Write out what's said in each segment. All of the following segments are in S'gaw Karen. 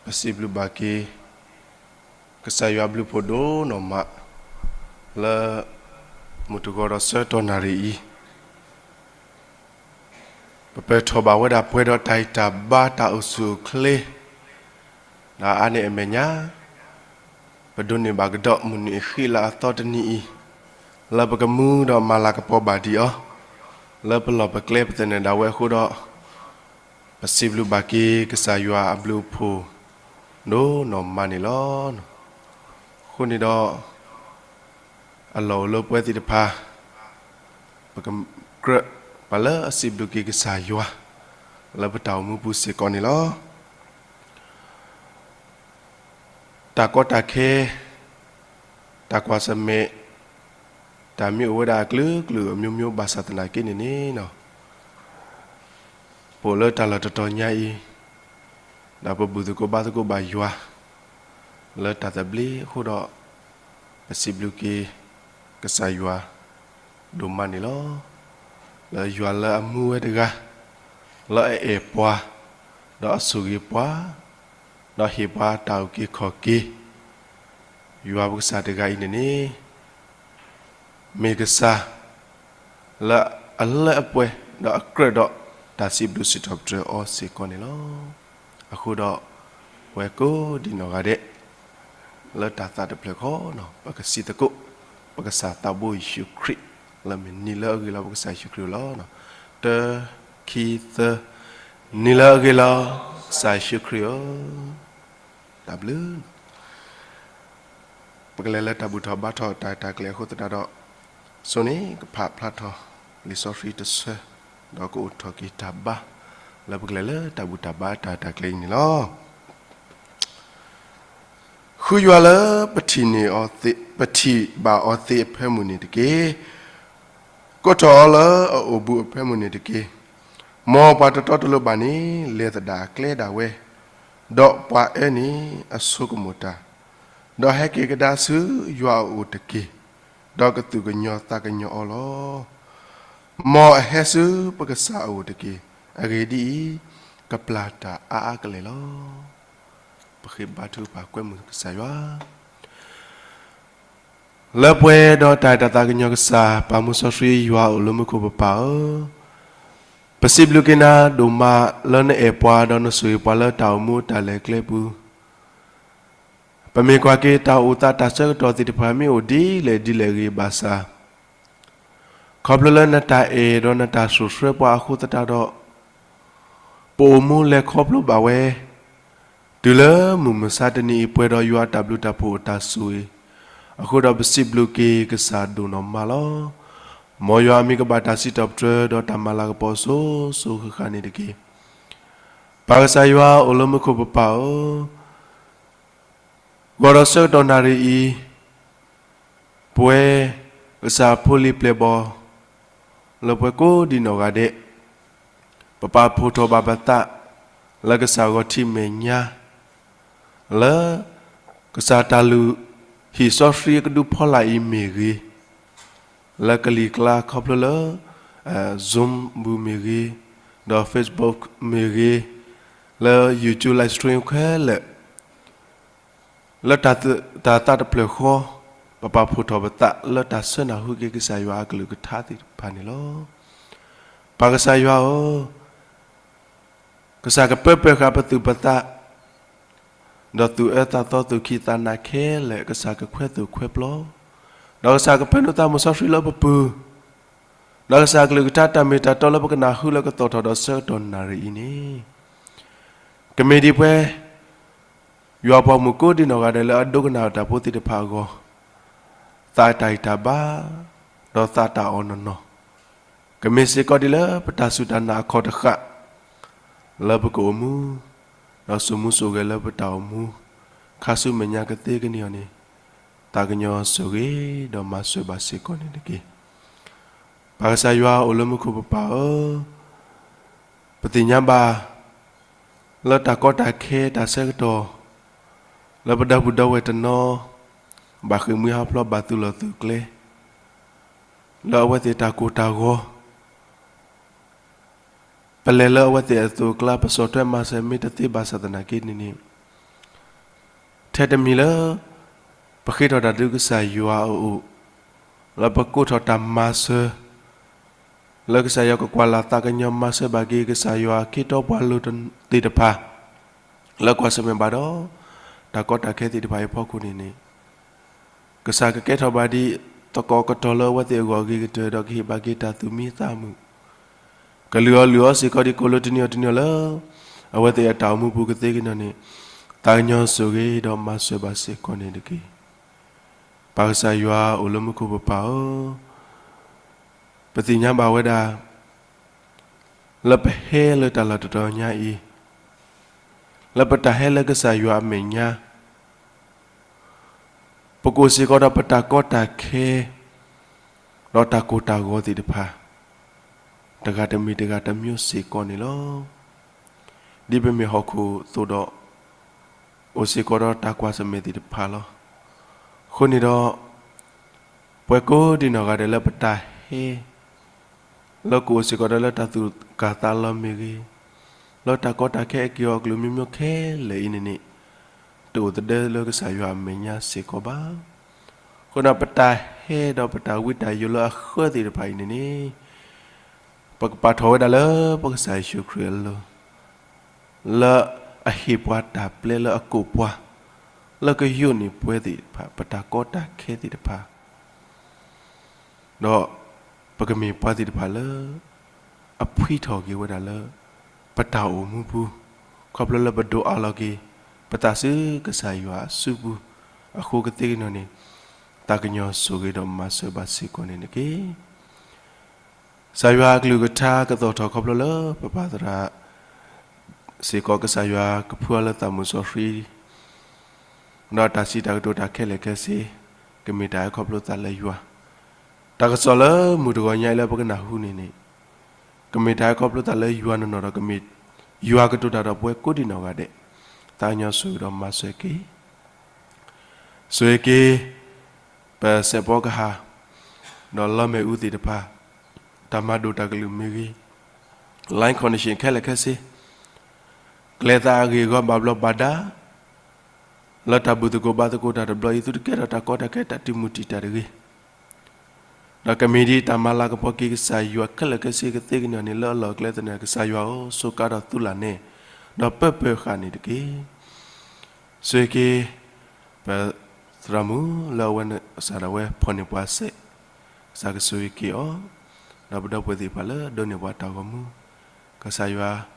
ပစံးဘျုးဘၣ်က့ၤ ကစၢ်ယွၤအဘျုးအဖှိၣ်ဒိၣ်နီၢ်မး လၢ မုၢ်တဂီၤဒီးဆၢကတီၢ်နၣ်ရံၣ်အံၤ ပပၢၢ်ထီၣ်ဘၣ်ဝဲဒၣ်ပှဲၤဒီးတၢ်ဂံၢ်တၢ်ဘါတၢ်အိၣ်ဆူၣ်အိၣ်ချ့ ဒီးအါန့ၢ်အမဲာ်ညါ ပဒိးန့ၢ်ဘၣ်ကဒီးမုၢ်နံၤအဃံလၤအသီတနံၤအံၤ လၢပကမူဒီးမၤလၤကပီၤဘၣ်ဒံးအီၤ လၢပလီၢ်ပကျဲပသနၢၣ်ဒၣ်ဝဲအဃိဒီး ပစံးဘျုးဘၣ်က့ၤကစၢ်ယွၤအဘျုးအဖှိၣ် ဒိၣ်နီၢ်မးန့ၣ်လီၤ. အဃိန့ၣ်ဒီး အလီၢ်အိၣ်လၢပဝဲသ့ၣ်တဖၣ် ပကကြၢးပှၤလၢအစံးဘျုးက့ၤကစၢ်ယွၤ လၢပတၢ်အိၣ်မူပူၤစ့ၢ်ကီးန့ၣ်လီၤ. တၢ်ကီတၢ်ခဲ တၢ်ကွၢ်ဆၢၣ်မဲာ် တၢ်မ့ၢ်အိၣ်ဝဲဒၣ်အကလုာ်ကလုာ်အမျိုးမျိုးဘၣ်ဆၣ်သနာ်က့န့ၣ်န့ၣ် ပအိၣ်လၢတၢ်လီၢ်တတီၤညါအံၤ ဒီးပဘူၣ်သကိးဘါသကိးဘၣ်ယွၤ လၢတၢ်သဘျ့အဃိဒီး ပစံးဘျုးက့ၤ ကစၢ်ယွၤ ဒိၣ်မးန့ၣ်လီၤ. လၢယွၤလၢအမူဝဲတဂၤ လၢအအဲၣ်ပှၤ ဒီးအဆိၣ်ဂ့ၤပှၤ ဒီးဟ့ၣ်ပှၤတၢ်အုၣ်က့ၤခီၣ်က့ၤ ယွၤပကစၢ်တဂၤအံၤန့ၣ်န့ၣ် မ့ၢ်ကစၢ် လၢအလၢအပှဲၤ ဒီးအကြၢးဒီးတၢ်စံးဘျုးစံးထီၣ်ပတြၢၤအီၤစ့ၢ်ကီးန့ၣ်လီၤ. အဃိဒီး ပဝဲကိးဒံနီၢ်ဂၤဒဲး လၢတၢ်သးတဖျၢၣ်ဃီ ပကစံးသကိး ပကစၢ်သးဘိယ့ၣ်ၡူးခရံာ် လၢမ့ၢ်နံၤလၢအဂ့ၤလီၤ ပကစၢ်ယ့ၣ်ၡူးခရံာ်လီၤ. တၢ ခံ သၢ, နံၤလၢအဂ့ၤလီၤ ကစၢ်ယ့ၣ်ၡူးခရံာ်ဧၢ, တၢ်ဘျုး ပကလဲၤလၢတၢ်ဘူၣ်ထီၣ်ဘါထီၣ်တၢ်တၢ်ကျဲၤအဃိသတးဒီး, စိန့ၣ် ကဖးဖျါထီၣ်လံာ်စီဆှံတဆၢ, ဒီးကအိၣ်ထီၣ်က့ၤတၢ်ဘါ, လၢပကလဲၤလၢတၢ်ဘူၣ်တၢ်ဘါတၢ်တၢ်ကျဲၤအံၤန့ၣ်လီၤ. ဃုယွၤလၢပထံၣ်န့ၢ်အီၤသ့, ပထံၣ်ဘၣ်အီၤသ့အဖၢမုၢ်န့ၣ်တက့ၢ်. ကိးထီၣ်အီၤလၢအအိၣ်ဘူးအဖၢမုၢ်န့ၣ်တက့ၢ်. မ်ပှၤတတီတလိၤဘၣ်န့ၣ် လဲၤသဒၣ်အကျဲဒၣ်ဝဲ, ဒီးပှၤအၢန့ၣ်အဆိကမိၣ်တၢ်, ဒီးဟဲက့ၤကဒါဆူယွၤအအိၣ်တက့ၢ်, ဒီးကသူၣ်ကညီၤသးကညီၤအီၤလီၤ. မ်အဟဲဆူပကစၢ်အအိၣ်တက့ၢ်. အဂ့ၢ်ဒ်အံၤ, ကပျၢ်တၢ်အါအါကလဲာ်လီၤ. ပဃ့ဘါထုကဖၣ်ကွဲမုာ်ကစၢ်ယွၤ လၢပှဲၤဒီးတၢ်အဲၣ်တၢ်သးကညီၤကစၢ် ပၢ်မူစီဆှံယွၤအိၣ်လၢမူခိၣ်ပပၢ်ဧၢ, ပစံးဘျုးက့ၤနၤဒိၣ်မးလၢနအဲၣ်ပှၤဒီးနဆိၣ်ဂ့ၤပှၤလၢတၢ်အိၣ်မူတၢ်လဲၤကျဲပူၤ, ပမ့ၢ်ကွၢ်က့ၤတၢ်အိၣ်သးတၢ်ဆၢကတီၢ်သ့ၣ်တဖၣ်မ့ၢ်အိၣ်ဒ်လဲၣ်ဒ်လဲၣ်ဂ့ၤဘၣ်ဆၣ်, ခီဖျိလၢနတၢ်အဲၣ်ဒီးနတၢ်ဆိၣ်ဆှၢပှၤအဃိသတးဒီး, ပအိၣ်မူလဲၤခီဖျိဘၣ်ဝဲ, တုၤလၢမုၢ်မဆါတနံၤအံၤ ပှဲၤဒီးယွၤအတၢ်ဘျုးတၢ်ဖှိၣ်အတၢ်ဆိၣ်ဂ့ၤ, အဃိဒီးပစံးဘျုးက့ၤကစၢ်ဒိၣ်နီၢ်မးလီၤ. မ်ယွၤအမံၤကဘၣ်တၢ်စံးထီၣ်ပတြၢၤဒီးတၢ်မၤလၤကပီၤစိၤစိၤဃၣ်ဃၣ်န့ၣ်တက့ၢ်. ပၢ်ကစၢ်ယွၤအိၣ်လၢမူခိၣ်ပပၢ်ဧၢ, ဂီၤဒီးဆၢကတီၢ်နၣ်ရံၣ်အံၤ, ပဝဲကစၢ်ဖိလံၤပျဲၢ်ဘီၣ် လၢပှၤကိးဒံနီၢ်ဂၤဒဲး, ပပာ်ဖှိၣ်ထီၣ်ဘၣ်ပသး လၢကစၢ်ဂီၤထံးမဲာ်ညါ, လၢကစၢ်တၢ်လုၢ်ဟံၣ်စီဆှံအကဒုဖီလာ်အံၤမ့ၢ်ဂ့ၤ, လၢကလံၤကျါခီဖျိလၢ Zoom ပူၤမ့ၢ်ဂ့ၤ, ဒီး Facebook မ့ၢ်ဂ့ၤ, လၢ YouTube live stream ခဲလၢာ် လၢတၢ်သးတဖျၢၣ်ဃီ, ပပာ်ဖှိၣ်ထီၣ်ပသးလၢတၢ်ဆၢနၢ်ဟူက့ၤကစၢ်ယွၤအကလုၢ်ကထါသ့ၣ်တဖၣ်န့ၣ်လီၤ. ပၢ်ကစၢ်ယွၤဧၢ, ကစၢ်ကပၢပၢၢ်ဃာ်ပသူၣ်ပသး, ဒီးသူၣ်အၢသးသီသူၣ်ခံသးနးခဲလၢာ် ကစၢ်ကခွဲးသူၣ်ခွဲးပျီ, ဒီးကစၢ်ကပၢနုာ်သးမုၢ်စီဆှံလၢပပူၤ, ဒီးကစၢ်အကလုၢ်ကထါတၢ်မ့ၢ်တၢ်တီလၢပကနၢ်ဟူလၢကသီၣ်ထီၣ်ဒီးဆၢကတီၢ်နၣ်ရံၣ်အံၤန့ၣ်, ကမ့ၢ်ဒ်ပဝဲ ယွၤပှၤမုၣ်ကိးဒံနီၢ်ဂၤဒဲးလၢအဒိကနၣ်တၢ်ဖိသ့ၣ်တဖၣ်အဂီၢ်, သးတၢ်ဂံၢ်တၢ်ဘါ, ဒီးသးတၢ်အီၣ်နီၢ်နီၢ်, ကမ့ၢ်စ့ၢ်ကီးဒ်လၢပတၢ်စူၢ်တၢ်နာ်အခီၣ်တဃၣ်, လၢပကအိၣ်မူ, ဒီးစိာ်မူစိာ်ဂဲၤလၢပတၢ်အိၣ်မူ, ခါဆူမဲာ်ညါကသ့ကန့ၢ်အီၤန့ၣ်, သးကညီၤဆိၣ်ဂ့ၤဒီးမၤစၢၤဘၣ်စ့ၢ်ကီးန့ၣ်တက့ၢ်. ပၢ်ကစၢ်ယွၤအိၣ်လၢမူခိၣ်ပပၢ်ဧၢ, ပသ့ၣ်ညါဘၣ် လၢတၢ်ကီတၢ်ခဲတၢ်ဆၢကတီၢ်, လၢပဒီပုၢ်ဒီဝဲၢ်တနီၤ, ဘၣ်ဃ့ၢ်မှံဟးဖျိးဘၣ်သုးလီၢ်သုးကျဲ, လၢအဝဲသ့ၣ်တၢ်ကိၢ်တၢ်ဂီၤ, ပလဲၤလၢအဝဲသ့ၣ်အသိးအကျါ ပဆီၣ်ထွဲမၤစၢၤမ့ၢ်တသ့ဘၣ်ဆၣ်သနာ်က့န့ၣ်န့ၣ်, ထဲတမံၤလၢ ပဃ့ထီၣ်တၢ်ဒုးကစၢ်ယွၤအအိၣ်, လၢပကိးထီၣ်တၢ်မၤစၢၤ, လၢကစၢ်ယွၤကကွၢ်လၢ်သးကညီၤမၤစၢၤဘၣ်က့ၤ ကစၢ်ယွၤအခ့အပှၤလိၤသ့ၣ်တဖၣ်, လၢကွၢ်ဆၢၣ်မဲာ်ဘၣ်ဒီး တၢ်ကီတၢ်ခဲသ့ၣ်တဖၣ်အံၤအဖီခိၣ်န့ၣ်န့ၣ်, ကစၢ်ကကဲထီၣ်ဘၣ်ဒ်သကိးကတီၢ်လၢအဝဲသ့ၣ်အဂီၢ်အဂ့ၤကတၢၢ်ဒီးကဟ့ၣ်ဘၣ်က့ၤတၢ်သူၣ်မံသးမုာ်, ကလုၢ်အီၤလုၢ်အီၤစ့ၢ်ကီးဒ်ကိၣ်လိၤတနံၤအီၤတနံၤအီၤလၢ အဝဲသ့ၣ်အတၢ်အိၣ်မူပူၤကသ့ကညီၤန့ၣ်, သးကညီၤဆိၣ်ဂ့ၤဒီးမၤစၢၤဘၣ်စ့ၢ်ကီးန့ၣ်တက့ၢ်. ပၢ်ကစၢ်ယွၤအိၣ်လၢမူခိၣ်ပပၢ်ဧၢ, ပသ့ၣ်ညါဘၣ်ဝဲဒၣ် လၢပဟဲလၢတၢ်လီၢ်တတီၤညါအံၤ, လၢပတၢ်ဟဲလၢကစၢ်ယွၤအမဲာ်ညါ ပကအိၣ်စ့ၢ်ကီးဒီးပတၢ်ကီတၢ်ခဲ, ဒီးတၢ်ကိၢ်တၢ်ဂီၤသ့ၣ်တဖၣ်, တဂၤတမံၤတဂၤတမျိုးစ့ၢ်ကီးန့ၣ်လီၤ. ဒ်ပမ့ၢ်ဟီၣ်ခိၣ်အသိးဒီး, အိၣ်စ့ၢ်ကီးဒီးတၢ်ကွၢ်ဆၢၣ်မဲာ်သ့ၣ်တဖၣ်လီၤ. အဃိန့ၣ်ဒီး, ပှၤကိးဒံးနီၢ်ဂၤဒဲးလၢပတၢ်ဟဲ လၢကအိၣ်စ့ၢ်ကီးဒီးလၢတၢ်သူၣ်ကၢ်သးလီၤမ့ၢ်ဂ့ၤ, လၢတၢ်ကီတၢ်ခဲအက့ၢ်အီၤအကလုာ်မံၤမံၤခဲလၢာ်အံၤန့ၣ်န့ၣ်, တအိၣ်သဒၢလၢကစၢ်ယွၤအမဲာ်ညါစ့ၢ်ကီးဘၣ်. အဃိဒီးပတၢ်ဟဲဒီးပတၢ်ဝံတၢ်ယိးလၢအဃၢသ့ၣ်တဖၣ်အံၤန့ၣ်န့ၣ်, ပကပာ်ထီၣ်ဝဲဒၣ်လၢပကစၢ်ယ့ၣ်ၡူးခရံာ်အလိၤ, လၢအဟ့ၣ်ပှၤတၢ်ပျဲလၢအကိးပှၤ, လၢကယိးန့ၢ်ပှၤသ့ၣ်တဖၣ် ပတၢ်ကီတၢ်ခဲသ့ၣ်တဖၣ် ဒီးပကမ့ၢ်ပှၤသ့ၣ်တဖၣ်လၢ အဖှံထီၣ်က့ၤဝဲဒၣ်လၢ ပတၢ်အိၣ်မူပူၤ, ခီဖျိလၢပဒိးအးလီၤက့ၤ ပသးဆူကစၢ်ယွၤအစုပူၤ, အဃိကသ့ကညီၤန့ၣ်, သးကညီၤဆိၣ်ဂ့ၤဒီးမၤစၢၤဘၣ်စ့ၢ်ကီးန့ၣ်တက့ၢ်. ကစၢ်ယွၤအကလုၢ်ကထါကသီၣ်ထီၣ်ခီဖျိလၢပပၢ်သရၣ် စ့ၢ်ကီး ကစၢ်ယွၤကဖုအီၤလၢသးမုၢ်စီဆှံ ဒီးတၢ်စံးတၢ်ကတိၤတၢ်ခဲလၢာ်ခဲဆ့, ကမ့ၢ်တၢ်ဟဲခီဖျိသးလၢယွၤ, တၢ်ကစီၣ်လၢမုၢ်တဂီၤညါအံၤလၢပကနၢ်ဟူန့ၣ်န့ၣ်, ကမ့ၢ်တၢ်ဟဲခီဖျိသးလၢယွၤနီၢ်နီၢ်ဒီး ကမ့ၢ်ယွၤကတိၤတၢ်ဒီးပဝဲကိးဒံးနီၢ်ဂၤဒဲး, သးကညီၤဆိၣ်ဂ့ၤဒီးမၤစၢၤက့ၤ ဆိၣ်ဂ့ၤက့ၤ ပစဲးဖီကဟၣ်, ဒီးလီမ့ၣ်အူသ့ၣ်တဖၣ်, တၢ်မၤဒိၣ်တၢ်ကလုၢ်မ့ၢ်ဂ့ၤ, line connection ခဲလၢာ်ခဲဆ့, ကျဲသးအဂ့ၢ်အဂီၢ်ဘၣ်ဘျီးဘၣ်ဒါ, လၢတၢ်ဘူၣ်သကိးဘါသကိးတၢ်တဘျီအံၤ သုတကဲထီၣ်တၢ်ကီတၢ်ခဲတၢ်တံာ်မုၢ်တံာ်တာ်တဂ့ၤ ဒီးကမ့ၢ်ဒ်တၢ်မၤလၤကပီၤက့ၤကစၢ်ယွၤခဲလၢာ်ခဲဆ့ကသ့ကညီၤန့ၣ် လၢအလီၢ်အကျဲသနၢၣ် ကစၢ်ယွၤဧၢ, စူးကါဒီးသူလၢ်န့ၣ်, ဒီးပၢပၢဃာ်န့ၣ်တက့ၢ်. ဆိၣ်ဂ့ၤက့ၤ ပသရၣ်မုၣ်လၢအဝဲစးထီၣ်ဝဲဖီၣ်န့ၢ်ပှၤစဲး, ကစၢ်ကဆိၣ်ဂ့ၤက့ၤအီၤ, ဒီးပဒီပုၢ်ဝဲၢ်သ့ၣ်တဖၣ်လၢအဒိးန့ၢ်ပှၤတၢ်ဂီၤမူ, ကစၢ်ယွၤ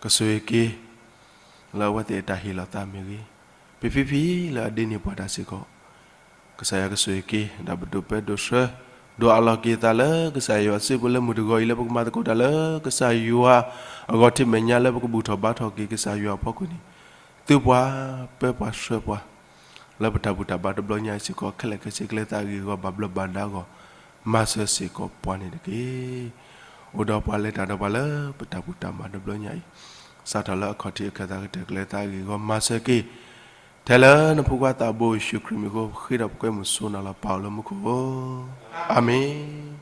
ကဆိၣ်ဂ့ၤက့ၤ လၢအဝဲသ့ၣ်အတၢ်ဟ့ၣ်လီၤသးမ့ၢ်ဂ့ၤ, ပဖံဖံလၢအဒ့န့ၢ်ပှၤတၢ်စ့ၢ်ကီး, ကစၢ်ယွၤကဆိၣ်ဂ့ၤက့ၤ ဒီးပဒိးပၢဒိးဆှၢ, ဒိးအးလီၤက့ၤသးလၢကစၢ်ယွၤစုပူၤလၢမုၢ်တဂီၤအံၤ လၢပကမၤသကိးတၢ်လၢကစၢ်ယွၤအဂီၢ် ထဲမဲာ်ညါလၢပကဘူၣ်ထီၣ်ဘါထီၣ်က့ၤကစၢ်ယွၤအဖီခိၣ်န့ၣ်, သုပှၤ, ပၢပှၤဆှၢပှၤ လၢပတၢ်ဘူၣ်တၢ်ဘါတဘျီညါအံၤစ့ၢ်ကီး ခဲလၢာ်ခဲဆ့ကျဲသးအဂ့ၢ်အဂီၢ်ဘၣ်ဘျီးဘၣ်ဒါအဂီၢ်, မၤစၢၤစ့ၢ်ကီးပှၤန့ၣ်တက့ၢ်. အိၣ်ဒီးပှၤလဲၤတၢ်ဒီးပှၤလၢပတၢ်ဘူၣ်တၢ်ဘါတဘျီညါအံၤ, စးထီၣ်လၢအခီၣ်ထံးအခၢၣ်သးကတၢၢ်ကျဲသးအဂ့ၢ်အဂီၢ်မၤစၢၤက့ၤ, ထဲလၢနဖိခွါသးဘိယ့ၣ်ၡူးခရံာ်မံၤအဃိ ပဃ့ဒီးပကွဲမုာ်ဆိနီၤလီၤပၢ်အိၣ်လၢမူခိၣ်ဧၢ, အၤမ့ၣ်.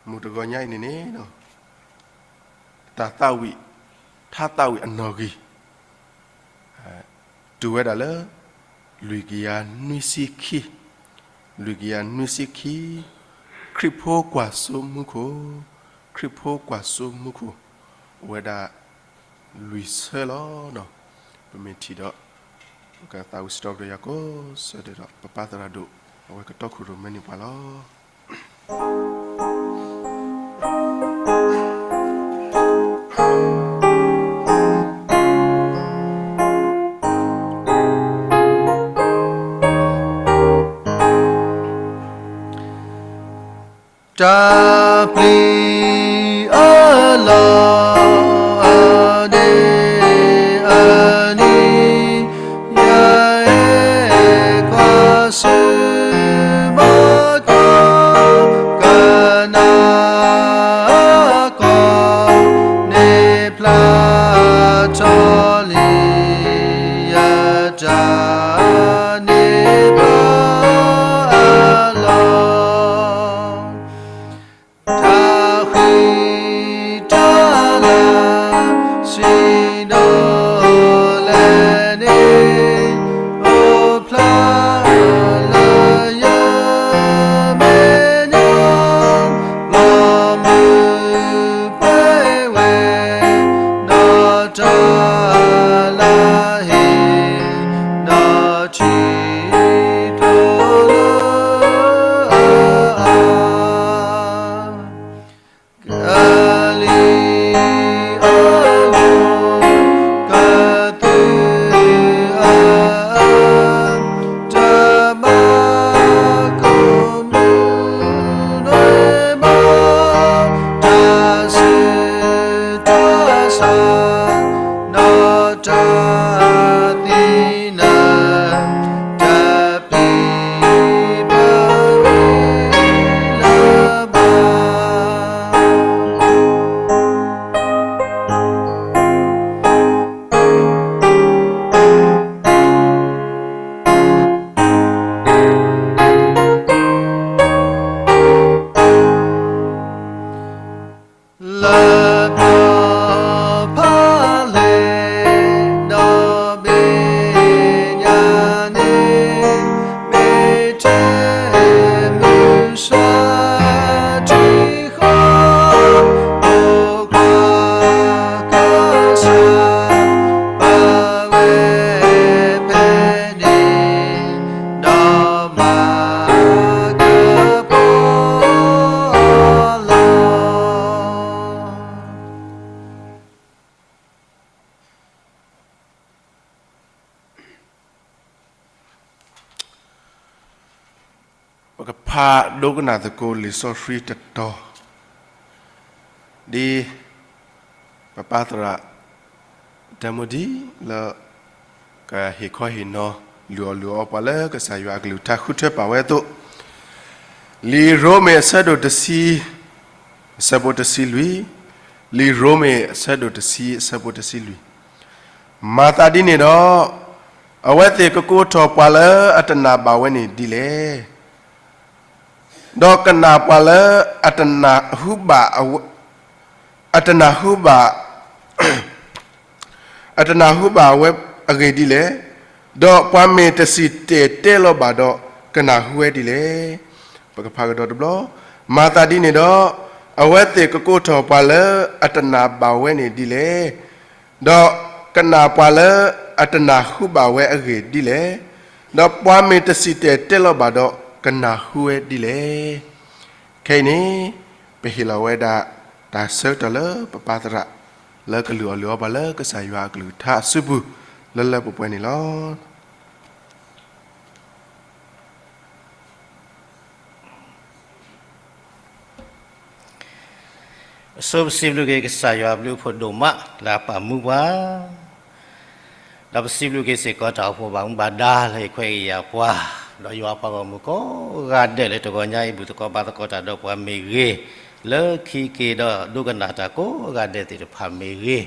မုၢ်တဂီၤညါအံၤန့ၣ်န့ၣ်, တၢ်သးဝံၣ်, ထါသးဝံၣ်အနီၣ်ဂံၢ်, တုၤဝဲဒၣ်လၢ လွံၢ်ကယၤနွံဆံခံ, လွံၢ်ကယၤနွံဆံခံ, ခရံာ်ဖိကွၢ်စိမူခိၣ်, ခရံာ်ဖိကွၢ်စိမူခိၣ်, အိၣ်ဝဲဒၣ် လွံၢ်ဆၢလီၤ. ပမ့ၢ်ထံၣ်ဒီး ပကသးဝံၣ်စံးထီၣ်ပတြၢၤယွၤကိးဆၢဒဲးဒီး ပပၢ်သရၣ်ဒိၣ် အဝဲကတီခိၣ်ရိၣ်မဲန့ၢ်ပှၤလီၤ. တၢ်ပျံၤအလီၢ်အဒ့ၣ်အနံၤ, ယအဲၣ်ကွၢ်ဆၢၣ်ဘီၣ်ထီၣ် ကနၣ်ကီၢ် န့ၢ်ဖျါထီၣ်လံ ယတၢ်န့ၢ်ဘၣ်အလီၢ်. တၢ် တၢ်သ့ၣ်နၢ် တၢ်ပျံၤဘၣ်ဝဲလၢဘၣ် လၢပျီဖးလဲၢ် ဒီဘ့ၣ်ညါန့ၣ် မ့ၢ်ထဲမုၢ်ဆါ ထံဃီ ပိာ်ခွါ ကစၢ် ဘၣ်ဝဲဖဲန့ၣ် ဒီးမၤကပီၤလီၤ. ပကဖးဒိကနၣ်သကိးလံာ်စီဆှံတတီၤ, ဒ်ပပၢ်သရၣ် တၢ်မူဒံးလၢ ကဟ့ၣ်ခီဟ့ၣ်နီၤ လုၢ်အီၣ်လုၢ်အီပှၤလၢကစၢ်ယွၤအကလုၢ်ကထါဃုထၢပာ်ဝဲအသိး, လံာ်ရိမ့ၤအဆၢဒိၣ်တဆံ အဆၢဖိတဆံလွံၢ်, လံာ်ရိမ့ၤအဆၢဒိၣ်တဆံအဆၢဖိတဆံလွံၢ်, မၤသးဒ်န့ၣ်ဒီး အဝဲသ့ၣ်ကကိးထီၣ်ပှၤလၢအတနာ်ဘၣ်ဝဲန့ၣ်ဒ်လဲၣ်. ဒီးကနၣ်ပှၤလၢအတနၢ်ဟူဘၣ်အဝဲ, အတနၢ်ဟူဘၣ်, အတနၢ်ဟူဘၣ်ဝဲအဂ့ၢ်ဒ်လဲၣ်. ဒီးပှၤမ့ၢ်တစံၣ်တဲၤတဲလီၤဘၣ်ဒီးကနၢ်ဟူဝဲဒ်လဲၣ်. ပကဖးကဒီးတဘျီ, မၤသးဒ်န့ၣ်ဒီး အဝဲသ့ၣ်ကကိးထီၣ်ပှၤလၢအတနာ်ဘၣ်ဝဲန့ၣ်ဒ်လဲၣ်. ဒီးကနၣ်ပှၤလၢအတနၢ်ဟူဘၣ်ဝဲအဂ့ၢ်ဒ်လဲၣ်. ဒီးပှၤမ့ၢ်တစံၣ်တဲၤတဲလီၤဘၣ်ဒီးကနၢ်ဟူဝဲဒ်လဲၣ်. ခဲအံၤန့ၣ် ပဟ့ၣ်လီၤဝဲဒၣ်တၢ်ဆၢကတီၢ်လၢပပၢ်သရၣ် လၢကလုၢ်အီၣ်လုၢ်အီပှၤလၢကစၢ်ယွၤအကလုၢ်ကထါအစုပူၤ လၢလၢပှဲၤပှဲၤန့ၣ်လီၤ. အဆိပစံးဘျုးက့ၤကစၢ်ယွၤအဘျုးအဖှိၣ်ဒိၣ်မးလၢအပာ်မူပှၤ, ဒီးပစံးဘျုးက့ၤစ့ၢ်ကီးတၢ်အိၣ်ဖှိၣ်ဘၣ်မူဘၣ်ဒါလၢဟ့ၣ်ခွဲးဟ့ၣ်ယာ်ပှၤ, ဒီးယွၤအပှၤဂီၢ်မုၢ်ကိးဂၤဒဲးလၢတဂီၤညါအံၤ ဘူၣ်သကိးဘါသကိးတၢ်ဒီးပှၤမ့ၢ်ဂ့ၤ, လၢခံက့ၤဒီးဒိကနၣ်တၢ်ကိးဂၤဒဲးသ့ၣ်တဖၣ်မ့ၢ်ဂ့ၤ,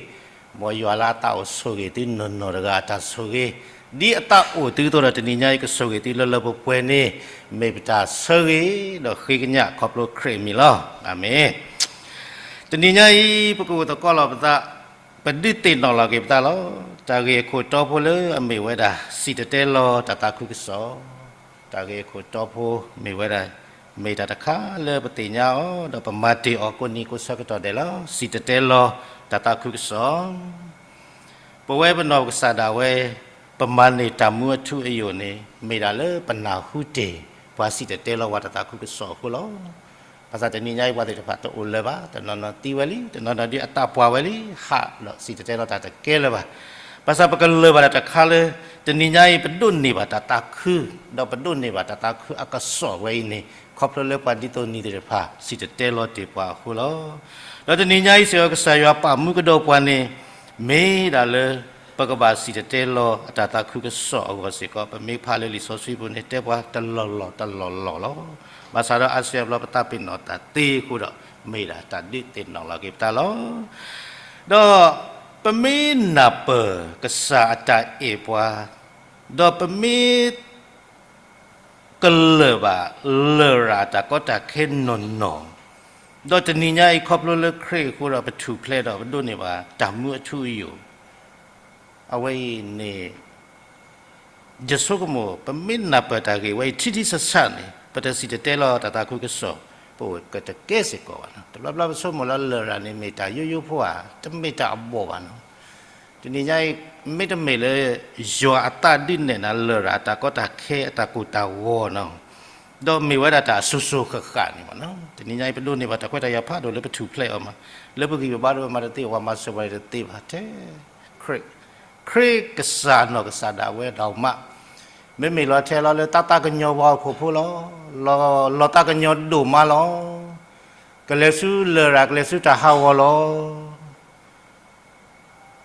မ်ယွၤလၢအသးအိၣ်ဆိၣ်ဂ့ၤသုနီၢ်နီၢ်တဂၤအတၢ်ဆိၣ်ဂ့ၤ, ဒ်အသးအိၣ်သုအသိးဒီး တနံၤညါအံၤကဆိၣ်ဂ့ၤသုလၢလၢပှဲၤပှဲၤန့ၣ်, မ့ၢ်ပတၢ်ဆၢဂ့ၤဒီးဃ့ကညးခီဖျိခရံာ်အမံၤလီၤ. အၤမ့ၣ်. တနံၤညါအံၤ ပကအိၣ်သကိးလီၤပသး, ပဒုးသ့ၣ်နီၣ်လီၤက့ၤပသးလီၤ. တၢ်ဂ့ၢ်အခိၣ်တီဖိလၢအမ့ၢ်ဝဲဒၣ် စံၣ်တဲၤတဲလီၤတၢ်သးခုကစီၣ်, တၢ်ဂ့ၢ်အခိၣ်တီဖိမ့ၢ်ဝဲဒၣ်, မ့ၢ်တၢ်တခါလၢပသ့ၣ်ညါအီၤ ဒီးပမၤတ့ၢ်အီၤကိးနံၤကိးဆၢကတီၢ်ဒဲးလီၤ. စံၣ်တဲၤတဲလီၤတၢ်သးခုကစီၣ် ပဝဲပနီၢ်ကစၢ်ဒၣ်ဝဲ ပမၤန့ၢ်တၢ်မူအထူအယိာ်န့ၣ် မ့ၢ်ဒၣ်လၢပနၢ်ဟူတ့ၢ် ပှၤစံၣ်တဲၤတဲလီၤဝဲတၢ်သးခုကစီၣ်အဃိလီၤ. ဘၣ်ဆၣ်တနံၤညါအံၤပှၤသ့ၣ်တဖၣ်တအိၣ်လၢၤဘၣ်, တနီၤနီၤသံဝဲလံ, တနီၤနီၤဒုးအသးပှၢ်ဝဲလံ, ဟးဒီးစံၣ်တဲၤတဲလီၤတၢ်တကဲလၢၤဘၣ်. ဘၣ်ဆၣ်ပကလၢၤဘၣ်တၢ်တခါလၢ တနံၤညါအံၤပဒိးန့ၢ်ဘၣ်တၢ်သးခု, ဒီးပဒိးန့ၢ်ဘၣ်တၢ်သးခုအကစီၣ်ဝဲအံၤန့ၣ် ခီဖျိလၢပှၤဒ်သိးနံၤသ့ၣ်တဖၣ် စံၣ်တဲၤတဲလီၤတ့ၢ်ပှၤအဃိလီၤ. ဒီးတနံၤညါအံၤစ့ၢ်ကီး ကစၢ်ယွၤပာ်မူကဒီးပှၤန့ၣ် မ့ၢ်ဒၣ်လၢ ပကဘၣ်စံၣ်တဲၤတဲလီၤအတၢ်သးခုကစီၣ်အဂီၢ်စ့ၢ်ကီး, ပမ့ၢ်ဖးလၢလံာ်စီဆှံပူၤန့ၣ် တဲပှၤတလီၢ်လီၢ်တလီၢ်လီၢ်လီၤ. ဘၣ်ဆၣ်ဒီးအါစုအါဘျီပသးပ့ၤနီၣ်တၢ်သ့အဃိဒီး မ့ၢ်ဒၣ်တၢ်ဒုးသ့ၣ်နီၣ်လီၤက့ၤပသးလီၤ. ဒီးပမ့ၢ်နၢ်ပၢၢ်ကစၢ်အတၢ်အဲၣ်ပှၤ, ဒီးပမ့ၢ် ကလၢၤဘၣ်လရာ်အတၢ်ကီတၢ်ခဲနီၢ်နီၢ်, ဒီးတနံၤညါအံၤခီဖျိလၢခရံာ်အဃိဒီးပထူၣ်ဖျဲးဒီးပဒိးန့ၢ်ဘၣ်တၢ်မူအထူအယိာ်, အဝဲအံၤန့ၣ် ယဆိကမိၣ် ပမ့ၢ်နၢ်ပၢၢ်တၢ်ဂ့ၢ်ဝဲအံၤထံထံဆးဆးန့ၣ် ပတစံၣ်တဲၤတဲလီၤတၢ်သးခုကစီၣ် ပအိၣ်ကတကဲစ့ၢ်ကီးဘၣ်နီၤ. တဘျီဘျီပဆိကမိၣ်လၢလရာ်န့ၣ် မ့ၢ်တၢ်ယိယိဖိဧါ, တမ့ၢ်တၢ်အဘီၣ်ဘၣ်နီၤ. တနံၤညါအံၤ မ့တမ့ၢ်လၢ ယွၤအသးဒုးနဲၣ်နၤလရာ်အတၢ်ကီတၢ်ခဲအတၢ်ကိၢ်တၢ်ဂီၤနီၤ, ဒီးမ့ၢ်ဝဲဒၣ်တၢ်အစိၤစိၤဃၣ်ဃၣ်န့ၣ်ဘၣ်နီၤ. တနံၤညါအံၤ ပဒိးန့ၢ်ဘၣ်တၢ်ခွဲးတၢ်ယာ်ဖးဒိၣ်လၢပထူၣ်ဖျဲးအီၤမး, လၢပဂံၢ်ပဘါဒိၣ်မးတသ့, ပှၤမၤစၢၤပှၤတသ့ဘၣ်ထဲ ခရံာ်, ခရံာ်ကစၢ်နီၢ်ကစၢ်ဒၣ်ဝဲဒၣ်မး, မ့မ့ၢ်လီၤထဲလီၤလၢတၢ်သးကညီၤပှၤဟီၣ်ခိၣ်ဖိလီၤ, လီၤ, လီၤသးကညီၤဒိၣ်မးလီၤ. ကလဲၤဆူလရာ် ကလဲၤဆူတၢ်ဟးဂီၤလီ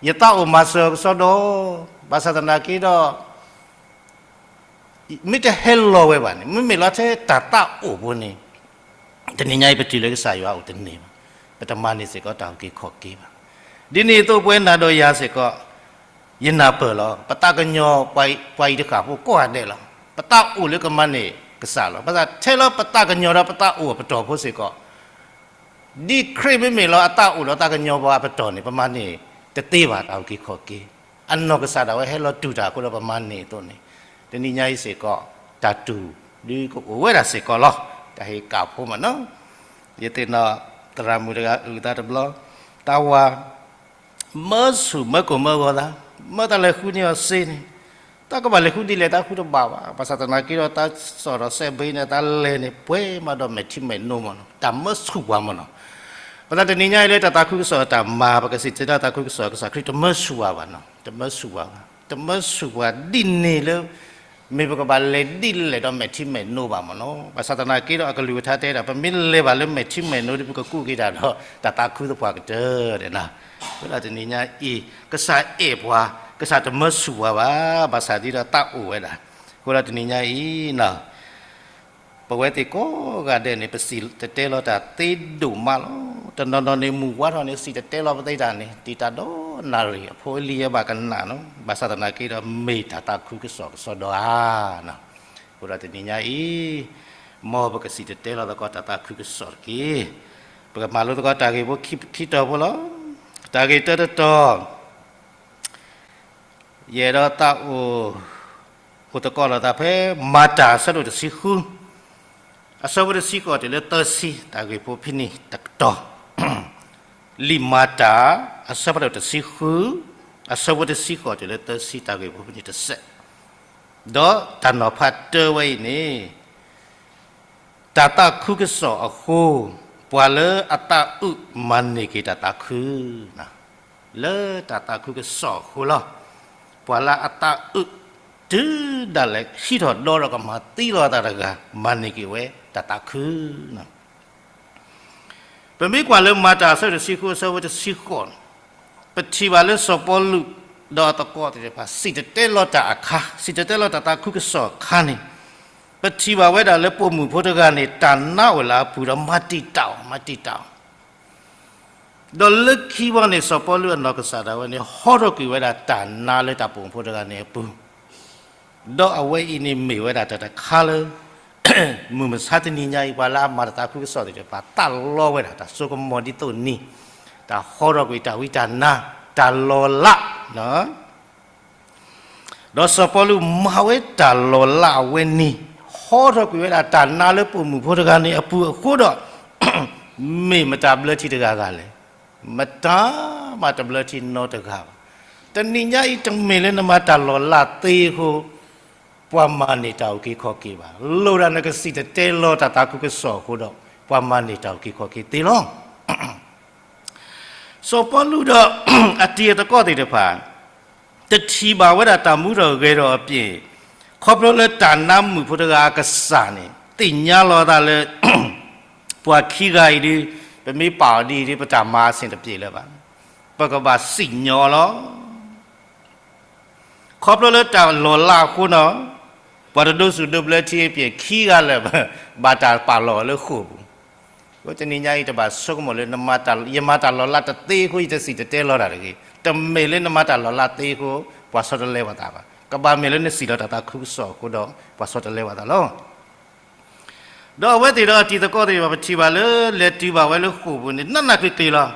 ၤ. ယသးအိၣ်မၤစၢၤကစီဒီ, ဘၣ်ဆၣ်သနာ်က့ဒီး မ့ၢ်တဟဲလီၤဝဲဘၣ်န့ၣ်, မ့မ့ၢ်လီၤထဲတၢ်သးအိၣ်ဖိန့ၣ်, တနံၤညါအံၤပတုၤလၢကစၢ်ယွၤအိၣ်တန့ၢ်ဘၣ်, ပတမၤန့ၢ်စ့ၢ်ကီးတၢ်အုၣ်က့ၤခီၣ်က့ၤဘၣ်. ဒ်န့ၣ်အသိးပဝဲနၤဒီးယၤစ့ၢ်ကီး, ယနၢ်ပၢၢ်လီၤ. ပသးကညီၤပှၤအံၤတဃၣ်ဖိ ကိးဂၤဒဲးလီၤ. ပသးအိၣ်လၢကမၤန့ၢ်ကစၢ်လီၤ. ဘၣ်ဆၣ်ထဲလၢပသးကညီၤဒီးပသးအိၣ်အပတီၢ်ဖိစ့ၢ်ကီး, ဒ်ခရံာ်မ့မ့ၢ်လီၤအသးအိၣ်ဒီးသးကညီၤပှၤအပတီၢ်န့ၣ်, ပမၤန့ၢ်တသ့ဘၣ်တၢ်အုၣ်က့ၤခီၣ်က့ၤ. အနီၢ်ကစၢ်ဒၣ်ဝဲဟဲလီၤတူၢ်တၢ်အဃိဒီးပမၤန့ၢ်အသိးန့ၣ်, တနံၤညါအံၤစ့ၢ်ကီး, တၢ်တူၢ်ဒုကအိၣ်ဝဲဒၣ်စ့ၢ်ကီးလီၤ. တၢ်ဟ့ၣ်ကၣ်ဖိမ့ၢ်နီၤ, ယသ့ၣ်နီၣ်သရၣ်မုၣ်တဂၤအုၣ်သးတဘျီ, သးဝၤ မၢဆူၣ်မၢကိၢ်မၢဂီၤသး, မၢတၢ်လဲၤဃုန့ၢ်အီၤစ့န့ၣ်, တၢ်ကဘၣ်လဲၤဃုဒ်လဲၣ်တၢ်ဃုတဘၣ်ဘၣ်. ဘၣ်ဆၣ်သနာ်က့ဒီးတၢ်စီၣ်ဒီးစဲးဘ့န့ၣ် တၢ်လဲၤန့ၣ် ပှဲၤမးဒီးမဲာ်ထံမဲာ်နိမ့ၢ်နီၤ, တၢ်မၢဆူၣ်ပှၤမ့ၢ်နီၤ. ပသးတနံၤညါအံၤလၢတၢ်သးခုကစီၣ်တၢ်မၤ ပကစံၣ်တဲၤတဲလီၤတၢ်သးခုကစီၣ် ကစၢ်ခရံာ်တမၢဆူၣ်ပှၤဘၣ်နီၤ, တမၢဆူၣ်ပှၤဘၣ်, တမၢဆူၣ်ပှၤဒ်န့ၣ်လၢ မ့ၢ်ပကဘၣ်လဲၤဒ်လဲၣ်ဒီးမဲာ်ထံမဲာ်နိဘၣ်မ့ၢ်နီၤ. ဘၣ်ဆၣ်သနာ်က့ဒီးအကလုၢ်ကထါတဲဒၣ် ပမ့ၢ်လဲၤဘၣ်လၢမဲာ်ထံမဲာ်နိဒီး ပကကူးက့ၤတၢ်ဒီး တၢ်သးခုသပှၢ်ကတၢၢ်ဒဲးနီၤ. အဃိဒီးတနံၤညါအံၤ ကစၢ်အဲၣ်ပှၤ, ကစၢ်တမၢဆူၣ်ပှၤဘၣ်, ဘၣ်ဆၣ်ဒ်ဒီးသးအိၣ်ဝဲဒၣ်. အဃိဒီးတနံၤညါအံၤ ပဝဲသ့ၣ်ကိးဂၤဒဲးန့ၣ် ပစံၣ်တဲၤတဲလီၤတၢ်သ့ဒိၣ်မးလီၤ. တနီၤနီၤန့ၣ် မုၢ်ဝါထီၣ်န့ၣ် စံၣ်တဲၤတဲလီၤပသ့တၢ်န့ၣ် တံာ်တာ်ဒီးနၣ်ရံၣ်အဖိအလံၤယဲဘၣ်ကနၣ်နီၤ. ဘၣ်ဆၣ်သနာ်က့ဒီး မ့ၢ်တၢ်သးခုကစီၣ်ကစီဒီဧါနီၤ. အဃိဒီးတနံၤညါအံၤ မ်ပကစံၣ်တဲၤတဲလီၤသကိးတၢ်သးခုကစီၣ်တက့ၢ်. ပကမၤလိသကိးတၢ်ဂ့ၢ်ဖိခံတီၤဖိလီၤ. တၢ်ဂ့ၢ်တၢတတီၤ ယအဲၣ်ဒိးသးအိၣ်, အိၣ်သကိးလိာ်သးဖဲ မၤတၢ်အဆၢဒိၣ်တဆံဃု, အဆၢဖိတဆံဃိးတုၤလၢသၢဆံ, တၢ်ဂ့ၢ်ဖိဖဲန့ၣ်တကတီၢ်, လံာ်မၤတၢ် အဆၢဖးဒိၣ်တဆံဃု, အဆၢဖိတဆံဃိးတုၤလၢသၢဆံ, တၢ်ဂ့ၢ်ဖိဖဲန့ၣ်တစဲး, ဒီးတၢ်နီၤဖးတၢဝဲအံၤန့ၣ် တၢ်သးခုကစီၣ်အဃိ, ပှၤလၢအသးအုးမၤန့ၢ်က့ၤတၢ်သးခု, လၢတၢ်သးခုကစီၣ်အဃိလီၤ. ပှၤလၢအသးအုး တုၤဒၣ်လဲာ်ဟံးထီၣ်ဒီဒီးကမၤသံလီၤအသးတဂၤ မၤန့ၢ်က့ၤဝဲတၢ်သးခု ပမ့ၢ်ကွၢ်လၢမၤတၢ်အဆၢဒိၣ်တဆံဃု အဆၢဖိတဆံဃိးန့ၣ်, ပထံၣ်ဘၣ်လၢစီၤပီလူး ဒီးအသကိးသ့ၣ်တဖၣ် စံၣ်တဲၤတဲလီၤတၢ်အခါ, စံၣ်တဲၤတဲလီၤတၢ်သးခုကစီၣ်အခါန့ၣ်, ပထံၣ်ဘၣ်ဝဲဒၣ်လၢပိာ်မုၣ်ဖိတဂၤန့ၣ် တၢ်နါအိၣ်လၢအပူၤဒီးမၤတံာ်တာ်အီၤ, မၤတံာ်တာ်အီၤ ဒီးလၢခံဘီန့ၣ် စီၤပီလူးအနီၢ်ကစၢ်ဒၣ်ဝဲန့ၣ် ဟီထီၣ်ကွံာ်ဝဲဒၣ်တၢ်နါလၢတၢ်ပိာ်မုၣ်ဖိတဂၤန့ၣ်အပူၤ, ဒီးအဝဲအံၤန့ၣ်မ့ၢ်ဝဲဒၣ်တၢ်တခါလၢ မုၢ်မဆါတနံၤညါအံၤ ပှၤလၢအမၤတၢ်သးခုကစီၣ်သ့ၣ်တဖၣ် သးလီဝဲဒၣ်တၢ်စိကမီၤဒ်သိးန့ၣ်, တၢ်ဟီထီၣ်ကွံာ်တၢ်ဝံတၢ်နါ, တၢ်လီၤလး ဒီးစီၤပီလူးမၤဝဲတၢ်လီၤလးအဝဲန့ၣ် ဟီထီၣ်ကွံာ်ဝဲဒၣ်တၢ်နါလၢပိာ်မုၣ်ဖိတဂၤန့ၣ်အပူၤအဃိဒီး မ့ၢ်မတၤဘျၢထံတဂၤဂၤလဲၣ်. မတၤမးတဘျၢထံနီတဂၤဘၣ်. တနံၤညါအံၤတမ့ၢ်လၢနမၤတၢ်လီၤလးသ့အဃိ ပှၤမၤန့ၢ်တၢ်အုၣ်က့ၤခီၣ်က့ၤဘၣ်. လိၣ်ဒၣ်နကစံၣ်တဲၤတဲလီၤတၢ်သးခုကစီၣ်အဃိဒီး ပှၤမၤန့ၢ်တၢ်အုၣ်က့ၤခီၣ်က့ၤသ့လီၤ. စီၤပီလူးဒီး အတံၤအသကိးသ့ၣ်တဖၣ် တထံၣ်ဘၣ်ဝဲဒၣ်တၢ်မူထီၣ်ဂဲၤထီၣ်အပျ့ၤ, ခီဖျိလၢတၢ်နါမုၣ်ဖိတဂၤအကစၢ်န့ၣ် သ့ၣ်ညါလီၤအသးလၢ ပှၤခံဂၤအံၤဒ် ပမ့ၢ်ပာ်အီၤဒ်အံၤဒ် ပတၢ်မၤအဆ့ၣ်တပျ့ၤလၢၤဘၣ်. ပကဘၣ်စံၣ်ညီၣ်လီၤ. ခီဖျိလၢတၢ်လီၤလးအဃိနီၤ, ပှၤတဒိးစူၣ်ဒိးဘျၢထံအပျ့ၤခံဂၤလၢာ် ဘၣ်တၢ်ပာ်လီၤအီၤလၢဃိာ်ပူၤ. အဃိတနံၤညါအံၤတဘၣ်ဆိကမိၣ်လၢ ယမၤတၢ်လီၤလးတသ့အဃိ ယတစံၣ်တဲၤတဲလီၤတၢ်တဂ့ၤ. တမ့ၢ်လၢနမၤတၢ်လီၤလးသ့အဃိ ပှၤဆီတလဲဝဲသးဘၣ်. ကဘၣ်မ့ၢ်လၢနစံၣ်လီၤတၢ်သးခုကစီၣ်အဃိဒီး ပှၤဆီတလဲဝဲသးလီၤ. ဒီးအဝဲသ့ၣ်ဒီးအတံၤသကိးသ့ၣ်တဖၣ် ပထံၣ်ဘၣ်လၢလဲၤတုၤဘၣ်ဝဲလၢဃိာ်ပူၤန့ၣ် နးနးကျံၤကျံၤလီၤ.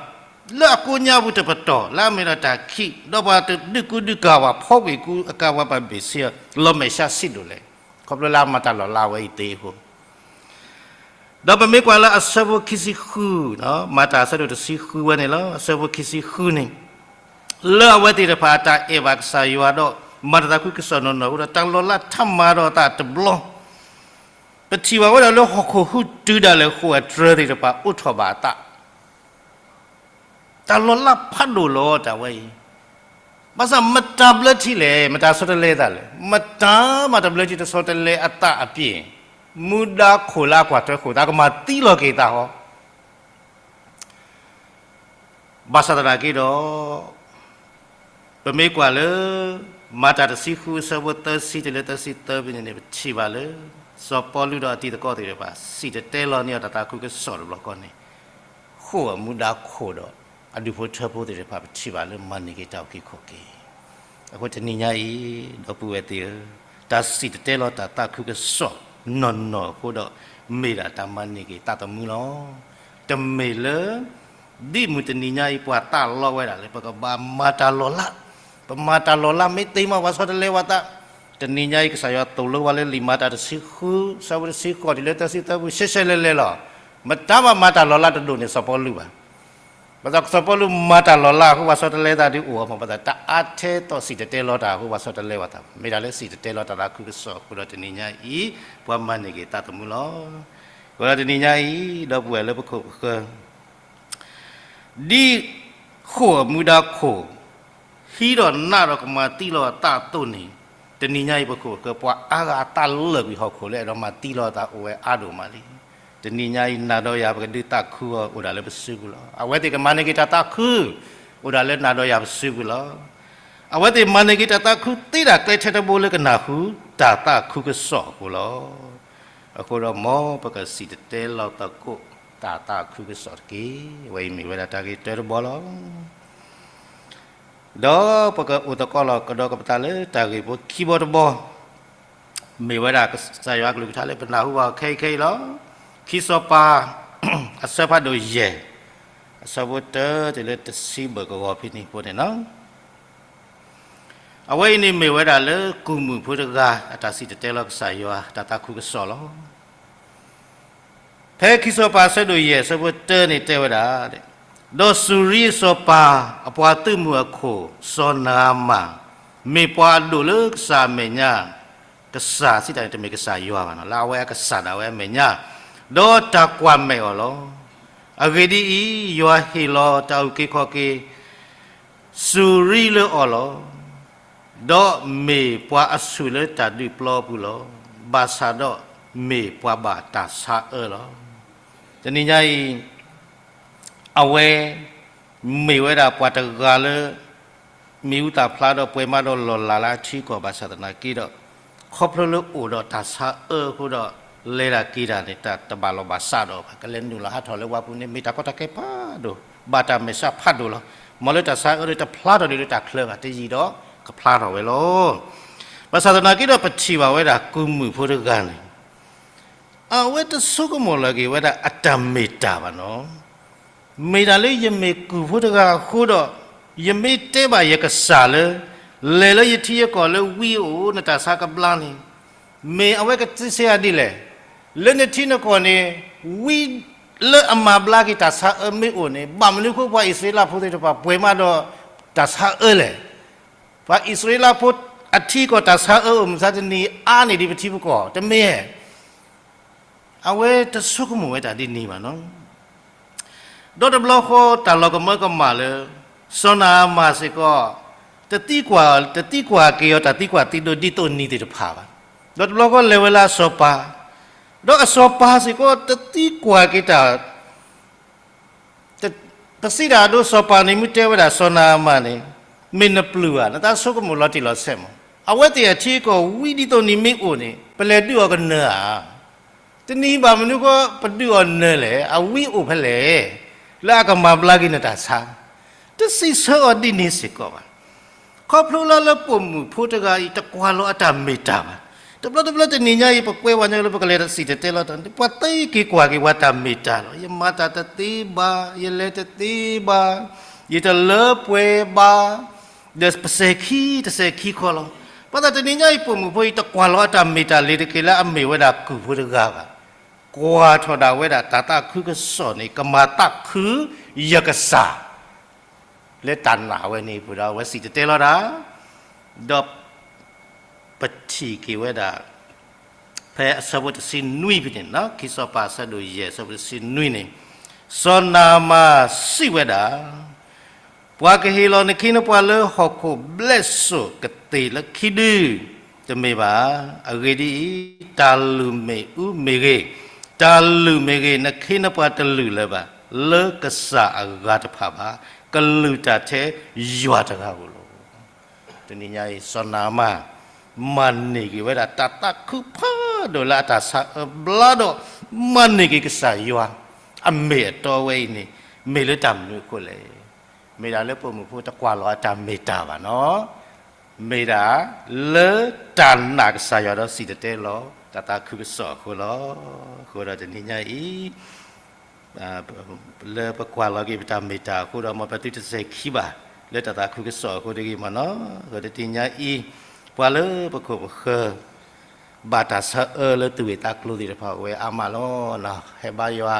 လၢအကိးညါပူၤတပတီၢ် လၢအမ့ၢ်ဒီးတၢ်ခံး ဒီးပှၤတဒုးကူဒုးကၤဝဲ ဖီကွံာ်ကူအကၤဝဲ ပှၤဘ့ၣ်ဆ့ လီၤမဲာ်ဆှးဆံးဒိၣ်လဲၣ်. ခီဖျိလၢအမၤတၢ်လီၤလးဝဲအံၤသ့အဃိ ဒီးပမ့ၢ်ကွၢ်လၢအဆၢဖိခံဆံဃု, မၤတၢ်အဆၢဒိၣ်တဆံဃုဝဲန့ၣ်လီၤ. အဆၢဖိခံဆံဃုန့ၣ် လၢအဝဲသ့ၣ်တဖၣ်အတၢ်အဲၣ်ဘၣ်ကစၢ်ယွၤဒီး မၤတၢ်သးခုကစီၣ်နီၢ်နီၢ်အဃိဒီး တၢ်လီၤလးထးမၤဒီးအသးတဘျီ, ပထံၣ်ဘၣ်ဝဲဒၣ်လၢဟီၣ်ခိၣ်ဟူးတုၤဒၣ်လဲာ်ဃိာ်အတြၢၤသ့ၣ်တဖၣ်အိးထီၣ်ဘၣ်အသး တၢ်လီၤလးဖးဒိၣ်လီၤတၢ်ဝဲအံၤ, ဘၣ်ဆၣ်မတၤဘျၢထံလဲၣ်, မတၤဆီတလဲသးလဲၣ်, မတၤမးတဘျၢထံတဆီတလဲအသးအပျ့ၤ, မူဒါခိၣ်လၢအကွၢ်ထွဲဃိာ်သးကမၤသံလီၤက့ၤသးဟီ, ဘၣ်ဆၣ်သနာ်က့ဒီး, ပမ့ၢ်ကွၢ်လၢ မၤတၢ်တဆံဃုအဆၢဖိသၢဆံတုၤလၢသၢဆံသၢဖဲန့ၣ်န့ၣ် ပထံၣ်ဘၣ်လၢ စီၤပီလူးဒီးအတံၤသကိးသ့ၣ်တဖၣ် စံၣ်တဲၤတဲလီၤန့ၢ်အီၤတၢ်သးခုကစီၣ်တဘျီဃီန့ၣ် ဃိာ်အမူဒါခိၣ်ဒီး အဒူၣ်ဖိထၢဖိသ့ၣ်တဖၣ် ပထံၣ်ဘၣ်လၢမၤန့ၢ်က့ၤတၢ်အုၣ်က့ၤခီၣ်က့ၤ အဃိတနံၤညါအံၤ ဒီပုၢ်ဝဲၢ်သ့ၣ်ဧၢ, တၢ်စံၣ်တဲၤတဲလီၤတၢ်သးခုကစီၣ်နီၢ်နီၢ်အဃိဒီး မ့ၢ်ဒၣ်တၢ်မၤန့ၢ်က့ၤသးသမူလီၤ. တမ့ၢ်လၢ ဒ်မုၢ်တနံၤညါအံၤ ပှၤသးလီဝဲဒၣ်လၢ ပကဘၣ်မၤတၢ်လီၤလး, ပမၤတၢ်လီၤလးမ့ၢ်သ့မး ပှၤဆီတလဲဝဲသး, တနံၤညါအံၤ ကစၢ်ယွၤသိၣ်လိဝဲလၢလံာ်မၤတၢ်တဆံဃု ဆၢဖိတဆံဃိးတုၤလၢသၢဆံသၢပူၤ ရှဲရှဲလဲၤလဲၤလီၤ. မတၤမၤမၤတၢ်လီၤလးတဒိၣ်န့ၢ်စီၤပီလူးဘၣ်. ဘၣ်ဆၣ်စီၤပီလူးမၤတၢ်လီၤလးအဃိ ပှၤဆီတလဲသးဒုးအိၣ်အီၤမး, ဘၣ်ဆၣ်တၢ်အါထဲသိးစံၣ်တဲၤတဲလီၤတၢ်အဃိ ပှၤဆီတလဲဝဲသးဘၣ်. မ့ၢ်ဒၣ်လၢစံၣ်တဲၤတဲလီၤတၢ်သးခုကစီၣ်အဃိဒီးတနံၤညါအံၤ ပှၤမၤန့ၢ်က့ၤသးသမူလီၤ. အဃိဒီးတနံၤညါအံၤ ဒီပုၢ်ဝဲၢ်လၢပခိၣ်ပဃၢၤ ဒ်ဃိာ်အမူဒါခိၣ် ဟံးဒီးနးဒီးကမၤသံလီၤအသးအသိးန့ၣ်, တနံၤညါအံၤပခိၣ်ပဃၢၤ ပှၤအါဂၤအသးလၢာ်ကွံာ်ဟီၣ်ခိၣ်လၢအဲၣ်ဒိးမၤသံလီၤအသးအိၣ်ဝဲအါဒိၣ်မးလံ. တနံၤညါအံၤ နၤဒီးယၤ ပကဒုးသးခုအီၤ အိၣ်ဒၣ်လၢပစုပူၤလီၤ. အဝဲသ့ၣ်ကမၤန့ၢ်က့ၤတၢ်သးခု အိၣ်ဒၣ်လၢနၤဒီးယၤပစုပူၤလီၤ. အဝဲသ့ၣ်မၤန့ၢ်က့ၤတၢ်သးခုသ့ဒၣ်ကျဲထဲတဘိလၢကနၢ်ဟူ တၢ်သးခုကစီၣ်အဃိလီၤ. အဃိဒီးမ်ပကစံၣ်တဲၤတဲလီၤသကိး တၢ်သးခုကစီၣ်တက့ၢ်. အဝဲအံၤမ့ၢ်ဝဲဒၣ်တၢ်ဂ့ၢ်တၢတဘီလီၤ. ဒီးပကအိၣ်သကိးလီၤကဒီးကပသးလၢတၢ်ဂ့ၢ်ဖိခံဘီတဘီ, မ့ၢ်ဝဲဒၣ်ကစၢ်ယွၤအကလုၢ်ကထါလၢပနၢ်ဟူဘၣ်အီၤခဲအံၤခဲအံၤလီၤ. ခံစီၤပၤ အဆၢဖးဒိၣ်ယဲၢ် အဆၢဖိတၢတုၤလၢတဆံဘၢၣ်ကဝီၤဖဲန့ၣ်အဃိန့ၣ်လီၤ. အဝဲအံၤန့ၣ်မ့ၢ်ဝဲဒၣ်လၢကုၢ်မုၣ်ဖိတဂၤ အတၢ်စံၣ်တဲၤတဲလီၤကစၢ်ယွၤ တၢ်သးခုကစီၣ်လီၤ. ဖဲခံစီၤပၤအဆၢဒိၣ်ယဲၢ် အဆၢဖိတၢန့ၣ်တဲဝဲဒၣ်, ဒီးစူၤရံအစီၤပၤ အပှၤသုးမုၢ်အခိၣ် စီၤနၤအမၣ် မ့ၢ်ပှၤအဒိၣ်လၢကစၢ်အမဲာ်ညါ, ကစၢ်စံးတၢ်န့ၣ် တမ့ၢ်ကစၢ်ယွၤဘၣ်နီၤ, လၢအဝဲအကစၢ်ဒၣ်ဝဲအမဲာ်ညါ, ဒီးတၢ်ကွၢ်မဲာ်အီၤလီၤ. အဂ့ၢ်ဒ်အံၤ, ယွၤဟ့ၣ်လီၤတၢ်အုၣ်က့ၤခီၣ်က့ၤ စူၤရံလၢအီၤလီၤ. ဒီးမ့ၢ်ပှၤအဆူၣ်လၢတၢ်ဒုးပျီပူၤလီၤ. ဘၣ်ဆၣ်ဒီးမ့ၢ်ပှၤဘၣ်တၢ်ဆါအၢလီၤ. တနံၤညါအံၤ အဝဲ မ့ၢ်ဝဲဒၣ်ပှၤတဂၤလၢ မ့ၣ်အူသၣ်ဖျါဒီးပှဲၤမးဒီးလီၢ်လၤလၢအထံကီၢ်ဘၣ်ဆၣ်သနာ်က့ဒီး ခီဖျိလၢအိၣ်ဒီးတၢ်ဆါအၢအဃိဒီး လဲၤတၢ်က့ၤတၢ်န့ၣ် တၢ်တဘၣ်လီၢ်ဘၣ်စးဒီးဘၣ်. ကလဲၤနုာ်လီၤဟးထီၣ်လၢဝါပူၤန့ၣ် မ့ၢ်တၢ်ကီတၢ်ခဲဖးဒိၣ်, ဘၣ်တၢ်မဲာ်ဆှးဖးဒိၣ်လီၤ. မ်လၢတၢ်ဆါအၢဒီးတဖျါထီၣ်ဒံးလၢတၢ်ချၢဘၣ်, တယံာ်ဒီးကဖျါထီၣ်ဝဲလီၤ. ဘၣ်ဆၣ်သနာ်က့ဒီး ပထံၣ်ဘၣ်ဝဲဒၣ်ကုၢ်မုၣ်ဖိတဂၤန့ၣ် အဝဲတဆိကမိၣ်လီၤက့ၤဝဲဒၣ်အတၢ်မ့ၢ်တၢ်ဘၣ်နီၤ. မ့ၢ်ဒၣ်လၢယမ့ၢ်ကုၢ်ဖိတဂၤအဃိဒီး ယမ့ၢ်တဲဘၣ်ယကစၢ်လၢ လဲၤလၢယထံယကီၢ်လၢဝံအိၣ် နတၢ်ဆါကဘျါန့ၣ်, မ့ၢ်အဝဲကစံးဆၢယၤဒ်လဲၣ်, လၢနထံနကီၢ်န့ၣ် ဝံလၢအမၤဘျါက့ၤတၢ်ဆါအၢမ့ၢ်အိၣ်န့ၣ် ဘၣ်မနုၤအဃိပှၤအံၣ်စရ့လးဖိသ့ၣ်တဖၣ်ပှဲၤမးဒီးတၢ်ဆါအၢလဲၣ်. ပှၤအံၣ်စရ့လးဖိအထံကီၢ်တၢ်ဆါအၢအိၣ်မုၢ်မဆါတနံၤ အါန့ၢ်ဒံးပထံပကီၢ် တမ့ၢ်ဧါ. အဝဲတဆိကမိၣ်ဝဲတၢ်ဒ်န့ၣ်ဘၣ်နီၤ. ဒီးတဘျီဃီတၢ်လီၤကမၢကမၣ်လၢ စီၤနၤအမၣ်စ့ၢ်ကီး တသံကွၢ်, တသံကွၢ်က့ၤအီၤတၢ်သံကွၢ်သံဒိးဒ်သိးနံၤသ့ၣ်တဖၣ်ဘၣ်. ဒီးတဘျီဃီလဲၤဝဲလၢအစီၤပၤ, ဒီးအစီၤပၤစ့ၢ်ကီးတသံကွၢ်က့ၤတၢ် တ, ပစံးတၢ်အဒိ စီၤပၤန့ၣ်မ့ၢ်တဲဝဲဒၣ်စီၤနၤအမၣ်န့ၣ်, မ့ၢ်နပျုၢ်ဧါ, နသးဆိကမိၣ်လီၤတံၢ်လီၤဆဲးမး. အဝဲသ့ၣ်အထံအကီၢ်ဝံဒ်သိးနံၤမ့ၢ်အိၣ်န့ၣ် ပလဲၤဒုးအီၤကနၢၤဧါ. တနံၤဘၣ်မနုၤဃိပဒုးအီၤနၢၤလဲၣ်, အဝံအိၣ်ဖဲလဲၣ်, လၢအကမၤဘျါက့ၤနတၢ်ဆါ. တစံးဆၢအီၤဒ်န့ၣ်စ့ၢ်ကီးဘၣ်. ခီဖျိလၢလၢပိာ်မုၣ်ဖိတဂၤအံၤ တကွၢ်လီၤအတၢ်မ့ၢ်တၢ်ဘၣ်. တဘျီတဘျီတနံၤညါအံၤ ပကွဲဝဲညါလၢပကလဲၤတစံၣ်တဲၤတဲလီၤတၢ်န့ၣ် ပှၤသ့က့ၤကွၢ်က့ၤပှၤတၢ်မ့ၢ်တၢ်လီၤ. ယမၤတၢ်တသ့ဘၣ်, ယလဲၤတသ့ဘၣ်, ယတလၢပှဲၤဘၣ်, ဒီးပစဲၤခံတစဲၤခံခီလီၤ. ဘၣ်ဆၣ်တနံၤညါအံၤ ပိာ်မုၣ်ဖိအံၤ တကွၢ်လီၤအတၢ်မ့ၢ်တၢ်လၢၤတက့ၢ်လၢအမ့ၢ်ဝဲဒၣ်ကုၢ်ဖိတဂၤဘၣ်. ကွၢ်ထီၣ်ဒၣ်ဝဲဒၣ်တၢ်သးခုကစီၣ်န့ၣ် ကမၤသးခုယကစၢ် လၢတၢ်နာ်ဝဲန့ၣ်အပူၤဒီး အဝဲစံၣ်တဲၤတဲလီၤတၢ်, ဒီးပထံၣ်က့ၤဝဲဒၣ် ဖဲအဆၢဖိတဆံနွံဖဲန့ၣ်, ခံစီၤပၤအဆၢဒိၣ်ယဲၢ်အဆၢဖိတဆံနွံန့ၣ်, စီၤနၤအမၣ်စံးဝဲဒၣ်, ပှၤကဟ့ၣ်လီၤနခ့နပှၤလၢဟီၣ်ခိၣ်ဘျဲးစိာ်ကသ့ၣ်လၢခံဒု, တမ့ၢ်ဘၣ်. အဂ့ၢ်ဒ်အံၤ, တၢ်လုၢ်မ့ၣ်အူမ့ၢ်ဂ့ၤ, တၢ်လုၢ်မ့ၢ်ဂ့ၤ, နခ့နပှၤတလုၢ်လၢၤဘၣ် လၢကစၢ်အဂၤတဖၣ်ဘၣ်, ကလုၢ်တၢ်ထဲယွၤတဂၤဧိၤလီၤ. တနံၤညါအံၤ စီၤနၤအမၣ် မၤန့ၢ်က့ၤဝဲဒၣ်တၢ်သးခုဖးဒိၣ်လၢအတၢ်ဆါအၢဘျါဒီး မၤန့ၢ်က့ၤကစၢ်ယွၤ အမ့ၢ်အတီဝဲအံၤန့ၣ် မ့ၢ်လၢတၢ်မနုၤအဃိလဲၣ်. မ့ၢ်ဒၣ်လၢပိာ်မုၣ်ဖိတကွၢ်လီၤအတၢ်မ့ၢ်တၢ်ဘၣ်နီၤ မ့ၢ်ဒၣ်လၢတၢ်နာ်ကစၢ်ယွၤဒီးစံၣ်တဲၤတဲလီၤ တၢ်သးခုကစီၣ်အဃိလီၤ. အဃိဒီးတနံၤညါအံၤ လၢပကွၢ်လီၤက့ၤပတၢ်မ့ၢ်တၢ်အဃိဒီး မ်ပသုတစဲၤခံဘၣ် လၢတၢ်သးခုကစီၣ်အဃိတဂ့ၤမ့ၢ်နီၤ. အဃိတနံၤညါအံၤ ပှၤလၢပခိၣ်ပဃၢၤ ဘၣ်တၢ်ဆါအၢလၢသူၣ်ဂ့ၢ်သးကျိၤသ့ၣ်တဖၣ်အိၣ်ဝဲအါမးလီၤ. ဟဲဘါယွၤ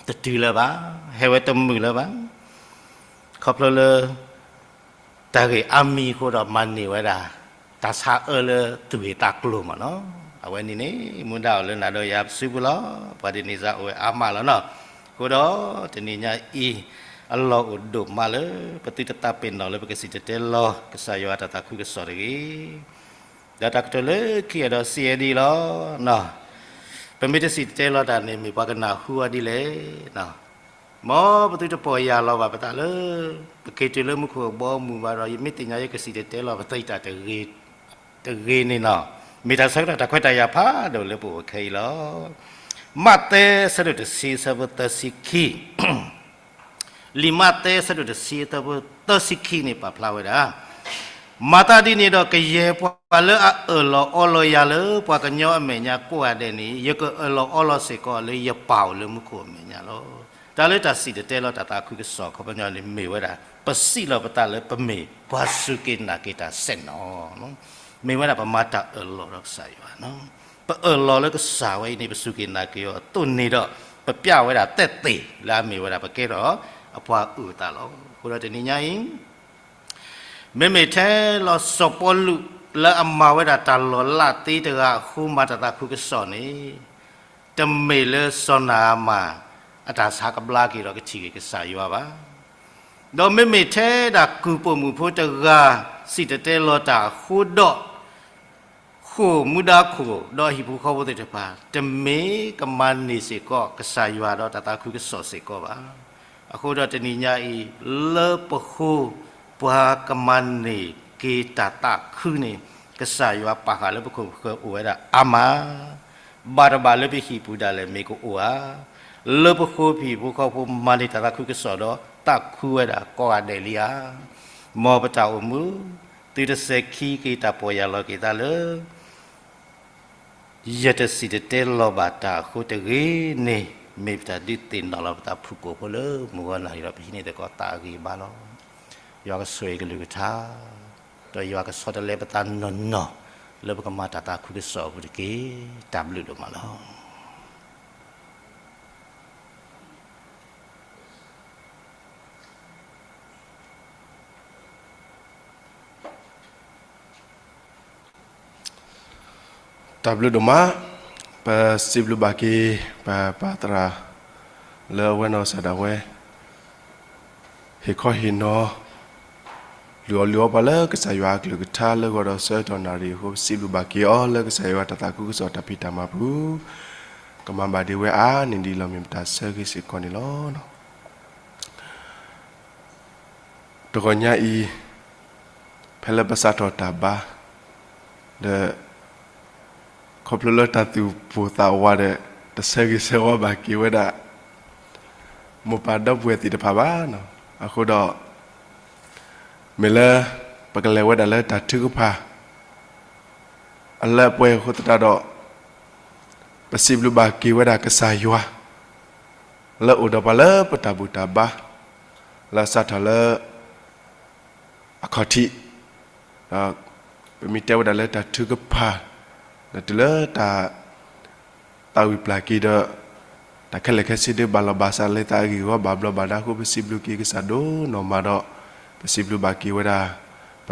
တတုၤလၢၤဘၣ်, ဟဲဝဲတမုာ်လၢၤဘၣ်. ခီဖျိလၢ တၢ်ဂ့ၢ်အါမံၤအဃိဒီးမၤန့ၢ်ဝဲဒၣ် တၢ်ဆါအၢလၢသူၣ်ဂ့ၢ်သးကျိၤမ့ၢ်နီၤ. အဝဲန့ၣ်န့ၣ် မူဒါအိၣ်လၢနၤဒီးယၤပစုပူၤလီၤ. ပှၤဒ်န့ၣ်စ့ၢ်အိၣ်ဝဲအါမးလီၤနီၤ. အဃိဒီးတနံၤညါအံၤ အလီၢ်အိၣ်ဒိၣ်မးလၢ ပသုတသးပ့ၤနီၣ်လၢပကစံၣ်တဲၤတဲလီၤ ကစၢ်ယွၤတၢ်သးခုကစီၣ်တဂ့ၤ. ဒီးတၢ်ကတိၤလၢခံအံၤဒီးစံးဝဲဒ်အံၤလီၤ. ပမ့ၢ်တစံၣ်တဲၤတဲလီၤတၢ်န့ၣ် မ့ၢ်ပှၤကနၢ်ဟူအီၤဒ်လဲၣ်. မ်ပသုတပီၢ်ယၢ်လီၤဘၣ်ပသးလၢ ပက့ၤတုၤလၢမူခိၣ်အဘီအမုၢ်ဘၣ်ဒီး ယမ့ၢ်သ့ၣ်ညါယကစံၣ်တဲၤတဲလီၤပသးတၢ်တဂ့ၤန့ၣ်နီၤ. မ့ၢ်တၢ်ဆၢကတီၢ်တၢ်ခွဲးတၢ်ယာ်ဖးဒိၣ်လၢပအိၣ်ခဲအံၤလီၤ. မးသဲဆၢဒိၣ်တဆံဆၢဖိသၢဆံခံ လံာ်မးသဲဆၢဒိၣ်တဆံသၢဖိသၢဆံခံန့ၣ်ပာ်ဖျါဝဲဒၣ်, မၤသးဒ်န့ၣ်ဒီးကယဲၢ်ပှၤလၢအအၢၣ်လီၤအီလီၤယၤလၢပှၤကညီအမဲာ်ညါကိးဂၤဒဲးန့ၣ် ယကအၢၣ်လီၤအီလီၤစ့ၢ်ကီးလၢယပၢ်အိၣ်လၢမူခိၣ်အမဲာ်ညါလီၤ. တၢ်လၢတၢ်စံၣ်တဲၤတဲလီၤတၢ်သးခုကစီၣ်ခီပညီန့ၣ် မ့ၢ်ဝဲဒၣ် ပစံးလီၤပသးလၢပမ့ၢ်ပှၤစူၢ်က့ၤနာ်က့ၤတၢ်စဲၣ်နီၤ မ့ၢ်ဝဲဒၣ်ပမၤတၢ်အၢၣ်လီၤဒီးကစၢ်ယွၤနီၤ. ပအၢၣ်လီၤလၢကစၢ်ဝဲအံၤန့ၣ် ပစူၢ်က့ၤနာ်က့ၤအီၤအသိးန့ၣ်ဒီး ပပျဲဝဲဒၣ်သဲၣ်သ့ၣ်လၢအမ့ၢ်ဝဲဒၣ်ပကဲထီၣ်အပှၤအုၣ်အသးလီၤ. အဃိဒီးတနံၤညါအံၤ မ့မ့ၢ်ထဲလီၤစီၤပီလူးလၢအမၤဝဲဒၣ်တၢ်လီၤလးသ့တဂၤအဃိမၤတၢ်သးခုကစီၣ်န့ၣ် တမ့ၢ်လၢစီၤနၤအမၣ် အတၢ်ဆါကဘျါက့ၤဒီးကထံၣ်က့ၤကစၢ်ယွၤဘၣ်. ဒီးမ့မ့ၢ်ထဲဒၣ်ကုၢ်ပိာ်မုၣ်ဖိတဂၤ စံၣ်တဲၤတဲလီၤတၢ်အဃိဒီး ဃိာ်မူဒါခိၣ်ဒီးအဟံၣ်ဖိဃီဖိသ့ၣ်တဖၣ် တမ့ၢ်ကမၤန့ၢ်စ့ၢ်ကီးကစၢ်ယွၤဒီးတၢ်သးခုကစီၣ်စ့ၢ်ကီးဘၣ်. အဃိဒီးတနံၤညါအံၤ လၢပဃိ ပှၤကမၤန့ၢ်က့ၤတၢ်သးခုန့ၣ် ကစၢ်ယွၤပာ်ဃာ်လၢပခိၣ်ပဃၢၤအိၣ်ဝဲဒၣ်အါမး ဘၣ်တဘၣ်လၢပဟံၣ်ပူၤဒၣ်လဲာ်မ့ၢ်ကအိၣ်ဧါ. လၢပဃိပဟံၣ်ဖိဃီဖိမၤန့ၢ်တၢ်သးခုကစီၣ်ဒီးသးခုဝဲဒၣ်ကိးဂၤဒဲးလံဧါ. မ်ပတၢ်အိၣ်မူ သုတစဲၤခံက့ၤတၢ်ပီၢ်ယၢ်လီၤက့ၤသးလၢ ယတစံၣ်တဲၤတဲလီၤဘၣ်တၢ်အဃိတဂ့ၤန့ၣ် မ့ၢ်ပတၢ်ဒုးသ့ၣ်နီၣ်လီၤပသးဖုၣ်ကိာ်ဖိလၢမုၢ်ဂီၤနၣ်ရံၣ်ဒီး ပဟံးန့ၢ်သကိးသးအဂံၢ်အဘါလီၤ. ယွၤကဆိၣ်ဂ့ၤကလုၢ်ကထါ ဒီးယွၤကဆီတလဲပသးနီၢ်နီၢ် လၢပကမၤတၢ်သးခုကစီၣ်အပူၤတက့ၢ်. တၢ်ဘျုးဒိၣ်မးလီၤ. တၢ်ဘျုးဒိၣ်မး, ပစံးဘျုးဘၣ်က့ၤ ပပၢ်သရၣ် လၢအဝဲနီၢ်ကစၢ်ဒၣ်ဝဲ ဟ့ၣ်ခီဟ့ၣ်နီၤ လုၢ်အီၣ်လုၢ်အီပှၤလၢကစၢ်ယွၤအကလုၢ်ကထါလၢဂီၤဒီးဆၢကတီၢ်နၣ်ရံၣ်အဃိ ပစံးဘျုးဘၣ်က့ၤအီၤလၢကစၢ်ယွၤတၢ်သးခုကစီၣ်တၢ်ဖံးတၢ်မၤပူၤ ကမၤဘၣ်ဒံးဝဲအါန့ၢ်ဒံးလီၤ မ့ၢ်ပတၢ်ဆၢဂ့ၤစ့ၢ်ကီးန့ၣ်လီၤ. တဂီၤညါအံၤ ဖဲလၢပစးထီၣ်တၢ်ဘါ ဒီး ခီဖျိလၢတၢ်သူၣ်ပိၢ်သးဝးဒီး တဆၢဂ့ၤဆၢဝါဘၣ်က့ၤဝဲဒၣ် မိၢ်ပၢ်ဒီပုၢ်ဝဲၢ်သ့ၣ်တဖၣ်ဘၣ်. အဃိဒီး မ့ၢ်လၢ ပကလဲၤဝဲဒၣ်လၢတၢ်ထုကဖၣ် အလၢအပှဲၤအဃိသတးဒီး ပစံးဘျုးဘၣ်က့ၤဝဲဒၣ်ကစၢ်ယွၤ လၢအိၣ်ဒီးပှၤလၢပတၢ်ဘူၣ်တၢ်ဘါ လၢအစးထီၣ်လၢ အခီၣ်ထံး ဒီးပမ့ၢ်တဲဝဲဒၣ်လၢတၢ်ထုကဖၣ် ဒီးတုၤလၢတၢ် သးဝံၣ်ပျၢ်က့ၤဒီး တၢ်ခဲလၢာ်ခဲဆ့ဒုးဘၣ်လီၤဘၣ်စးလၢသးအဂ့ၢ်အဂီၢ်ဘၣ်ဘျီးဘၣ်ဒါအဃိ ပစံးဘျုးက့ၤကစၢ်ဒိၣ်နီၢ်မးဒီး ပစံးဘျုးဘၣ်က့ၤဝဲဒၣ် ပ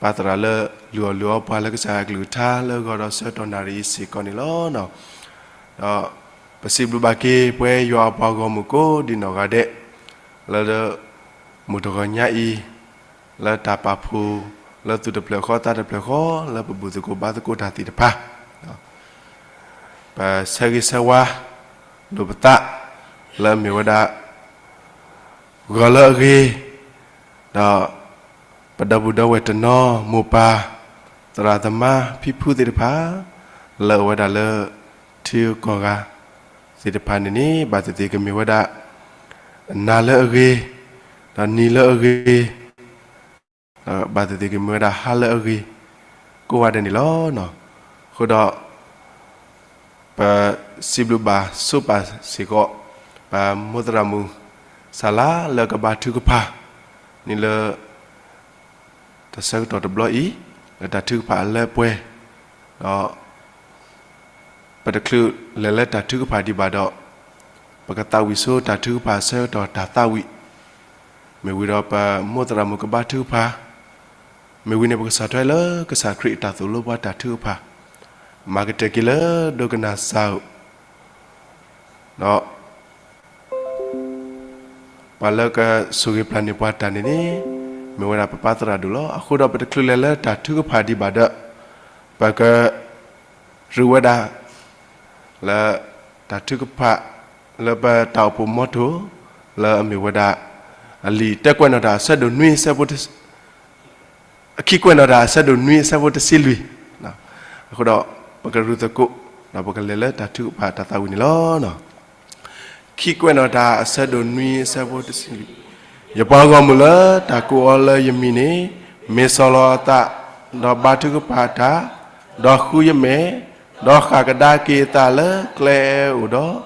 ပၢ်သရၣ်လၢလုၢ်အီၣ်လုၢ်အီပှၤလၢကစၢ်ယွၤအကလုၢ်ကထါလၢဂီၤဒီးဆၢကတီၢ်နၣ်ရံၣ်အံၤစ့ၢ်ကီးန့ၣ်လီၤ. ဒီး ပစံးဘျုးဘၣ်က့ၤပဝဲယွၤအပှၤဂီၢ်မုၢ်ကိးဒံးနီၢ်ဂၤဒဲး လၢ မုၢ်တဂီၤညါအံၤ လၢတၢ်ပာ်ဖှိၣ် လၢသူၣ်တဖျၢၣ်ဃီသးတဖျၢၣ်ဃီ လၢပဘူၣ်သကိးဘါသကိးတၢ်သ့ၣ်တဖၣ် ပဆၢဂ့ၤဆၢဝါလိာ်ပသး လၢအမ့ၢ်ဝဲဒၣ် ဂီၤလၢအဂ့ၤ ဒီး ပဒီပုၢ်ဒီဝဲၢ်တနီၤ မိၢ်ပၢ် သရၣ်သမါ ဖံဖုသ့ၣ်တဖၣ် လၢအဝဲဒၣ်လၢ ထံဂုၤကီၢ်ဂၤသ့ၣ်တဖၣ်န့ၣ်န့ၣ် ဘၣ်သ့ၣ်သ့ၣ်ကမ့ၢ်ဝဲဒၣ် နၤလၢအဂ့ၤ, ဒီးနံၤလၢအဂ့ၤ, ဒီးဘၣ်သ့ၣ်သ့ၣ်ကမ့ၢ်ဝဲဒၣ်ဟါလၢအဂ့ၤ ကိးဂၤဒဲးန့ၣ်လီၤ. အဃိဒီး ပစံးဘျုးဘၣ်ဆိပာ်စ့ၢ်ကီး ပမိၢ်သရၣ်မုၣ်စၤလၤလၢကဘါထုကဖၣ်န့ၣ်လၢ တၢ်ဆၢကတီၢ်တဘျီအံၤ လၢတၢ်ထုကဖၣ်အလၢပှဲၤ, ဒီး ပတချုးလဲၤလၢတၢ်ထုကဖၣ်ဒံးဘၣ်ဒီး ပကသးဝံၣ်ဆိတၢ်ထုကဖၣ်အဆၢကတီၢ်တၢ်သးဝံၣ်, မ့ၢ်ဝံၤဒီးပမိၢ်သရၣ်မုၣ်ကဘါထုကဖၣ်, မ့ၢ်ဝံၤန့ၣ် ပကစၢ်ထွဲလၢကစၢ်ခရံာ်အတၢ်သိၣ်လိပှၤတၢ်ထုကဖၣ်, မၤကတၢၢ်က့ၤလၢဒိကနၣ်စၢ်ဧိၤ, ဒီး ပှၤလၢကဆိၣ်ဂ့ၤပျၢ်န့ၢ်ပှၤတၢ်န့ၣ်န့ၣ် မ့ၢ်ဝဲဒၣ်ပပၢ်သရၣ်ဒိၣ်လီၤ. အဃိဒီးပတချုးလဲၤလၢတၢ်ထုကဖၣ်ဒံးဘၣ်ဒီး ပက ရူးဝဲဒၣ် လၢတၢ်ထုကဖၣ် လၢပတၢ်အိၣ်ဖှိၣ်မီထိၣ် လၢအမ့ၢ်ဝဲဒၣ် အလံာ်တၢကွဲးနီၣ်တၢ်အဆၢဒိၣ်နွံအဆၢဖိတဆံ အခံကွဲးနီၣ်တၢ်အဆၢဒိၣ်နွံအဆၢဖိတဆံလွံၢ်, အဃိဒီး ပကရူးသကိး ဒီးပကလဲၤလၢတၢ်ထုကဖၣ်တၢ်သးဝံၣ်န့ၣ်လီၤ. ခံကွဲးနီၣ်တၢ်အဆၢဒိၣ်နွံအဆၢဖိတဆံလွံၢ်, ယပှၤဂီၢ်မုၢ်လၢတၢ်ကိးအီၤလၢယမံၤန့ၣ် မ့ၢ်စီၤလီၤအသး, ဒီးဘါထုကဖၣ်တၢ်, ဒီးဃုယမဲာ်, ဒီးဃၣ်ကဒါက့ၤအသးလၢကျဲအအိၣ်ဒီး,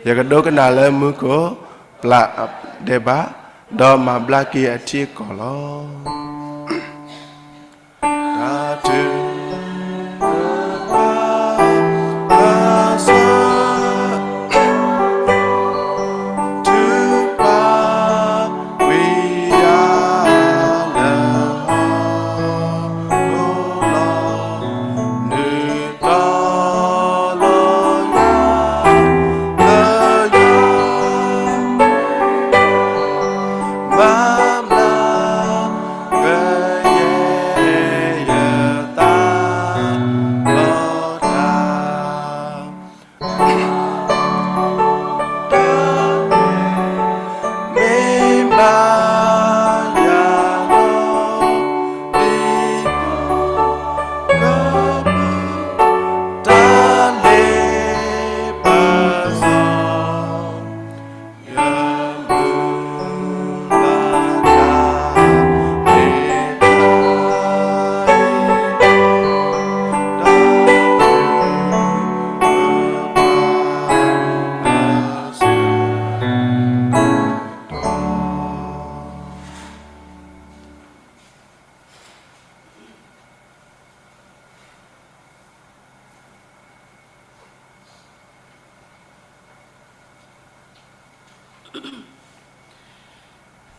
ယကဒိကနၣ်လၢမူခိၣ်ပျၢ်ဒဲးဘး, ဒီးမၤဘျါက့ၤအထံအကီၢ်လီၤ. တၢ်ထုကဖၣ်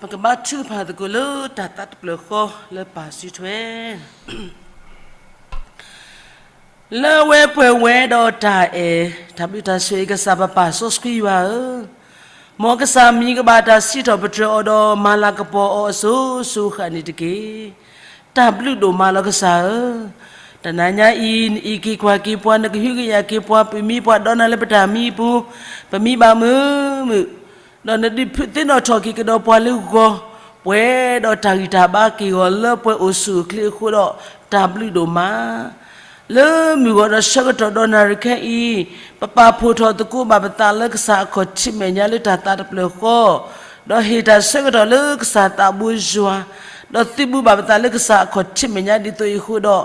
ပကဘါထုကဖၣ်သကိးလၢတၢ်သးတဖျၢၣ်ဃီလၢပၢ်စုထွဲ လၢအဝဲပှဲၤဝဲဒီးတၢ်အဲၣ် တၢ်ဘျုးတၢ်ဆိၣ်ဂ့ၤကစၢ်ပပၢ်စီဆှံယွၤဧၢ, မ်ကစၢ်မံၤကဘၣ်တၢ်စံးထီၣ်ပတြၢၤအီၤဒီး မၤလၤကပီၤအီၤအစိၤစိၤဃၣ်န့ၣ်တက့ၢ်. တၢ်ဘျုးဒိၣ်မးလီၤကစၢ်ဧၢ, တနၤညါအံၤ နအံးက့ၤကွၢ်က့ၤပှၤ နကဟုကယာ်က့ၤပှၤ ပမံပှၤဒီးနၤလၢပတၢ်မံအပူၤ, ပမံဘၣ်မုာ်မုာ် ဒီးနဒုးဖုးသ့ၣ်နီၣ်ထီၣ်က့ၤကဒီးပှၤလၢဂီၤ, ပှဲၤဒီးတၢ်ဂံၢ်တၢ်ဘါက့ၢ်ဂီၤလၢပှဲၤအိၣ်ဆူၣ်အိၣ်ချ့အဃိဒီး တၢ်ဘျုးဒိၣ်မး လၢမုၢ်ဂီၤဒီးဆၢကတီၢ်ဒီးနၣ်ရံၣ်ခဲအံၤ, ပပာ်ဖှိၣ်ထီၣ်သကိးဘၣ်ပသးလၢကစၢ်အခီၣ်ထံးမဲာ်ညါလၢတၢ်သးတဖျၢၣ်ဃီ, ဒီးဟ့ၣ်တၢ်ဆၢကတီၢ်လၢကစၢ်သးဘိယွၤ, ဒီးသုးဘူးဘၣ်ပသးလၢကစၢ်အခီၣ်ထံးမဲာ်ညါဒ်သိးအံၤအဃိဒီး,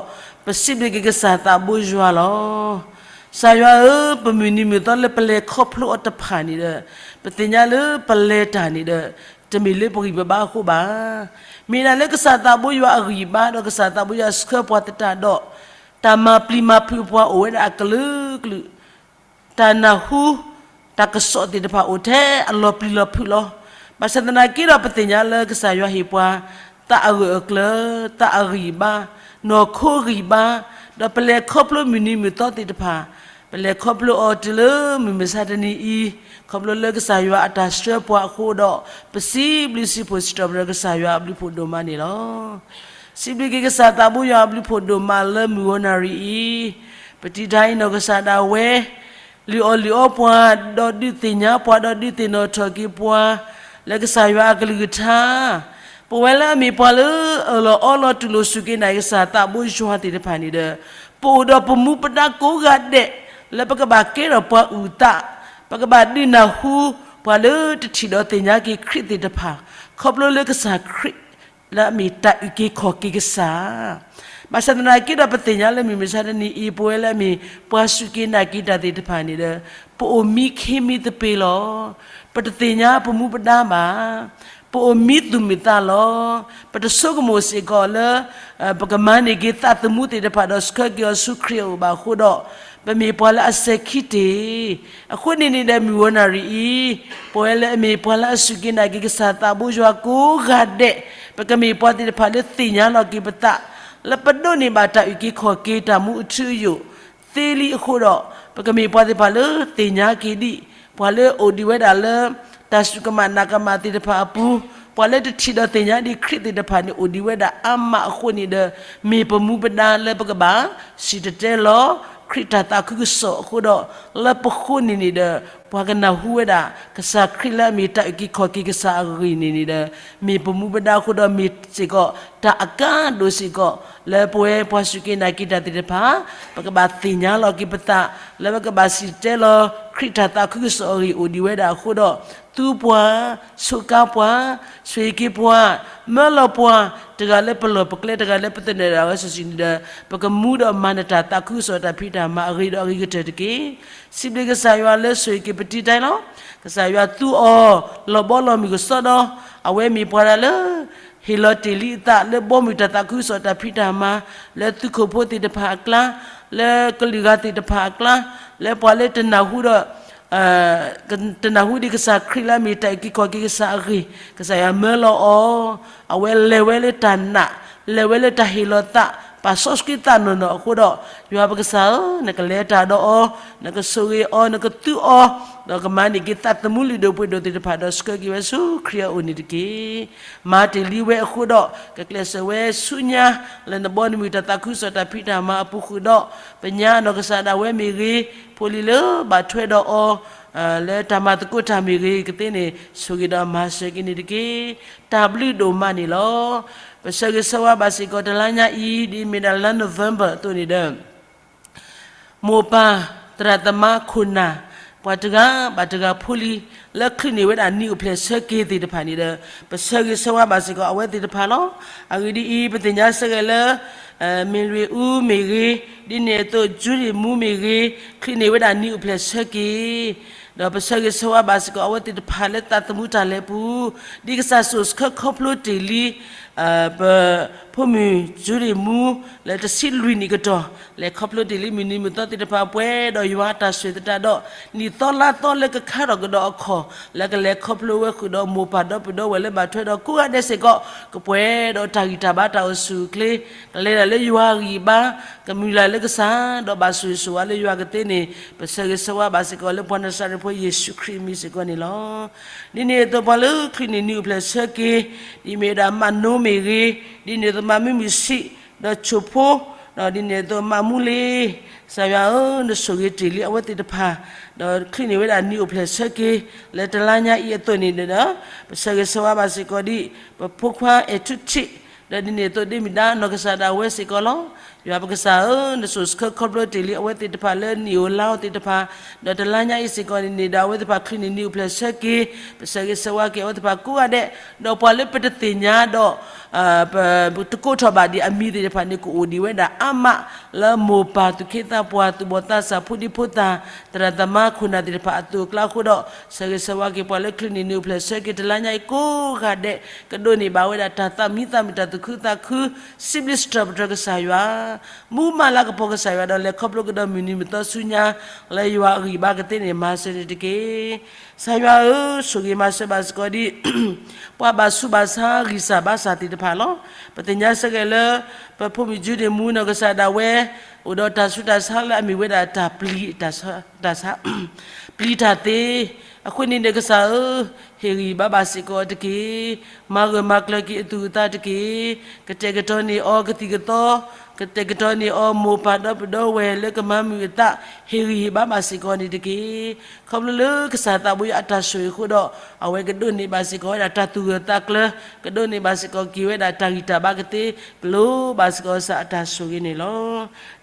ပစံးဘျုးက့ၤကစၢ်သးဘိယွၤလီၤ. ကစၢ်ယွၤဧၢ, ပမုၢ်နံၤမုၢ်သီလၢပလဲၤခီဖျိအီၤတဖၣ်န့ၣ်ဒီး, ပသ့ၣ်ညါလၢပလဲၤတၢ်န့ၣ်ဒီး, တမ့ၢ်လၢပဂံၢ်ပဘါအဃိဘၣ်. မ့ၢ်ဒၣ်လၢကစၢ်သးဘိယွၤအဂံၢ်ဘါ ဒီးကစၢ်သးဘိယွၤဆှၢပှၤသတးဒီး, တၢ်မၤပျံၤမၤဖုးပှၤအိၣ်ဝဲဒၣ်အကလုာ်ကလုာ်, တၢ်နၢ်ဟူ, တၢ်ကစီၣ်သ့ၣ်တဖၣ်အိၣ်ထဲအလီၤပျံၤလီၤဖုးလီၤ. ဘၣ်ဆၣ်သနာ်က့ဒီး ပသ့ၣ်ညါလၢကစၢ်ယွၤဟ့ၣ်ပှၤ သးအဂၢၢ်အကျၢၤ, သးအဂံၢ်ဘါ, နီၢ်ခိဂံၢ်ဘါ, ဒီးပလဲၤခီဖျိမုၢ်နံၤမုၢ်သီသ့ၣ်တဖၣ်, ပလဲၤခီဖျိအီၤတုၤလၢမုၢ်မဆါတနံၤအံၤ, ခီဖျိလၢကစၢ်ယွၤအတၢ်ဆှၢပှၤအဃိဒီး, ပစံးဘျုးစံးဖှိၣ်စံးထီၣ်ပတြၢၤကစၢ်ယွၤအဘျုးဖှိၣ်ဒိၣ်မးန့ၣ်လီၤ. စံးဘျုးက့ၤကစၢ်သးဘိယွၤအဘျုးဖှိၣ်ဒိၣ်မးလၢမုၢ်ဂီၤနၣ်ရံၣ်အံၤ, ပတံာ်တာ်အံၤနီၢ်ကစၢ်ဒၣ်ဝဲ, လုၢ်အီၣ်လုၢ်အီပှၤ, ဒီးဒုးသ့ၣ်ညါပှၤ, ဒီးဒုးသ့ၣ်နီၣ်ထီၣ်က့ၤပှၤ, လၢကစၢ်ယွၤအကလုၢ်ကထါ, ပဝဲလၢအမ့ၢ်ပှၤလၢအၢၣ်လီၤအီလီၤတူၢ်လိာ်စူၢ်က့ၤနာ်က့ၤကစၢ်သးဘိယွၤသ့ၣ်တဖၣ်န့ၣ်ဒီး, ပအိၣ်ဒီးပမူပဒါကိးဂၤဒဲး လၢပကဘၣ်ကဲထီၣ်ပှၤအုၣ်သး, ပကဘၣ်ဒုးနၢ်ဟူ ပှၤလၢတထံၣ်ဒီးသ့ၣ်ညါက့ၤခရံာ်သ့ၣ်တဖၣ်, ခီဖျိလၢကစၢ်ခရံာ် လၢအမ့ၢ်တၢ်အုၣ်က့ၤခီၣ်က့ၤကစၢ် ဘၣ်ဆၣ်သနာ်က့ဒီးပသ့ၣ်ညါလၢမုၢ်မဆါတနံၤအံၤ ပဝဲလၢအမ့ၢ်ပှၤစူၢ်က့ၤနာ်က့ၤတၢ်သ့ၣ်တဖၣ်န့ၣ်ဒီး, ပအိၣ်မံခ့မံသပ့ၤလီၤ. ပတသ့ၣ်ညါပမူပဒါဘၣ်. ပအိၣ်မံသူၣ်မုာ်သးလီၤ. ပတဆိကမိၣ်စ့ၢ်ကီးလၢ ပကမၤန့ၢ်က့ၤသးသမူသ့ၣ်တဖၣ်ဒီးဆှၢက့ၤအီၤဆူခရံာ်အအိၣ်ဘၣ်အဃိဒီး, ပမ့ၢ်ပှၤလၢအစဲၤခံတ့ၢ်. အဃိန့ၣ်န့ၣ်ဒီးမုၢ်ဝီနၣ်ရံၣ်အံၤ, ပဝဲလၢအမ့ၢ်ပှၤလၢအစူၢ်က့ၤနာ်က့ၤကစၢ်သးဘိယွၤကိးဂၤဒဲး, ပကမ့ၢ်ပှၤသ့ၣ်တဖၣ်လၢသ့ၣ်ညါလီၤက့ၤပသး, လၢပဒိးန့ၢ်ဘၣ်တၢ်အုၣ်က့ၤခီၣ်က့ၤတၢ်မူအထူအယိာ် သ့လံအဃိဒီး, ပကမ့ၢ်ပှၤသ့ၣ်တဖၣ်လၢသ့ၣ်ညါက့ၤဒံး, ပှၤလၢအိၣ်ဒံးဝဲဒၣ်လၢ တၢ်စူၢ်ကမၣ်နာ်ကမၣ်သ့ၣ်တဖၣ်အပူၤ, ပှၤလၢတထံၣ်ဒီးသ့ၣ်ညါဒံးခရံာ်သ့ၣ်တဖၣ်န့ၣ်အိၣ်ဒံးဝဲဒၣ်အါမးအဃိန့ၣ်ဒီး, မ့ၢ်ပမူပဒါလၢပကဘၣ်စံၣ်တဲၤတဲလီၤ ခရံာ်တၢ်သးခုကစီၣ်အဃိဒီး, လၢပဃိန့ၣ်န့ၣ်ဒီး, ပှၤကနၢ်ဟူဝဲဒၣ် ကစၢ်ခရံာ်လၢအမ့ၢ်တၢ်အုၣ်က့ၤခီၣ်က့ၤကစၢ်အဂ့ၢ်န့ၣ်န့ၣ်ဒီး, မ့ၢ်ပမူပဒါအဃိဒီးမ့ၢ်စ့ၢ်ကီး တၢ်အကါဒိၣ်စ့ၢ်ကီး လၢပဝဲပှၤစူၢ်က့ၤနာ်က့ၤတၢ်သ့ၣ်တဖၣ်, ပကဘၣ်သ့ၣ်ညါလီၤက့ၤပသး, လၢပကဘၣ်စံၣ်တဲၤတဲလီၤ ခရံာ်တၢ်သးခုကစီၣ်အဂ့ၢ်အိၣ်ဒံးဝဲဒၣ်အဃိဒီး, သူပှၤ, ဆိးကါပှၤ, ဆိၣ်ဂ့ၤက့ၤပှၤ, မၢလီၤပှၤ, တဂၤလၢပလီၢ်ပကျဲ တဂၤလၢပသနၢၣ်ဒၣ်ဝဲစီဆှံန့ၣ်ဒီး, ပကမူဒီးမၤနၢၤတၢ်သးခုကစီၣ်တၢ်ဖံးတၢ်မၤအဂ့ၤဒီးအဂ့ၤကတၢၢ်တက့ၢ်. စံးဘျုးကစၢ်ယွၤလၢဆိၣ်ဂ့ၤက့ၤပတံတၢ်လီၤ. ကစၢ်ယွၤသူအီၤ, လီၤဘီလီၤမုၢ်ကစီဒီ, အဝဲမ့ၢ်ပှၤဒၣ်လၢ ဟ့ၣ်လီၤတ့ၢ်လံအသးလၢဘီမုၢ်တၢ်သးခုကစီၣ်တၢ်ဖံးတၢ်မၤ, လၢသုးခိၣ်ဖိသ့ၣ်တဖၣ်အကျါ, လၢကလုာ်ဂၤသ့ၣ်တဖၣ်အကျါ, လၢပှၤလၢတနၢ်ဟူဒီး တနၢ်ဟူဒံးကစၢ်ခရံာ်လၢအမ့ၢ်တၢ်အုၣ်က့ၤခီၣ်က့ၤကစၢ်အဂ့ၢ်, ကစၢ်ယွၤမၢလီၤအီၤ, အဝဲလဲၤဝဲလၢတၢ်နာ်, လဲၤဝဲလၢတၢ်ဟ့ၣ်လီၤသး, ပာ်စီဆှံသးနီၢ်နီၢ်အဃိဒီး, ယွၤပကစၢ်ဧၢ, နကလဲၤတၢ်ဒီးအီၤ, နကဆိၣ်ဂ့ၤအီၤ, နကသူအီၤ, ဒီးကမၤန့ၢ်က့ၤသးသမူလုၢ်ဒိၣ်ပှ့ၤဒိၣ်သ့ၣ်တဖၣ်ဒီးဆှၢက့ၤဝဲဆူခရံာ်အအိၣ်န့ၣ်တက့ၢ်. မၤတ့ၢ်လံဝဲအဃိဒီး, ကကျဲးစၢးဝဲဆူညါ, လၢနဘီနမုၢ်တၢ်သးခုကစီၣ်တၢ်ဖံးတၢ်မၤအပူၤဃုာ်ဒီး, ပညါနီၢ်ကစၢ်ဒၣ်ဝဲမ့ၢ်ဂ့ၤ, ဖိလံၤလၢဘၣ်ထွဲဒီးအီၤ လၢတၢ်မၤသကိးတၢ်မ့ၢ်ဂ့ၤကသ့န့ၣ်, ဆိၣ်ဂ့ၤဒီးမၤစၢၤက့ၤန့ၣ်တက့ၢ်. တၢ်ဘျုးဒိၣ်မးန့ၣ်လီၤ. ပဆၢဂ့ၤဆၢဝါဘၣ်စ့ၢ်ကီးတလါညါအံၤ ဒ်အမ့ၢ်ဒၣ်လါ November အသိးန့ၣ်ဒီး, မိၢ်ပၢ်, သရၣ်သမါခိၣ်နၢ်, ပှၤတဂၤဘၣ်တဂၤဖိလံၤ, လၢချုးန့ၢ်ဝဲဒၣ်နံၣ်အိၣ်ဖျဲၣ်ဆၢက့ၤသ့ၣ်တဖၣ်န့ၣ်ဒီး, ပဆၢဂ့ၤဆၢဝါဘၣ်စ့ၢ်ကီးအဝဲသ့ၣ်တဖၣ်လီၤ. အဂ့ၢ်ဒ်အံၤ, ပသ့ၣ်ညါဆၢဂ့ၤလၢ မ့ၢ်လွ့ၢ်အူမ့ၢ်ဂ့ၤ, ဒ်န့ၣ်အသိး ကၠူဒံၣ်မူမ့ၢ်ဂ့ၤ, ချုးန့ၢ်ဝဲဒၣ်နံၣ်အိၣ်ဖျဲၣ်ဆၢက့ၤ, ဒီးပဆၢဂ့ၤဆၢဝါဘၣ်စ့ၢ်ကီးအဝဲသ့ၣ်တဖၣ်လၢသးသမူတၢ်လဲၤပူၤ, ဒ်ကစၢ်စိာ်ဆှၢခီဖျိတ့ၢ်လံ ပဖိမုၣ်ကၠူဒံၣ်မူ လၢတဆံလွံၢ်နံၣ်ကတီၢ်, လဲၤခီဖျိတ့ၢ်လံမုၢ်နံၤမုၢ်သီသ့ၣ်တဖၣ်ပှဲၤဒီးယွၤအတၢ်ဆိၣ်သတးဒီး, နံၣ်သီလါသီလၢကခါထီၣ်ကဒီးအခီၣ်, လၢကလဲၤခီဖျိဝဲဃုာ်ဒီးမိၢ်ပၢ်ဒီပုၢ်ဒီဝဲၢ်လၢဘၣ်ထွဲဒီးကိးဂၤဒဲးစ့ၢ်ကီး, ကပှဲၤဒီးတၢ်ဂံၢ်တၢ်ဘါတၢ်အိၣ်ဆူၣ်အိၣ်ချ့, ကလဲၤဒၣ်လၢယွၤအဂံၢ်အဘါ, ကမုၢ်လၢ်လၢကစၢ်, ဒီးဘၣ်ဆိၣ်ဂ့ၤဆိၣ်ဝါလၢယွၤကသ့န့ၣ်, ပဆၢဂ့ၤဆၢဝါဘၣ်စ့ၢ်ကီးလၢပှၤနၤစၤရ့းဖိယ့ၣ်ၡူးခရံာ်အမံၤစ့ၢ်ကီးန့ၣ်လီၤ. ဒ်န့ၣ်အသိးပှၤလၢချုးန့ၢ်နံၣ်အိၣ်ဖျဲၣ်ဆၢက့ၤ, ဒ်မ့ၢ်ဝဲဒၣ်မးနိမ့ၢ်ဂ့ၤ, ဒ်န့ၣ်အသိးမးမုၢ်မုၢ်ဆံး, ဒီးဆိၣ်ဖိ, ဒီးဒ်န့ၣ်အသိးမးမူလ့ၤ, ကစၢ်ယွၤဧၢ, နဆိၣ်ဂ့ၤတ့ၢ်လံအဝဲသ့ၣ်တဖၣ်, ဒီးချုးန့ၢ်ဝဲဒၣ်နံၣ်အိၣ်ဖျဲၣ်ဆၢက့ၤ, လၢတလါညါအံၤအသိးန့ၣ်ဒီး, ပဆၢဂ့ၤဆၢဝါဘၣ်စ့ၢ်ကီးဒ်, ပဖိခွါအဲၣ်ထူထံး, ဒီးဒ်န့ၣ်အသိးဒ့မုၢ်ဒါနီၢ်ကစၢ်ဒၣ်ဝဲစ့ၢ်ကီးလီၤ. ယွၤပကစၢ်ဧၢ, နစိာ်ဆှၢခီဖျိတ့ၢ်လံအဝဲသ့ၣ်တဖၣ်လၢနံၣ်ဧိၤလါဧိၤသ့ၣ်တဖၣ်, ဒီးတလါညါအံၤစ့ၢ်ကီးန့ၣ်န့ၣ်ဒီး အဝဲသ့ၣ်တဖၣ်ချုးန့ၢ်နံၣ်အိၣ်ဖျဲၣ်ဆၢက့ၤ, ပဆၢဂ့ၤဆၢဝါက့ၤအဝဲသ့ၣ်တဖၣ်ကိးဂၤဒဲး, ဒီးပှၤလၢပတသ့ၣ်ညါဒီး ပတကိးထီၣ်ဘၣ်ဒံးအမံၤသ့ၣ်တဖၣ်န့ၣ် ကအိၣ်ဒံးဝဲဒၣ်အါမး, လၢမိၢ်ပၢ်သူၣ်က့သးပှၢ် သူၣ်ဘီၣ်သးစၢ် ဖိဒံဖိသၣ် သရၣ်သမါခိၣ်နၢ်သ့ၣ်တဖၣ်အသိးအကျါအဃိဒီး, ဆၢဂ့ၤဆၢဝါက့ၤပှၤလၢချုးန့ၢ်နံၣ်အိၣ်ဖျဲၣ်ဆၢက့ၤတလါညါအံၤကိးဂၤဒဲး, ကဒိးန့ၢ်ဘၣ်ဝဲဒၣ်တၢ်သးမံသးမုာ်တၢ်သူၣ်ခုသးခု, စံးဘျုးစံးထီၣ်ပတြၢၤကစၢ်ယွၤ, မူမးလၢကပီၤကစၢ်ယွၤဒီးလဲၤခီဖျိကဒီးမုၢ်နံၤမုၢ်သီဆူညါ, လၢယွၤအဂံၢ်ဘါကသ့န့ၣ် မၤစၢၤန့ၣ်တက့ၢ်. ကစၢ်ယွၤဧၢ, ဆိၣ်ဂ့ၤမၤစၢၤဘၣ်စ့ၢ်ကီးဒ် ပှၤဘၣ်ဆူးဘၣ်ဆါဂံၢ်စၢ်ဘါစၢ်သ့ၣ်တဖၣ်လီၤ. ပသ့ၣ်ညါဆၢဂ့ၤလၢ ပဖိမုၣ်ကၠူဒံၣ်မူနီၢ်ကစၢ်ဒၣ်ဝဲ အိၣ်ဒီးတၢ်ဆူးတၢ်ဆါလၢအမ့ၢ်ဝဲဒၣ်တၢ်ပျံၤ, တၢ်ဆါ, ပျံၤတၢ်သ့, အဃိန့ၣ်ဒီးကစၢ်ဧၢ, ဟ့ၣ်ဂံၢ်ဘါဘၣ်စ့ၢ်ကီးတက့ၢ်. မၤဂၢၢ်မၤကျၢၤက့ၤအသူၣ်အသးတက့ၢ်. ကတဲာ်ကတီၤန့ၢ်အီၤကသံၣ်ကသီ, က ကတဲာ်ကတီၤန့ၢ်အီၤမိၢ်ပၢ်ဒီပုၢ်ဒီဝဲၢ်လၢကမၤမုာ်အသး ဟ့ၣ်ဂံၢ်ဟ့ၣ်ဘါဘၣ်စ့ၢ်ကီးန့ၣ်တက့ၢ်. ခီဖျိလၢကစၢ်သးဘိယွၤအတၢ်ဆိၣ်ဂ့ၤအဃိဒီး အဝဲကဒိးန့ၢ်ဘၣ်စ့ၢ်ကီးဝဲဒၣ်တၢ်သူၣ်ဂၢၢ်သးကျၢၤ, ကဒိးန့ၢ်ဘၣ်စ့ၢ်ကီးက့ၤဝဲဒၣ်တၢ်ဂံၢ်တၢ်ဘါကသ့, ပလိၣ်ဘၣ်စ့ၢ်ကီးကစၢ်အတၢ်ဆိၣ်ဂ့ၤန့ၣ်လီ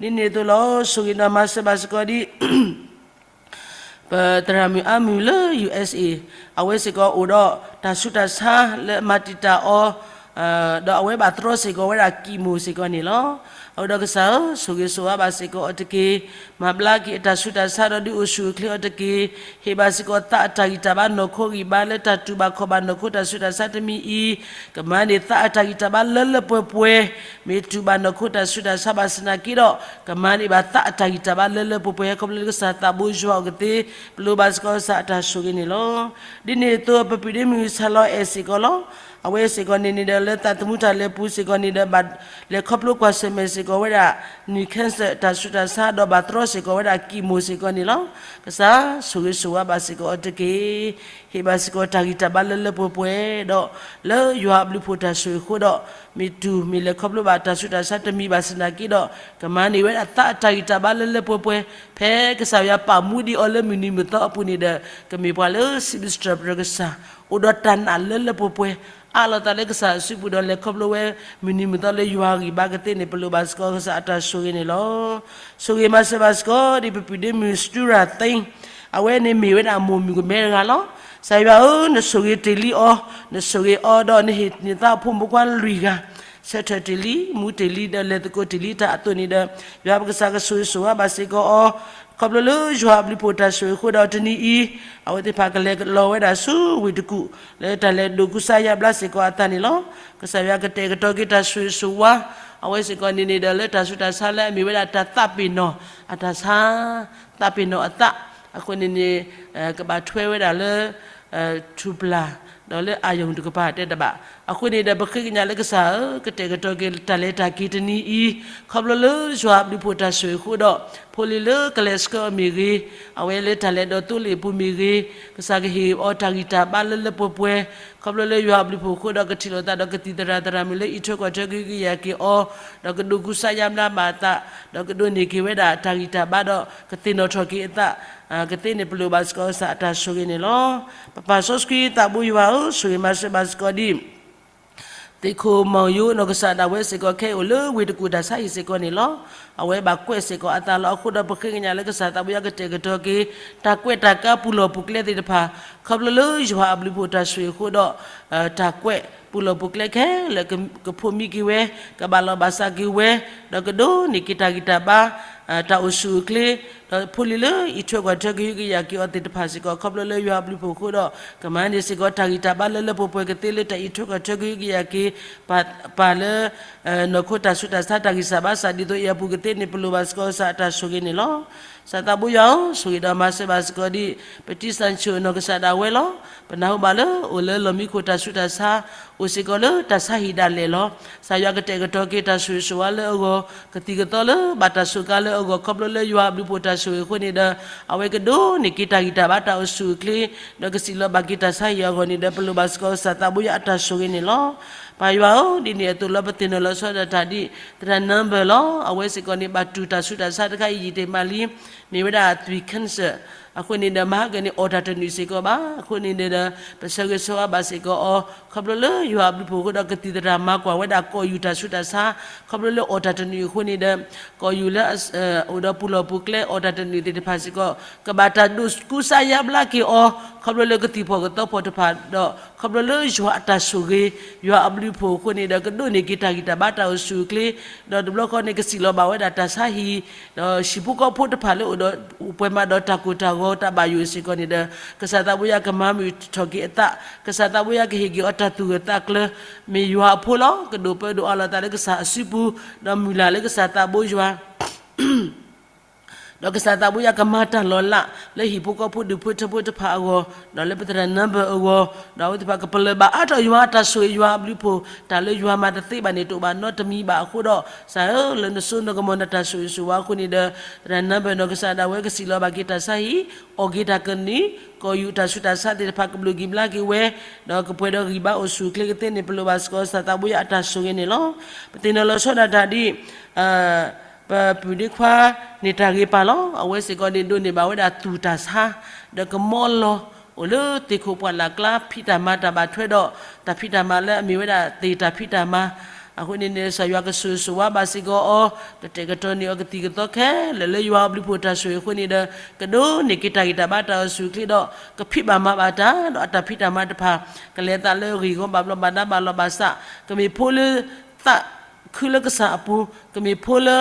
ၤ. ဒ်န့ၣ်အသိးလီၤ ဆိၣ်ဂ့ၤဒီးမၤစၢၤဘၣ်စ့ၢ်ကီးဒ် ပသရၣ်မုၣ်အါမုၢ်လၢ ယူၣ်အ့ၣ်စ့ၣ်, အဝဲစ့ၢ်ကီးအိၣ်ဒီးတၢ်ဆူးတၢ်ဆါလၢအမၤတံာ်တာ်အီၤ, ဒီးအဝဲဘၣ်တြီစ့ၢ်ကီးဝဲဒၣ်ကံးမိၢ်စ့ၢ်ကီးန့ၣ်လီၤ. အဝဲဒီးကစၢ်ဧၢ, ဆိၣ်ဂ့ၤဆိၣ်ဝါဘၣ်စ့ၢ်ကီးအီၤတက့ၢ်. မၤဘျါက့ၤအတၢ်ဆူးတၢ်ဆါဒီးဒုးအိၣ်ဆူၣ်အိၣ်ချ့အီၤတက့ၢ်. ဟ့ၣ်ဘၣ်စ့ၢ်ကီးသးအတၢ်ဂံၢ်တၢ်ဘါနီၢ်ခိဂံၢ်ဘါလၢတၢ်တူၢ်ဘၣ်ခီၣ်ဘၣ် နီၢ်ခိတၢ်ဆူးတၢ်ဆါတမံၤအံၤ, ကမၤန့ၢ်သးအတၢ်ဂံၢ်တၢ်ဘါလၢလၢပှဲၤပှဲၤ, မ့ၢ်တူၢ်ဘၣ်နီၢ်ခိတၢ်ဆူးတၢ်ဆါဘၣ်ဆၣ်သနာ်က့ဒီး, ကမၤန့ၢ်ဘၣ်သးအတၢ်ဂံၢ်တၢ်ဘါလၢလၢပှဲၤပှဲၤ ခီဖျိလၢကစၢ်သးဘိယွၤအအိၣ်ကသ့, ပလိၣ်ဘၣ်စ့ၢ်ကီးကစၢ်အတၢ်ဆိၣ်ဂ့ၤန့ၣ်လီၤ. ဒ်န့ၣ်အသိး ပပုၢ်ဒ့မုၣ်ဆၣ်လီၤအဲၣ်စ့ၢ်ကီးလီၤ. အဝဲစ့ၢ်ကီးန့ၣ်န့ၣ်ဒီး လၢသးသမူတၢ်လဲၤပူၤစ့ၢ်ကီးန့ၣ်ဒီး ဘၣ်လဲၤခီဖျိကွၢ်ဆၢၣ်မဲာ်စ့ၢ်ကီးဝဲဒၣ် နံၣ် cancer တၢ်ဆူးတၢ်ဆါ ဒီးဘၣ်တြီစ့ၢ်ကီးဝဲဒၣ်ကံးမိၢ်စ့ၢ်ကီးန့ၣ်လီၤ. ကစၢ်ဆိၣ်ဂ့ၤဆိၣ်ဝါဘၣ်စ့ၢ်ကီးအီၤတက့ၢ်. ဟ့ၣ်ဘၣ်စ့ၢ်ကီးတၢ်ဂံၢ်တၢ်ဘါလၢလၢပှဲၤပှဲၤ ဒီးလၢယွၤအဘျုးအဖှိၣ်တၢ်ဆိၣ်ဂ့ၤအဃိဒီး, မ့ၢ်တူၢ်မ့ၢ်လဲၤခီဖျိဘၣ်တၢ်ဆူးတၢ်ဆါတမံၤဘၣ်ဆၣ်သနာ်က့ဒီး, ကမၤန့ၢ်ဝဲဒၣ်သးအတၢ်ဂံၢ်တၢ်ဘါလၢလၢပှဲၤပှဲၤ, ဖဲကစၢ်ယွၤပာ်မူဒံးအီၤလၢမုၢ်နံၤမုၢ်သီအပူၤန့ၣ်ဒီး, ကမ့ၢ်ပှၤလၢစံးဘျုးစံးထီၣ်ပတြၢၤကစၢ်, အိၣ်ဒီးတၢ်နာ်လၢလၢပှဲၤပှဲၤ, အးလီၤသးလၢကစၢ်အစုပူၤဒီးလဲၤခီဖျိဝဲ မုၢ်နံၤမုၢ်သီလၢယွၤအဂံၢ်ဘါကသ့န့ၣ် ပလိၣ်ဘၣ်စ့ၢ်ကီးကစၢ်အတၢ်ဆိၣ်ဂ့ၤန့ၣ်လီၤ. ဆိၣ်ဂ့ၤမၤစၢၤဘၣ်စ့ၢ်ကီးဒ်ပပုၢ်ဒ့မုၣ် စတူရၣ်သ့, အဝဲန့ၣ်မ့ၢ်ဝဲဒၣ်မိၢ်မုၣ်ကမဲတဂၤလီၤ. ကစၢ်ယွၤဧၢ, နဆိၣ်ဂ့ၤတ့ၢ်လံအီၤ, နဆိၣ်ဂ့ၤအီၤဒီးနဟ့ၣ်န့ၢ်သးအဖိမုၣ်ဖိခွါလွံၢ်ဂၤ, ဆၢထၢၣ်တ့ၢ်လံ, မူတ့ၢ်လံ, ဒီးလဲၤသကိးတ့ၢ်လံတၢ်အသိးန့ၣ်ဒီး, ယွၤပကစၢ်ကဆိၣ်ဂ့ၤဆိၣ်ဝါဘၣ်စ့ၢ်ကီးအီၤ, ခီဖျိလၢယွၤအဘျုးအဖှိၣ်တၢ်ဆိၣ်ဂ့ၤအဃိဒီးတနံၤအံၤ, အဝဲသ့ၣ်တဖၣ်ကလဲၤလီၤဝဲဒၣ်ဆူဝ့ၢ်တကူၣ် လၢတၢ်လဲၤဒိးကူစါယါဘျါစ့ၢ်ကီးအသးန့ၣ်လီၤ. ကစၢ်ယွၤကတဲာ်ကတီၤက့ၤတၢ်ဆိၣ်ဂ့ၤဆိၣ်ဝါ, အဝဲစ့ၢ်ကီးန့ၣ်န့ၣ်ဒီးလၢတၢ်ဆူးတၢ်ဆါလၢအမ့ၢ်ဝဲဒၣ်တၢ်သးပ့ၤနီၣ်, အတၢ်ဆါ, သးပ့ၤနီၣ်အသး, အဃိန့ၣ်န့ၣ်, ကဘၣ်ထွဲဝဲဒၣ်လၢ ထူၣ်ပျၢ်, ဒီးလၢအာရုံတကပၤတဲတဘၣ်. အဃိန့ၣ်ဒီးပဃ့ကညးလၢကစၢ်ဧၢ, ကတဲာ်ကတီၤက့ၤတၢ်လဲၤတၢ်က့ၤတနံၤအံၤ, ခီဖျိလၢယွၤအဘျုးအဖှိၣ်တၢ်ဆိၣ်ဂ့ၤအဃိဒီး, ဖိလံၤလၢကလဲၤဆှၢအီၤမ့ၢ်ဂ့ၤ, အဝဲလၢတၢ်လဲၤဒီးသိလ့ၣ်အပူၤမ့ၢ်ဂ့ၤ, ကစၢ်ကဟ့ၣ်အီၤတၢ်ဂံၢ်တၢ်ဘါလၢလၢပှဲၤပှဲၤ, ခီဖျိလၢယွၤအဘျုးအဖှိၣ်အဃိဒီးကထံၣ်လိာ်သးဒီးကသံၣ်သရၣ်သရၣ်မုၣ်လၢအံးထွဲကွၢ်ထွဲကဟုကယာ်က့ၤအီၤ, ဒီးကဒိးကူစါယါဘျါဘၣ်အသး, ဒီးကဒိးန့ၢ်က့ၤဝဲဒၣ်တၢ်ဂံၢ်တၢ်ဘါဒီးကသ့ၣ်နီၣ်ထီၣ်က့ၤအသး ကသ့န့ၣ် ပလိၣ်ဘၣ်စ့ၢ်ကီးကစၢ်အတၢ်ဆိၣ်ဂ့ၤန့ၣ်လီၤ. ပပၢ်စီဆှံသးဘိယွၤဧၢ, ဆိၣ်ဂ့ၤမၤစၢၤဘၣ်စ့ၢ်ကီးဒ် သ့ၣ်ခိၣ်မီၢ်ယိနီၢ်ကစၢ်ဒၣ်ဝဲစ့ၢ်ကီး ခဲအံၤအိၣ်လၢဝ့ၢ်တကူၣ်တၢ်ဆါဟံၣ်စ့ၢ်ကီးန့ၣ်လီၤ. အဝဲဘၣ်ကွဲးစ့ၢ်ကီးအသးလီၤ. အဃိဒီးပဃ့ကညးလၢကစၢ်သးဘိယွၤကတဲာ်ကတီၤက့ၤ တၢ်ကွဲးတၢ်ကါပူၤလီၢ်ပူၤကျဲသ့ၣ်တဖၣ်, ခီဖျိလၢယွၤအဘျုးအဖှိၣ်တၢ်ဆိၣ်ဂ့ၤအဃိဒီး တၢ်ကွဲးပူၤလီၢ်ပူၤကျဲခဲလၢာ် ကဖိးမံက့ၤဝဲ, ကဘၣ်လီၤဘၣ်စးက့ၤဝဲ, ဒီးကဒိးန့ၢ်က့ၤတၢ်ဂံၢ်တၢ်ဘါ, တၢ်အိၣ်ဆူၣ်အိၣ်ချ့, ဒီးဖိလံၤလၢအံးထွဲကွၢ်ထွဲကဟုကယာ်က့ၤအီၤသ့ၣ်တဖၣ်စ့ၢ်ကီး ခီဖျိလၢယွၤအဘျုးအဖှိၣ်အဃိဒီး ကမၤန့ၢ်စ့ၢ်ကီးတၢ်ဂံၢ်တၢ်ဘါလၢလၢပှဲၤပှဲၤကသ့လၢတၢ်အံးထွဲကွၢ်ထွဲကဟုကယာ်က့ၤ ပၢ်လၢ နီၢ်ခိတၢ်ဆူးတၢ်ဆါတၢ်ဂံၢ်စၢ်ဘါစၢ်ဒ်သိးအံၤအပူၤကသ့န့ၣ် ပလိၣ်ဘၣ်စ့ၢ်ကီးကစၢ်အတၢ်ဆိၣ်ဂ့ၤန့ၣ်လီၤ. ကစၢ်သးဘိယွၤဧၢ, ဆိၣ်ဂ့ၤဒီးမၤစၢၤဘၣ်စ့ၢ်ကီးဒ် ပတံၢ်စၣ်ဆိၣ်နီၢ်ကစၢ်ဒၣ်ဝဲလီၤ. ပနၢ်ဟူဘၣ်လၢအိၣ်လၢလီၢ်မံခိၣ်တၢ်ဆူးတၢ်ဆါ, အိၣ်စ့ၢ်ကီးလၢတၢ်ဆါဟံၣ်ဒၣ်လဲာ်လီၤ. ကစၢ်ယွၤကတဲာ်ကတီၤက့ၤတၢ်ဆိၣ်ဂ့ၤဆိၣ်ဝါလၢအဂီၢ်, ကသံၣ်ကသီလၢဘၣ်တၢ်စူးကါလၢအဂီၢ် ခီဖျိလၢယွၤအဘျုးအဖှိၣ်တၢ်ဆိၣ်ဂ့ၤအဃိန့ၣ်ဒီး အဝဲကဒိးန့ၢ်က့ၤတၢ်ဂံၢ်တၢ်ဘါတၢ်အိၣ်ဆူၣ်အိၣ်ချ့, ဒီးကစံၣ်လီၤဘၣ်က့ၤတၢ်ဆါဟံၣ်အဂီၢ်န့ၣ်ဒီး ပလိၣ်ဘၣ်စ့ၢ်ကီးကစၢ်သးဘိယွၤအတၢ်ဆိၣ်ဂ့ၤန့ၣ်လီၤ. ပၢ်ယွၤဧၢ, ဒ်န့ၣ်အသိးလၢပသ့ၣ်နီၣ်လီၤဆီဒၣ်တၢ်ဒ် သရၣ်နၢဘၢၣ်လီၤ. အဝဲစ့ၢ်ကီးန့ၣ် ဘၣ်တူၢ်တၢ်ဆူးတၢ်ဆါတခါအံၤယံာ်တ့ၢ်မးလံ, မ့ၢ်ဝဲဒၣ်သွံၣ် cancer အဃိန့ၣ်ဒီး မဟါကန့ၣ်အီၣ်တၢ်တနုာ်စ့ၢ်ကီးဘၣ်. အဃိန့ၣ်ဒီး ပဆၢဂ့ၤဆၢဝါဘၣ်စ့ၢ်ကီးအီၤ, ခီဖျိလၢယွၤအဘျုးအဖှိၣ်အဃိဒီး ကသံၣ်သရၣ်မၤကွၢ်ဝဲဒၣ်ကီၢ်ယူၢ်တၢ်ဆူးတၢ်ဆါ, ခီဖျိလၢအီၣ်တၢ်တနုာ်အဃိန့ၣ်ဒီး ကီၢ်ယူၢ်လၢ အိၣ်ဒီးပူၤလီၢ်ပူၤကျဲအီၣ်တၢ်တနုာ်သ့ၣ်တဖၣ်စ့ၢ်ကီး ကဘၣ်တၢ်ဒိးကူစါယါဘျါက့ၤအီၤ, ခီဖျိလၢကသံၣ်ဖီၣ်ကသီဖီၣ်တဖၣ်ဒီး ခီဖျိလၢယွၤအတၢ်ဆိၣ်ဂ့ၤ, ယွၤအဘျုးအဖှိၣ်အဃိန့ၣ်ဒီး ကဒိးန့ၢ်က့ၤတၢ်ဂံၢ်တၢ်ဘါတၢ်အိၣ်ဆူၣ်အိၣ်ချ့, ဒီးတဘျီဃီန့ၣ် ကစံၣ်လီၤဘၣ်ဝဲဒၣ်တၢ်ဆါဟံၣ်, ဒီးဟံၣ်ဖိဃီဖိတဖၣ်လၢအိၣ်ဒီး ပှဲၤမးဒီးတၢ်ကိၢ်တၢ်ဂီၤတၢ်ဘၣ်ယိၣ်စ့ၢ်ကီးန့ၣ်ဒီး ကစၢ်သးဘိယွၤကမၤမုာ်ထီၣ်က့ၤအသး, ကစၢ်သးဘိယွၤကဟ့ၣ်က့ၤအီၤတၢ်သူၣ်ဂၢၢ်သးကျၢၤ, မ့ၢ်ယွၤအဖိလီၤ. ကဒိၣ်ပၢဒိၣ်အးလီၤသးလၢကစၢ်အစုပူၤ, ဒီးမုၢ်လၢ်လၢကစၢ်သးဘိယွၤ ဒီးကစၢ်သးဘိယွၤကမၤတၢ်လီၤလး လၢဟံၣ်ဖိဃီဖိဒူၣ်ဖိထၢဖိတဖၣ်အဂီၢ်, ဒီးလၢပသရၣ် number အဂီၢ်, ဒီးအဝဲသ့ၣ်တဖၣ်ကပလၢၢ်ဘၣ်အါထီၣ်ယွၤအတၢ်ဆိၣ်ဂ့ၤယွၤအဘျုးအဖှိၣ်, တၢ်လၢယွၤမၤတသ့ဘၣ်န့ၣ် တအိၣ်ဘၣ်နီတမံၤဘၣ်အဃိဒီး ကစၢ်ဧၢ, လၢနစိနကမီၤနတၢ်ဆိၣ်ဂ့ၤဆိၣ်ဝါအဃိန့ၣ်ဒီး သရၣ် number နီၢ်ကစၢ်ဒၣ်ဝဲကစံးလီၤဘၣ်က့ၤတၢ်ဆါဟံၣ်, အီၣ်က့ၤတၢ်ကနံၣ်, ကီၢ်ယူၢ်တၢ်ဆူးတၢ်ဆါသ့ၣ်တဖၣ်ကဘျုးက့ၤဘျါက့ၤဝဲ, ဒီးကပှဲၤဒီးဂံၢ်ဘါအိၣ်ဆူၣ်အိၣ်ချ့ကသ့န့ၣ် ပလိၣ်ဘၣ်စ့ၢ်ကီး ကစၢ်သးဘိယွၤအတၢ်ဆိၣ်ဂ့ၤန့ၣ်လီၤ. ပသ့ၣ်နီၣ်လီၤဆီဒၣ်တၢ်ဒ် ပပုၢ်ဒ့ခွါန့ၣ်တၢ်ဂ့ၤပာ်လီၤ. အဝဲစ့ၢ်ကီးန့ၣ် ဒိးန့ၢ်ဘၣ်ဝဲဒၣ်သူၣ်တၢ်ဆါ, ဒီးကမီလီၤ, အိၣ်လၢသ့ၣ်ခိၣ်ပှၢ်လၢ်ကျါ ဖံးတၢ်မၤတၢ်ဘၣ်ထွဲဒီး တၢ်ဖံးတၢ်မၤလၢအမ့ၢ်ဝဲဒၣ်သ့ၣ်တၢ်ဖံးတၢ်မၤ, အဃိန့ၣ်န့ၣ် ကစၢ်ယွၤကဆိၣ်ဂ့ၤဆိၣ်ဝါဘၣ်စ့ၢ်ကီးအီၤ, ကတဲာ်ကတီၤန့ၢ်အီၤကသံၣ်ကသီခဲလၢာ်လၢယွၤအဘျုးအဖှိၣ်တၢ်ဆိၣ်ဂ့ၤအဃိန့ၣ်ဒီး ကဒိးန့ၢ်က့ၤတၢ်ဂံၢ်တၢ်ဘါတၢ်အိၣ်ဆူၣ်အိၣ်ချ့ဒီး ကဖံးဘၣ်မၤဘၣ်တၢ်, ဒီးအတၢ်ဖံးတၢ်မၤတဖၣ် ကလဲၤအသးလၢအဂ့ၢ်အဂီၢ်ဘၣ်ဘျီးဘၣ်ဒါဘၣ်လီၢ်ဘၣ်စး, ကမ့ၢ်ဖိလၢ သးခုလၢကစၢ်အပူၤ, ကမ့ၢ်ဖိလၢ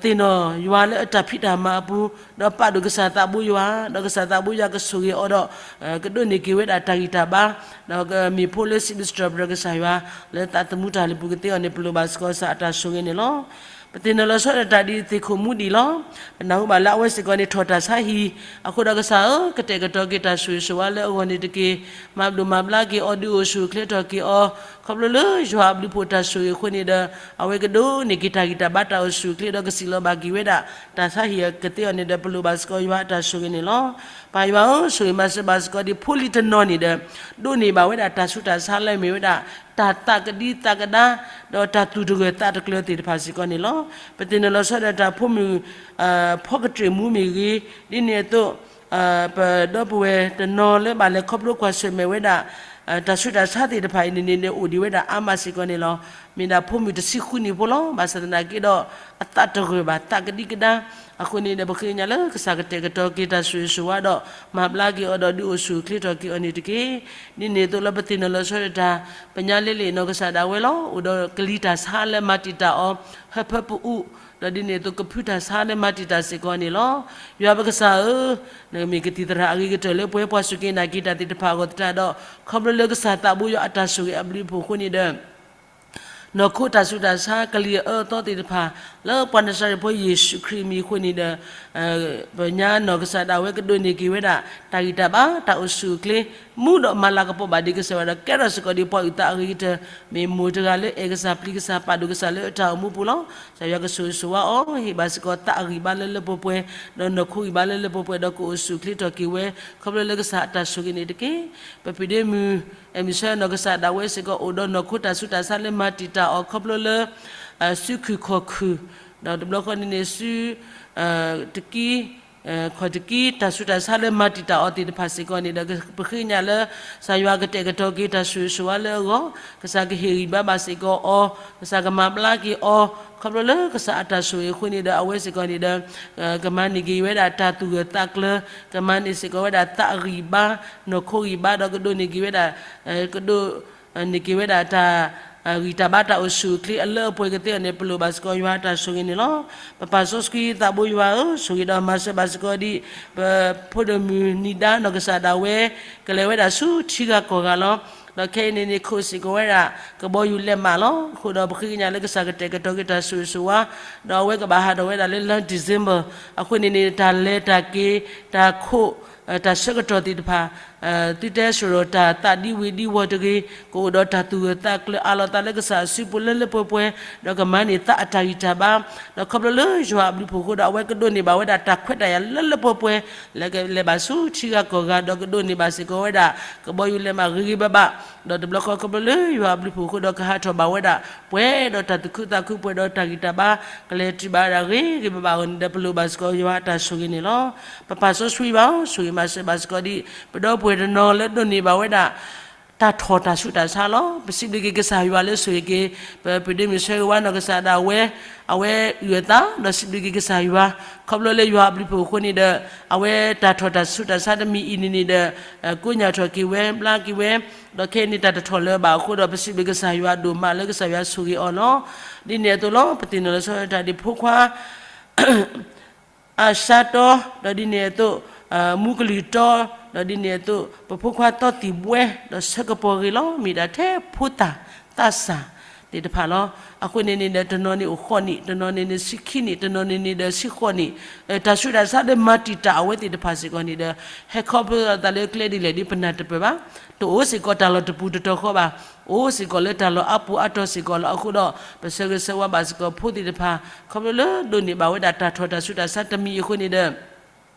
သ့ၣ်နီၣ်ယွၤလၢအတၢ်ဖံးတၢ်မၤအပူၤ, ဒီးပာ်ဒိၣ်ကစၢ်သးဘိယွၤ, ဒီးကစၢ်သးဘိယွၤကဆိၣ်ဂ့ၤအီၤဒီး ကဒိးန့ၢ်က့ၤဝဲဒၣ်တၢ်ဂံၢ်တၢ်ဘါ, ဒီးကမ့ၢ်ဖိလၢစံးဘျုးစံးထီၣ်ပတြၢၤကစၢ်ယွၤ လၢသးသမူတၢ်လုၢ်ပူၤကသ့အီၤန့ၣ် ပလိၣ်ဘၣ်စ့ၢ်ကီးကစၢ်အတၢ်ဆိၣ်ဂ့ၤန့ၣ်လီၤ. ပသ့ၣ်နီၣ်လီၤဆီဒၣ်တၢ်ဒ်သ့ၣ်ခိၣ်မူဒံးလီၤ. ပနၢ်ဟူဘၣ်လၢအဝဲစ့ၢ်ကီးန့ၣ်ထီၣ်တၢ်ဆါဟံၣ်, အဃိဒီးကစၢ်ဧၢ, ကတဲာ်ကတီၤက့ၤတၢ်ဆိၣ်ဂ့ၤဆိၣ်ဝါလၢအဂီၢ်န့ၣ်တက့ၢ်. မၤဘျုးမၤဘျါက့ၤအီၤဒုးအိၣ်ဆူၣ်အိၣ်ချ့ထီၣ်က့ၤအီၤ, ခီဖျိလၢယွၤအဘျုးအဖှိၣ်တၢ်ဆိၣ်ဂ့ၤအဃိန့ၣ်ဒီး အဝဲကဒိးန့ၢ်က့ၤတၢ်ဂံၢ်တၢ်ဘါတၢ်အိၣ်ဆူၣ်အိၣ်ချ့ဒီးကစံးလီၤဘၣ်က့ၤဝဲဒၣ် တၢ်ဆါဟံၣ်ကသ့အီၤန့ၣ်ဒီး ပလိၣ်ဘၣ်စ့ၢ်ကီးယွၤအတၢ်ဆိၣ်ဂ့ၤန့ၣ်လီၤ. ပၢ်ယွၤဧၢ, ဆိၣ်ဂ့ၤမၤစၢၤဘၣ်စ့ၢ်ကီးဒ်ဖိလံၤတနီၤန့ၣ်ဒီး ဒိးန့ၢ်ဘၣ်ဝဲဒၣ်တၢ်ဆူးတၢ်ဆါလၢအမ့ၢ်ဝဲဒၣ် တၢ်သးကဒံသးကဒါ, ဒီးတၢ်သူၣ်တဂၢၢ်သးတကျၢၤသ့ၣ်တဖၣ်စ့ၢ်ကီးန့ၣ်လီၤ. ပသ့ၣ်နီၣ်လီၤဆီဒၣ်တၢ်ဖိမုၣ် ဖီကတြ့ၣ်မူမ့ၢ်ဂ့ၤ, ဒ်န့ၣ်အသိး ပဒီပုၢ်ဝဲၢ်တနီၤလၢဘၣ်လဲၤခီဖျိကွၢ်ဆၢၣ်မဲာ်ဝဲဒၣ် တၢ်ဆူးတၢ်ဆါသ့ၣ်တဖၣ်အံၤန့ၣ်န့ၣ် အိၣ်ဒံးဝဲဒၣ်အါမးစ့ၢ်ကီးန့ၣ်လီၤ. မ့ၢ်ဒၣ်ဖိမုၣ်တဆံဃုနံၣ်ဖိလီၤ. ဘၣ်ဆၣ်သနာ်က့ဒီး အသးတဂၢၢ်ဘၣ် သးကဒံကဒါ, အဃိန့ၣ်ဒီး ပဃ့ကညးလၢကစၢ်ကတဲာ်ကတီၤက့ၤတၢ်ဆိၣ်ဂ့ၤဆိၣ်ဝါဒီး မၤဘျါက့ၤအီၤဒီးဒုးအိၣ်ဆူၣ်အိၣ်ချ့ထီၣ်က့ၤအီၤန့ၣ်တက့ၢ်. ဒ်န့ၣ်အသိးလၢပသ့ၣ်နီၣ်လီၤဆီဒၣ်တၢ် ပညါလ့လ့ၣ်နီၢ်ကစၢ်ဒၣ်ဝဲလီၤ. အိၣ်ဒီးကလံၤတၢ်ဆါလၢမၤတံာ်တာ်အီၤ ဟၢဖၢပအူး, ဒီးဒ်န့ၣ်အသိးကဖုတၢ်ဆါလၢမၤတံာ်တာ်စ့ၢ်ကီးန့ၣ်လီၤ. ယွၤပကစၢ်ဧၢ, နမ့ၢ်ကသံၣ်သရၣ်အဂ့ၤကတၢၢ်လၢပဝဲပှၤစူၢ်က့ၤနာ်က့ၤတၢ်သ့ၣ်တဖၣ်အဂီၢ်သတးဒီး ခီဖျိလၢကစၢ်သးဘိယွၤအတၢ်ဆိၣ်ဂ့ၤအဘျုးအဖှိၣ်အဃိန့ၣ်ဒီး နီၢ်ခိတၢ်ဆူးတၢ်ဆါကလံၤအအၢအသီသ့ၣ်တဖၣ် လၢပှၤနၤစၤရ့းဖိယ့ၣ်ၡူးခရံာ်အမံၤအဃိန့ၣ်ဒီး ပညါနီၢ်ကစၢ်ဒၣ်ဝဲကဒိးန့ၢ်က့ၤဝဲဒၣ် တၢ်ဂံၢ်တၢ်ဘါတၢ်အိၣ်ဆူၣ်အိၣ်ချ့ မူဒီးမၤလၤကပီၤဘၣ်ဒံးကစၢ်ယွၤဒီး ကဲထီၣ်စ့ၢ်ကီးဒံးပှၤအုၣ်သးအဂ့ၤကတၢၢ် မ့ၢ်မိၢ်တဂၤလၢအဲၣ်ကစၢ်ပျံၤကစၢ်ပာ်ဒိၣ်ကစၢ်လၢအတၢ်အိၣ်မူပူၤလီၤ. ကစၢ်ယွၤကဆိၣ်ဂ့ၤဆိၣ်ဝါအီၤ ဟ့ၣ်ဘၣ်စ့ၢ်ကီးသးအဂံၢ်ဘါလၢလၢပှဲၤပှဲၤ ဒီးနီၢ်ခိဂံၢ်ဘါလၢလၢပှဲၤပှဲၤ ဒီးကအိၣ်ဆူၣ်အိၣ်ချ့ထီၣ်က့ၤဝဲ ခီဖျိလၢကစၢ်အတၢ်ဆိၣ်ဂ့ၤန့ၣ်တက့ၢ်. ပပုၢ်ဒ့မုၣ် အဲၣ်မုၢ်ဆၢနီၢ်ကစၢ်ဒၣ်ဝဲစ့ၢ်ကီး အိၣ်ဒီးနီၢ်ခိတၢ်ဆူးတၢ်ဆါလၢမၤတံာ်တာ်အီၤခီဖျိလၢ စုခုၣ်ခီၣ်ခုၣ်, ဒီးတဘျီဃီန့ၣ်န့ၣ် စု တကံ ခီၣ်တကံ တၢ်ဆူးတၢ်ဆါလၢမၤတံာ်တာ်အီၤသ့ၣ်တဖၣ်စ့ၢ်ကီးန့ၣ်ဒီး ပဃ့ကညးလၢ ကစၢ်ယွၤကတဲာ်ကတီၤက့ၤတၢ်ဆိၣ်ဂ့ၤဆိၣ်ဝါလၢအဂီၢ်, ကစၢ်ကဟ့ၣ်ဂံၢ်ဘါဘၣ်စ့ၢ်ကီးအီၤ, ကစၢ်ကမၤဘျါက့ၤအီၤ ခီဖျိလၢကစၢ်အတၢ်ဆိၣ်ဂ့ၤအဃိန့ၣ်ဒီး အဝဲစ့ၢ်ကီးန့ၣ်ဒီး ကမၤန့ၢ်က့ၤဝဲဒၣ်တၢ်သူၣ်ဂၢၢ်သးကျၢၤ, ကမၤန့ၢ်စ့ၢ်ကီးဝဲဒၣ်သးအဂံၢ်ဘါ, နီၢ်ခိဂံၢ်ဘါဒီးကဒိးန့ၢ်က့ၤဝဲဒၣ် ကဒိး န့ၢ်က့ၤဝဲဒၣ်တၢ် ဂံၢ်တၢ်ဘါတၢ်အိၣ်ဆူၣ်အိၣ်ချ့အလၢအပှဲၤကသ့အီၤန့ၣ် ပလိၣ်ဘၣ်စ့ၢ်ကီးယွၤအတၢ်ဆိၣ်ဂ့ၤန့ၣ်လီၤ. ပပၢ်စီဆှံသးဘိယွၤဧၢ, ဆိၣ်ဂ့ၤဒီးမၤစၢၤဘၣ်စ့ၢ်ကီးဒံး ပဖိဒိၣ်မုၣ်နံၤဒါနီၢ်ကစၢ်ဒၣ်ဝဲ ကလဲၤဝဲဒၣ်ဆူထံဂၤကီၢ်ဂၤလီၤ. ဒီးခဲအံၤန့ၣ်န့ၣ် ခိးစ့ၢ်ကီးဝဲဒၣ် ကဘီယူၤလဲးမးလီၤ. အဃိဒီးပဃ့ကညးလၢကစၢ်ကတဲာ်ကတီၤက့ၤတၢ်ဆိၣ်ဂ့ၤဆိၣ်ဝါ, ဒီးအဝဲကဘၣ်ဟးထီၣ်ဝဲဒၣ်လၢလါ December အဃိန့ၣ်န့ၣ် တၢ်လဲၤတၢ်က့ၤ တၢ်ခိး တၢ်ဆၢကတီၢ်သ့ၣ်တဖၣ် သုတဲစိာ်ဒီးတၢ်သးဒံဝ့ၤဒံဝီၤတဂ့ၤ, ကအိၣ်ဒီးတၢ်သူၣ်ဂၢၢ်သးကျၢၤအးလီၤသးလၢကစၢ်အစုပူၤလၢလၢပှဲၤပှဲၤ, ဒီးကမၤန့ၢ်သးအတၢ်ဂံၢ်တၢ်ဘါ, ဒီးခီဖျိလၢယွၤအဘျုးအဖှိၣ်အဃိဒီး အဝဲကဒိးန့ၢ်ဘၣ်ဝဲဒၣ်တၢ်ခွဲးတၢ်ယာ်လၢလၢပှဲၤပှဲၤ, လဲၤကလဲၤဘၣ်ဆူထံဂၤကီၢ်ဂၤ ဒီးကဒိးန့ၢ်ဘၣ်စ့ၢ်ကီးဝဲဒၣ် ကဘီယူၤလဲးမးဂ့ၤဂ့ၤဘၣ်ဘၣ်, ဒီးတဘျီဃီခီဖျိလၢယွၤအဘျုးအဖှိၣ်အဃိဒီး ကဟးထီၣ်ဘၣ်ဝဲဒၣ် ပှဲၤဒီးတၢ်သူၣ်ခုသးခု ပှဲၤဒီးတၢ်ဂံၢ်တၢ်ဘါ ကလဲၤတုၤဘၣ်ဝဲဒၣ်ဂ့ၤဂ့ၤဘၣ်ဘၣ်အဂီၢ်န့ၣ်ဒီး ပလိၣ်ဘၣ်စ့ၢ်ကီးယွၤအတၢ်ဆိၣ်ဂ့ၤန့ၣ်လီၤ. ပပၢ်စီဆှံဘၣ်ဧၢ, ဆိၣ်ဂ့ၤမၤစၢၤဘၣ်စ့ၢ်ကီးဒံး ပဒီပုၢ်ဝဲၢ်တနီၤလၢဒိးန့ၢ်ဘၣ်ဝဲဒၣ် တၢ်ထီၣ်တၢ်ဆူးတၢ်ဆါလီၤ. ပစံးဘျုးက့ၤကစၢ်ယွၤလၢဆိၣ်ဂ့ၤက့ၤ ပပုၢ်ဒ့မုၣ်ဆၢဂ့ၤဝါနီၢ်ကစၢ်ဒၣ်ဝဲ အဝဲအုၣ်အသး ဒီးစံးဘျုးက့ၤကစၢ်ယွၤ ခီဖျိလၢယွၤအဘျုးအဖှိၣ်အဃိန့ၣ်ဒီး အဝဲတၢ်ထီၣ်တၢ်ဆူးတၢ်ဆါတမံၤအံၤန့ၣ်န့ၣ်ဒီး ကိညၢ်ထီၣ်က့ၤဝဲ ဘျါက့ၤဝဲ, ဒီးခဲအံၤန့ၣ်တၢ်တထီၣ်လၢၤဘၣ်အဃိဒီး ပစံးဘျုးကစၢ်ယွၤဒိၣ်မးလၢကစၢ်ယွၤဆိၣ်ဂ့ၤအီၤလီၤ. ဒ်န့ၣ်အသိးလီၤ ပသ့ၣ်နီၣ်လီၤဆီဒၣ်တၢ်ဒ်ဖိခွါ အၡါတီ, ဒီးဒ်န့ၣ်အသိး မူကလုၢ်တီ, ဒီးဒ်န့ၣ်အသိး ပဖိခွါသီသံၣ်ဘှဲ ဒီးဆၢကပီၤဂ့ၤလီၤ. မ့ၢ်ဒၣ်ထဲဖိသၣ်သးစၢ်န့ၣ် သ့ၣ်တဖၣ်လီၤ. အဃိန့ၣ်န့ၣ်ဒီး တနီၤန့ၣ်အိၣ်ဃိးနံၣ်, တနီၤန့ၣ်န့ၣ်ဆံခံနံၣ်, တနီၤန့ၣ်န့ၣ်ဒီးဆံဃိးနံၣ်, တၢ်ဆူးတၢ်ဆါဒီးမၤတံာ်တာ်အဝဲသ့ၣ်တဖၣ်စ့ၢ်ကီးန့ၣ်ဒီး ဟဲခီဖျိသးလၢကျဲဒ်လဲၣ်ဒ်ပနၢ်တပၢၢ်ဘၣ်. တအိၣ်စ့ၢ်ကီးတၢ်လီၢ်တပူၤတတီၤဃီဘၣ်. အိၣ်စ့ၢ်ကီးလၢတၢ်လီၢ်အါပူၤအါတီၤစ့ၢ်ကီးလီၤ. အဃိဒီး ပဆၢဂ့ၤဆၢဝါဘၣ်စ့ၢ်ကီးဖိသ့ၣ်တဖၣ် ခီဖျိလၢဒိးန့ၢ်ဘၣ်ဝဲဒၣ်တၢ်ထီၣ်တၢ်ဆူးတၢ်ဆါတမံၤအံၤအဃိန့ၣ်ဒီး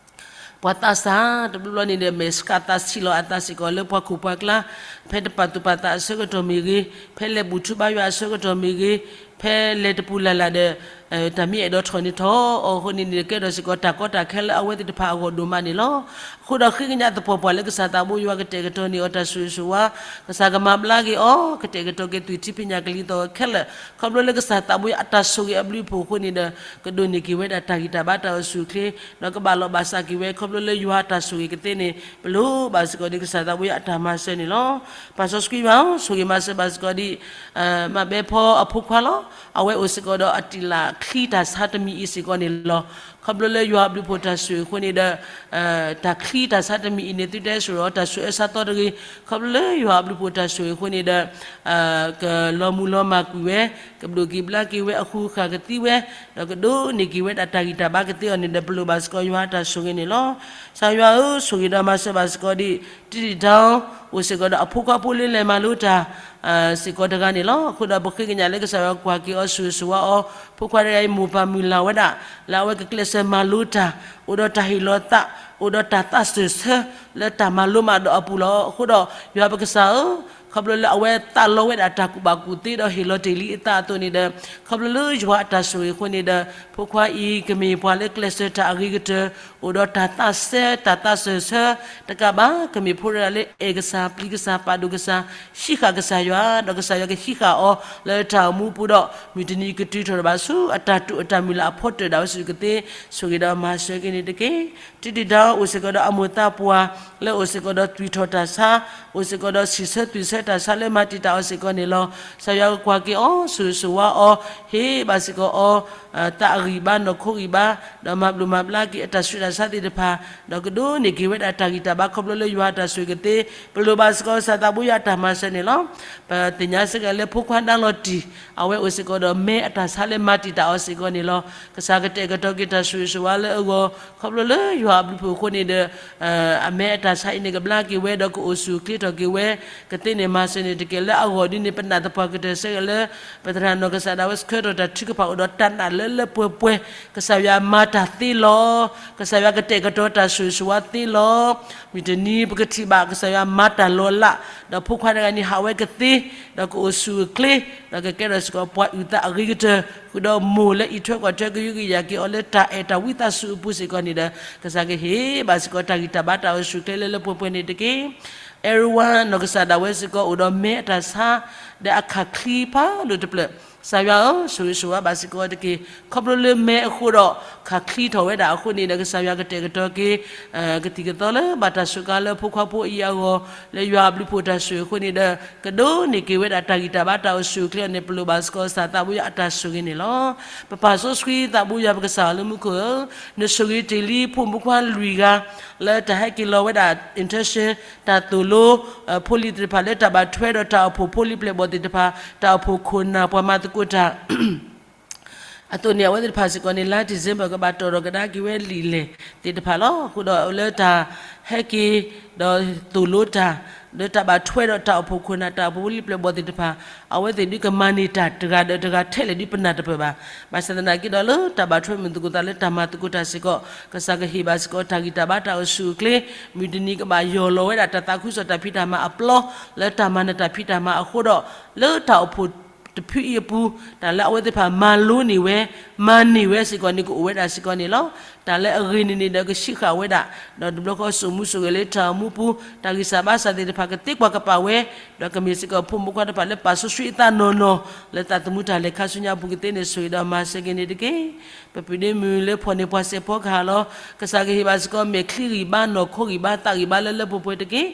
ပှၤသးစၢ်တဘျီဘျီန့ၣ်ဒီး မ့ၢ်စကးသးဆံးလီၤအသးစ့ၢ်ကီးလၢပှၤခိၣ်ပှၤကျါ, ဖဲတပာ်သူၣ်ပာ်သးအဆၢကတီၢ်မ့ၢ်ဂ့ၤ, ဖဲလဲၤဘူၣ်ထူဘါယွၤအဆၢကတီၢ်မ့ၢ်ဂ့ၤ, ဖဲလဲၤတပူၤလၢ်လၢ်ဒီး တၢ်မ့ၢ်အဲၣ်ဒိးထီၣ်န့ၣ်ထီၣ်အီၤအဃိန့ၣ်န့ၣ် ကဲထီၣ်စ့ၢ်ကီးတၢ်ကီတၢ်ခဲလၢအဝဲသ့ၣ်တဖၣ်အဂီၢ်ဒိၣ်မးန့ၣ်လီၤ. အဃိဒီးဃ့ကညးသပှၢ်ပှၢ်လၢ ကစၢ်သးဘိယွၤကတဲာ်ကတီၤန့ၢ်အီၤတၢ်ဆိၣ်ဂ့ၤဆိၣ်ဝါ, ကစၢ်ကမၤဘျါက့ၤအီၤ, ကတဲာ်ကတီၤက့ၤသွံၣ်ထံဖံးညၣ်ကလံၤသီၣ်ခဲလၢာ်, ခီဖျိလၢကစၢ်သးဘိယွၤအတၢ်ဆိၣ်ဂ့ၤအဘျုးအဖှိၣ်အဃိန့ၣ်ဒီး ကဒိးန့ၢ်က့ၤဝဲဒၣ်တၢ်ဂံၢ်တၢ်ဘါတၢ်အိၣ်ဆူၣ်အိၣ်ချ့, ဒီးကဘၣ်လီၤဘၣ်စးက့ၤဝဲ ခီဖျိလၢယွၤအတၢ်ဆိၣ်ဂ့ၤကသ့န့ၣ် ပလိၣ်ဘၣ်စ့ၢ်ကီးဒ်ကစၢ်သးဘိယွၤအတၢ်မၤစၢၤန့ၣ်လီၤ. ပၢ်စီဆှံမး ဆိၣ်ဂ့ၤမၤစၢၤဘၣ်စ့ၢ်ကီးဒ် မၤဘဲဖီအဖိခွါလီၤ. အဝဲအိၣ်စ့ၢ်ကီးဒီးအတံာ်လၢ်ချံတၢ်ဆါတမံၤအံၤစ့ၢ်ကီးန့ၣ်လီၤ. ခီဖျိလၢယွၤအဘျုးအဖှိၣ်တၢ်ဆိၣ်ဂ့ၤအဃိန့ၣ်ဒီး တၢ်ချံတၢ်ဆါတမံၤအံၤန့ၣ် သုတဲစိၣ်ဒီးတၢ်ဆူးအၢဆါသီတဂ့ၤ, ခီဖျိလၢယွၤအဘျုးအဖှိၣ်တၢ်ဆိၣ်ဂ့ၤအဃိန့ၣ်ဒီး ကလီၤမုၢ်လီၤမၢ်ကွံာ်ဝဲ, ကဒိၣ်က့ၤဘျါက့ၤဝဲ, အဃုာ်ဃာ်ကသံဝဲ, ဒီးကဒိးန့ၢ်က့ၤဝဲဒၣ်တၢ်ဂံၢ်တၢ်ဘါကသ့အီၤန့ၣ်ဒီး ပလိၣ်ဘၣ်စ့ၢ်ကီးယွၤအတၢ်ဆိၣ်ဂ့ၤန့ၣ်လီၤ. ကစၢ်ယွၤဧၢ, ဆိၣ်ဂ့ၤဒီးမၤစၢၤဘၣ်စ့ၢ်ကီးဒ် တံတံတၢ အိၣ်စ့ၢ်ကီးဒီးအဖိခွါဖိလၢလဲၤမၤလိတၢ် စ့ၢ်ကီးတဂၤန့ၣ်လီၤ. အဃိဒီးပဃ့ကညးလၢကစၢ်ယွၤကွၢ်က့ၤအီၤဆိၣ်ဂ့ၤဆိၣ်ဝါအီၤ, ဖိခွါတဂၤအံၤမိၢ်ပၢ်မုၢ်လၢ်ဝဲဒၣ် လၢအဝဲကကျဲးစၢးမၤလိတၢ်, အိၣ်ဒီးတၢ်ဟ့ၣ်လီၤသး, အိၣ်ဒီးတၢ်သးစၢၢ်ဆၢ လၢတၢ်မၤလိမၤဒိးအပူၤလီၤ. အဃိဒီးယွၤပကစၢ်ဧၢ, ခီဖျိလၢအဝဲသးလီဝဲဒၣ်တၢ်ကူၣ်ဘၣ်ကူၣ်သ့ဒီးဟ့ၣ်လီၤတ့ၢ်လံအသးအသိးန့ၣ်ဒီး ခီဖျိလၢယွၤအတၢ်ဆိၣ်ဂ့ၤအဃိန့ၣ်ဒီး ဖိခွါအံၤကမ့ၢ်ပှၤလၢကျဲးစၢးတၢ်အဂ့ၤကတၢၢ်, အိၣ်ဒီးတၢ်သးစဲ တၢ်သးစၢၢ်ဆၢ တကးဘၣ် ကမ့ၢ်ဖိတဂၤလၢအဲၣ်ကစၢ် ပျံၤကစၢ် ပာ်ဒိၣ်ကစၢ် ဟံးဃာ်ကစၢ်ယွၤ, ဒီးကစၢ်ယွၤကဟံးဃာ်အီၤလၢတၢ်အိၣ်မူအပူၤဒီး မုၢ်တနံၤကတုၤထီၣ်ဘၣ်ဆူအတၢ်တိာ်အတၢ်မုၢ်လၢ်အဖီတၢၣ်ဒၣ်ဝဲစုကသ့, ဆိၣ်ဂ့ၤဒီးမၤစၢၤက့ၤန့ၣ်တက့ၢ်. တံတံတၢ အိၣ်စ့ၢ်ကီးဒီးအမိၢ်သးပှၢ် လၢအိၣ်စ့ၢ်ကီးဒီးသွံၣ်ထီၣ်တၢ်ဆါ, အိၣ်စ့ၢ်ကီးဒီးစံၣ်ဆၢသွံၣ်ဆၢတၢ်ဆါလၢမၤတံာ်တာ်အီၤစ့ၢ်ကီးန့ၣ်လီၤ. ကစၢ်ယွၤကကွၢ်က့ၤအီၤ ဆိၣ်ဂ့ၤဆိၣ်ဝါအီၤ, ဟ့ၣ်ဘၣ်စ့ၢ်ကီးအီၤ သးအဂံၢ်ဘါ နီၢ်ခိဂံၢ်ဘါ, ဒီးမၤဘျုးမၤဘျါက့ၤအတၢ်ဆူးတၢ်ဆါသ့ၣ်တဖၣ်, ဒီးကဒိးန့ၢ်က့ၤဝဲဒၣ်တၢ်ဂံၢ်တၢ်ဘါခီဖျိလၢယွၤအတၢ်ဆိၣ်ဂ့ၤကသ့, ပလိၣ်ဘၣ်စ့ၢ်ကီးကစၢ်သးဘိယွၤအတၢ်မၤစၢၤန့ၣ်လီၤ. ပသ့ၣ်ညါစ့ၢ်ကီးလၢဖိခွါဒါလီၤတံၢ် အဝဲအိၣ်စ့ၢ်ကီးဒီးမဲအတၢ်ဆါလၢမၤတံာ်တာ်အီၤစ့ၢ်ကီးန့ၣ်လီၤ. ကစၢ်ကတဲာ်ကတီၤက့ၤတၢ်ဆိၣ်ဂ့ၤဆိၣ်ဝါလၢအဂီၢ် ခီဖျိလၢယွၤအဘျုးအဖှိၣ်အဃိန့ၣ်ဒီး အမဲအတၢ်ဆါအံၤန့ၣ်ကဘျါက့ၤဝဲ ဒီးကအိၣ်ဆူၣ်အိၣ်ချ့ထီၣ်က့ၤဝဲ ကသ့န့ၣ်မၤစၢၤန့ၣ်တက့ၢ်. လၢအဂီၢ်ဒ်န့ၣ် ပနာ်သပှၢ်ကတၢၢ်ဆၢက့ၤလၢ ပသရၣ်နီၢ်ကစၢ်ဒၣ်ဝဲဆှၢထီၣ်တၢ်ထုကဖၣ်အိၣ်ဒီးတၢ်နာ်လၢလၢပှဲၤပှဲၤ, ကစၢ်ယွၤမၤတၢ်သ့လီၤ. ကစၢ်ယွၤကတဲာ်ကတီၤတၢ်ဆိၣ်ဂ့ၤဆိၣ်ဝါသ့လီၤ. မုၢ်တနံၤပကထံၣ်ဘၣ်ကစၢ်ယွၤမၤတၢ်လီၤလး, ဒီးဖိခွါတဂၤန့ၣ်ဟးဝဲကသ့, ဒီးကအိၣ်ဆူၣ်အိၣ်ချ့, ဒီးကကဲထီၣ်စ့ၢ်ကီးပှၤအုၣ်သးအဂ့ၤကတၢၢ်, ဃုာ်ဒီးမိၢ်လၢအံးထွဲကွၢ်ထွဲကဟုကယာ်က့ၤအီၤလၢတၢ်အဲၣ်တၢ်ဝံသးစူၤအပူၤစ့ၢ်ကီးန့ၣ်ဒီး ကစၢ်ကဟ့ၣ်ဘၣ်စ့ၢ်ကီးတၢ်ဂံၢ်တၢ်ဘါတၢ်အိၣ်ဆူၣ်အိၣ်ချ့လၢလၢပှဲၤပှဲၤန့ၣ်တက့ၢ်. Everyone နီၢ်ကစၢ်ဒၣ်ဝဲစ့ၢ်ကီးအိၣ်ဒီးမဲအတၢ်ဆါ ဒီးအခၣ်ချံဖးဒိၣ်တဖျၢၣ်, ကစၢ်ယွၤဧၢ, ဆိၣ်ဂ့ၤဆိၣ်ဝါဘၣ်စ့ၢ်ကီးတက့ၢ်. ခီဖျိလၢမဲအဃိဒီး ခၣ်ချံထီၣ်ဝဲဒၣ်အဃိန့ၣ်ဒီး ကစၢ်ယွၤကတဲာ်ကတီၤက့ၤ ကသံၣ်ကသီလၢဘၣ်တၢ်စူးကါလၢဖိခွါဖိအံၤအဂီၢ် လၢယွၤအဘျုးအဖှိၣ်တၢ်ဆိၣ်ဂ့ၤအဃိန့ၣ်ဒီး ကဒိးန့ၢ်က့ၤဝဲဒၣ်တၢ်ဂံၢ်တၢ်ဘါတၢ်အိၣ်ဆူၣ်အိၣ်ချ့အီၤန့ၣ် ပလိၣ်ဘၣ်စ့ၢ်ကီးကစၢ်သးဘိယွၤအတၢ်ဆိၣ်ဂ့ၤန့ၣ်လီၤ. ပပၢ်စီဆှံသးဘိယွၤပကစၢ်ဧၢလၢမူခိၣ်ဧၢ, နဆိၣ်ဂ့ၤတ့ၢ်လံဖိမုၣ်ဖိခွါလွံၢ်ဂၤ လၢတၢ်ဟဲက့ၤလီၤဝဲဒၣ် internship တၢ်သိၣ်လိ ဖိလံၤသ့ၣ်တဖၣ်လၢတၢ်ဘၣ်ထွဲဒီးတၢ်အိၣ်ဖှိၣ်ဖိလံၤပျဲၢ်ဘီၣ်သ့ၣ်တဖၣ် တၢ်အိၣ်ဖှိၣ်ခိၣ်နၢ်ပှၤမၤသကိးတၢ် အသိးန့ၣ် အဝဲသ့ၣ်တဖၣ်စ့ၢ်ကီးန့ၣ် လါ December ကဘၣ်တီၢ်ဒီးကဒါက့ၤဝဲလံာ်လဲၢ်သ့ၣ်တဖၣ်လီၤ. အဃိဒီးလၢတၢ်ဟဲက့ၤ ဒီးသိၣ်လိတၢ် လၢတၢ်ဘၣ်ထွဲဒီးတၢ်အိၣ်ဖှိၣ်ခိၣ်နၢ် တၢ်အိၣ်ဖှိၣ်ဖိလံၤပျဲၢ်ဘီၣ်သ့ၣ်တဖၣ် အဝဲသ့ၣ်ဒုးကမၤန့ၢ်တၢ်တဂၤဒီးတဂၤထဲလဲၣ်ဒုးပနၢ်တပၢၢ်ဘၣ်. ဘၣ်ဆၣ်သနာ်က့ဒီးလၢတၢ်ဘၣ်ထွဲမုာ်သကိးသးလၢတၢ်မၤသကိးတၢ်စ့ၢ်ကီး ကစၢ်ကဟ့ၣ်ဘၣ်စ့ၢ်ကီးတၢ်ဂံၢ်တၢ်ဘါတၢ်အိၣ်ဆူၣ်အိၣ်ချ့ မုၢ်တနံၤကဘၣ်ယီၢ်လီၤဝဲဒၣ်တၢ်သးခုကစီၣ်တၢ်ဖံးတၢ်မၤအပျီ လၢတၢ်မၤနၢၤတၢ်ဖံးတၢ်မၤအဃိဒီး လၢတၢ်အိၣ်ဖှိၣ်တဖုအံၤအပူၤ တၢ်လၢအဝဲသ့ၣ်တဖၣ်မၤလိန့ၢ်ဝဲ မၤန့ၢ်ဝဲစ့ၢ်ကီးန့ၣ် ကအိၣ်ဝဲဒၣ်စ့ၢ်ကီးန့ၣ်လီၤ. တၢ်လၢအဂ့ၤန့ၣ်န့ၣ်ဒီးကဆံးဃာ်ဝဲဒၣ် ဒီးတဘျီဃီစိာ်မူစိာ်ဂဲၤလၢတၢ်အိၣ်မူပူၤ တၢ်ဂံၢ်စၢ်ဘါစၢ်သ့ၣ်တဖၣ်ကသ့ကွၢ်ကပာ်ဝဲ ဒီးကမ့ၢ်စ့ၢ်ကီးဖိမုၣ်ဖိခွါတဖၣ်လၢပာ်စီဆှံအသးနီၢ်နီၢ် လၢသးသမူတၢ်လဲၤခါဆူညါအပူၤကသ့န့ၣ် ဆိၣ်ဂ့ၤဒီးမၤစၢၤက့ၤန့ၣ်တက့ၢ်. ပပုၢ်ဒ့မုၣ်လၢဖီၣ်န့ၢ်ပှၤစဲးဖီကဟၣ်လီၤ. ကစၢ်ကဟ့ၣ်ဘၣ်စ့ၢ်ကီးမဲာ်ချံဂံၢ်ဘါ နီၢ်ခိဂံၢ်ဘါ သးဂံၢ်ဘါလၢလၢပှဲၤပှဲၤတက့ၢ်.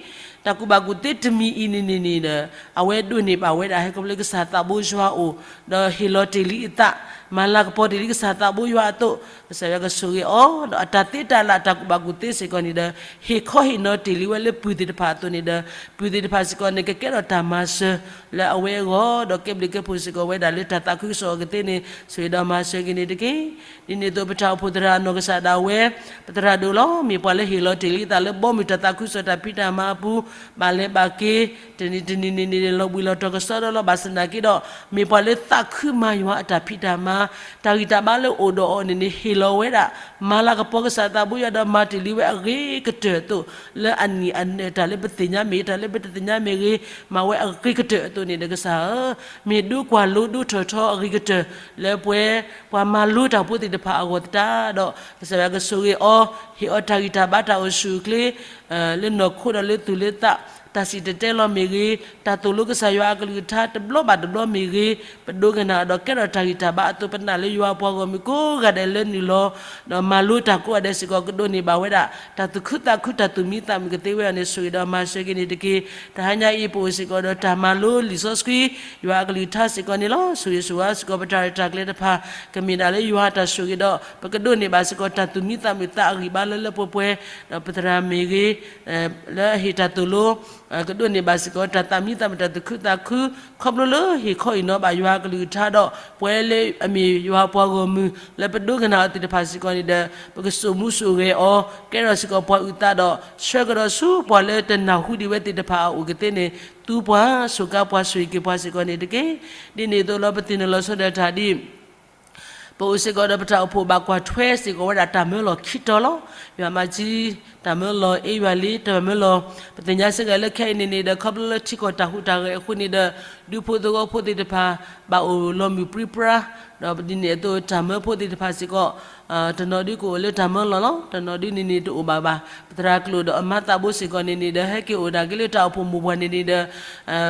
တၢ်ကူၣ်ဘၣ်ကူၣ်သ့တမံၤအံၤန့ၣ်န့ၣ်န့ၣ်ဒီး အဝဲဒိးန့ၢ်ဘၣ်ဝဲဒၣ် ဟဲခီဖျိလၢကစၢ်သးဘိယွၤအအိၣ် ဒီးဟ့ၣ်လီၤတ့ၢ်လံအသး မၤလၤကပီၤတ့ၢ်လံကစၢ်သးဘိယွၤအသိး, ကစၢ်ယွၤကဆိၣ်ဂ့ၤအီၤ, ဒီးအတၢ်သ့တၢ်လၢအတၢ်ကူၣ်ဘၣ်ကူၣ်သ့စ့ၢ်ကီးန့ၣ်ဒီး ဟ့ၣ်ခီဟ့ၣ်နီၤတ့ၢ်လံဝဲလၢပုၢ်သ့ၣ်တဖၣ်အသိးန့ၣ်ဒီး ပုၢ်သ့ၣ်တဖၣ်စ့ၢ်ကီးန့ၣ် ကကဲထီၣ်တၢ်မၤစၢၤလၢအဝဲအဂီၢ်, ဒီးကဲဘျုးကဲဖှိၣ်စ့ၢ်ကီးဝဲဒၣ်လၢတၢ်သးခုကစီၣ်အီၤကသ့န့ၣ် ဆိၣ်ဂ့ၤဒီးမၤစၢၤက့ၤန့ၣ်တက့ၢ်. ဒ်န့ၣ်အသိးပတၢ်အိၣ်ဖှိၣ်သရၣ်အနီၢ်ကစၢ်ဒၣ်ဝဲ ပသရၣ်ဒိၣ်လီၤ. မ့ၢ်ပှၤလၢဟ့ၣ်လီၤတ့ၢ်လံသးလၢဘီမုၢ်တၢ်သးခုကစီၣ်တၢ်ဖံးတၢ်မၤအပူၤ, ဘၣ်လဲၤဘၣ်က့ၤ, တနံၤတနံၤန့ၣ်န့ၣ် လီၤဘှံးလီၤတီၤကစီဒီလီၤ. ဘၣ်ဆၣ်သနာ်က့ဒီး မ့ၢ်ပှၤလၢသးခုမၤယွၤအတၢ်ဖံးတၢ်မၤ, တၢ်ဂံၢ်တၢ်ဘါလၢအိၣ်ဒီးအီၤန့ၣ်န့ၣ် ဟ့ၣ်လီၤဝဲဒၣ်, မၤလၤကပီၤကစၢ်သးဘိယွၤဒီးမၤတ့ၢ်လံဝဲအဂ့ၤကတၢၢ်အသိး, လၢအနံၣ်အနၢၣ်တၢ်လၢပသ့ၣ်ညါမ့ၢ်ဂ့ၤ, တၢ်လၢပတသ့ၣ်ညါမ့ၢ်ဂ့ၤ, မၤဝဲအဂ့ၤကတၢၢ်အသိးန့ၣ်ဒီးကစၢ်ဧၢ, မ့ၢ်ဒိကွၢ်လိဒိထၢၣ်ထီအဂ့ၤကတၢၢ် လၢပှဲၤ ပှၤမၤလိတၢ်ဖိသ့ၣ်တဖၣ်အဂီၢ်သတးဒီး ကစၢ်ယွၤကဆိၣ်ဂ့ၤအီၤ, ဟ့ၣ်အီၤတၢ်ဂံၢ်တၢ်ဘါတၢ်အိၣ်ဆူၣ်အိၣ်ချ့ လၢနီၢ်ခိဒီးလၢသူၣ်လၢသး, တၢ်စံၣ်တဲၤတဲလီၤမ့ၢ်ဂ့ၤ, တၢ်သိၣ်လိကစၢ်ယွၤအကလုၢ်ကထါတဘျီဘၣ်တဘျီမ့ၢ်ဂ့ၤ, ပဒိကနၣ်ဒီးကဲထီၣ်တၢ်ဂံၢ်တၢ်ဘါအသိး ပနာ်လၢယွၤပှၤဂီၢ်မုၢ်ကိးဂၤဒဲးလၢနုာ်လီၤ ဒီးမၤလိတၢ်ကိးဂၤဒဲးစ့ၢ်ကီး ကဒိးန့ၢ်ဘၣ်ဝဲဒၣ် တၢ်သူၣ်ခုသးခု တၢ်သူၣ်မံသးမုာ်ကသ့ဝဲအီၤန့ၣ် ဆိၣ်ဂ့ၤဒီးမၤစၢၤက့ၤန့ၣ်တက့ၢ်. တဟါညါအံၤ ပအိၣ်စ့ၢ်ကီးဒီးတၢ်မၤလိလံာ်စီဆှံ ယွၤအကလုၢ်ကထါစ့ၢ်ကီးန့ၣ်လီၤ. ဆိၣ်ဂ့ၤဆိၣ်ဝါစ့ၢ်ကီး ပတၢ်ရဲၣ်တၢ်ကျဲၤတဖၣ် ကမ့ၢ်ဒၣ်လၢယွၤတၢ်ဆိၣ်ဂ့ၤဒီး ပကဒိးန့ၢ်ဘၣ်စ့ၢ်ကီး တၢ်သူၣ်မံသးမုာ်သးအဂံၢ်ဘါလၢလၢပှဲၤပှဲၤ, ဒီးပသရၣ်မ့ၢ်ဂ့ၤ လၢအဟ့ၣ်တၢ်သိၣ်လိ ကဒိးန့ၢ်ဘၣ်စ့ၢ်ကီး တၢ်သးမံသးမုာ် တၢ်သူၣ်ခုသးခု ခီဖျိလၢဟ့ၣ်ခီဟ့ၣ်နီၤဘၣ်ယွၤအကလုၢ်ကထါဒီး ပှၤလၢအမ့ၢ်ယွၤပှၤဂီၢ်မုၢ် လၢပဒိကနၣ်အီၤသ့ၣ်တဖၣ်စ့ၢ်ကီးန့ၣ်ဒီး ပကစိာ်မူစိာ်ဂဲၤအီၤ ကဲထီၣ်စ့ၢ်ကီးပှၤအုၣ်သးဒီး ဆှၢကဒီးဆူပှၤလၢတနၢ်ဟူဒံးဝဲသ့ၣ်တဖၣ်အအိၣ်ကသ့န့ၣ် သူပှၤ စူးကါပှၤ ဆိၣ်ဂ့ၤက့ၤပှၤစ့ၢ်ကီးန့ၣ်တက့ၢ်. ဒ်န့ၣ်အသိးလီၤ ပသ့ၣ်နီၣ်လီၤဆီဒၣ်တၢ်ဒ် ပအိၣ်စ့ၢ်ကီးဒီးပတၢ်အိၣ်ဖှိၣ်ဘၣ်ကွၢ်ထွဲစ့ၢ်ကီးဝဲဒၣ်တၢ်မၢလီၢ်ခံတီၤလီၤ. ယွၤမၤကၠံ တၢ်မၢလီၢ် အ့ယွၤလ့ တၢ်မၢလီၢ် ပသ့ၣ်ညါစ့ၢ်ကီးလၢခဲအံၤန့ၣ်န့ၣ်ဒီး ခီဖျိလၢထံကီၢ်တၢ်ဟူးတၢ်ဂဲၤအဃိန့ၣ်ဒီး ဒူဖိသဝီဖိသ့ၣ်တဖၣ် ဘၣ်အိၣ်လီၤမုၢ်ပြံပြါ ဒီးဒ်န့ၣ်အသိးတၢ်မၢဖိသ့ၣ်တဖၣ်စ့ၢ်ကီး တနီၤဒုကအိၣ်လၢတၢ်မၢလီၢ်လီၤ. တနီၤဒုန့ၣ်န့ၣ်တအိၣ်ဘၣ်ဘၣ်. ပသရၣ်ကျိာ်ဒီးအမါသးဘိစ့ၢ်ကီးန့ၣ်န့ၣ်ဒီး ဟဲက့ၤအိၣ်ဒၣ်က့ၤလၢတၢ်အိၣ်ဖှိၣ်မိၢ်ပှၢ်န့ၣ်န့ၣ်ဒီး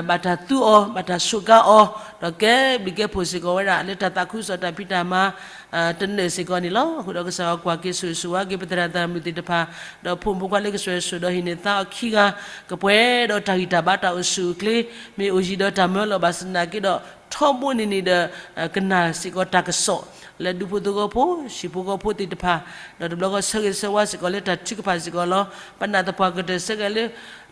ဘၣ်တၢ်သူအီၤ ဘၣ်တၢ်စူးကါအီၤ ဒီးကဲဘျုးကဲဖှိၣ်စ့ၢ်ကီးဝဲဒၣ် လၢတၢ်သးခုကစီၣ်တၢ်ဖံးတၢ်မၤ တနၢၣ်စ့ၢ်ကီးန့ၣ်လီၤ. အဃိဒီးကစၢ်ယွၤကွၢ်က့ၤဆိၣ်ဂ့ၤဆိၣ်ဝါက့ၤ ပသရၣ်သရၣ်မုၣ်သ့ၣ်တဖၣ် ဒီးဖိမုၣ်ဖိခွါလၢကစၢ်ယွၤဆိၣ်ဒီးဟံးန့ၢ်သါအီၤခံဂၤ ကပှဲၤဒီးတၢ်ဂံၢ်တၢ်ဘါတၢ်အိၣ်ဆူၣ်အိၣ်ချ့ မ့ၢ်အိၣ်ယံၤဒီးတၢ်မၢလီၢ်ဘၣ်ဆၣ်သနာ်က့ဒီး ထီဘိန့ၣ်န့ၣ်ဒီး ကနၣ်စ့ၢ်ကီးတၢ်ကစီၣ် လၢဒူဖိသဝီဖိ ဟံၣ်ဖိဃီဖိသ့ၣ်တဖၣ် ဒီးတဘျီဃီဆၢဂ့ၤဆၢဝါစ့ၢ်ကီးလၢတၢ်ထုကဖၣ်စ့ၢ်ကီးလီၤ. ပနာ်သပှၢ်ကတၢၢ်ဆၢက့ၤလၢ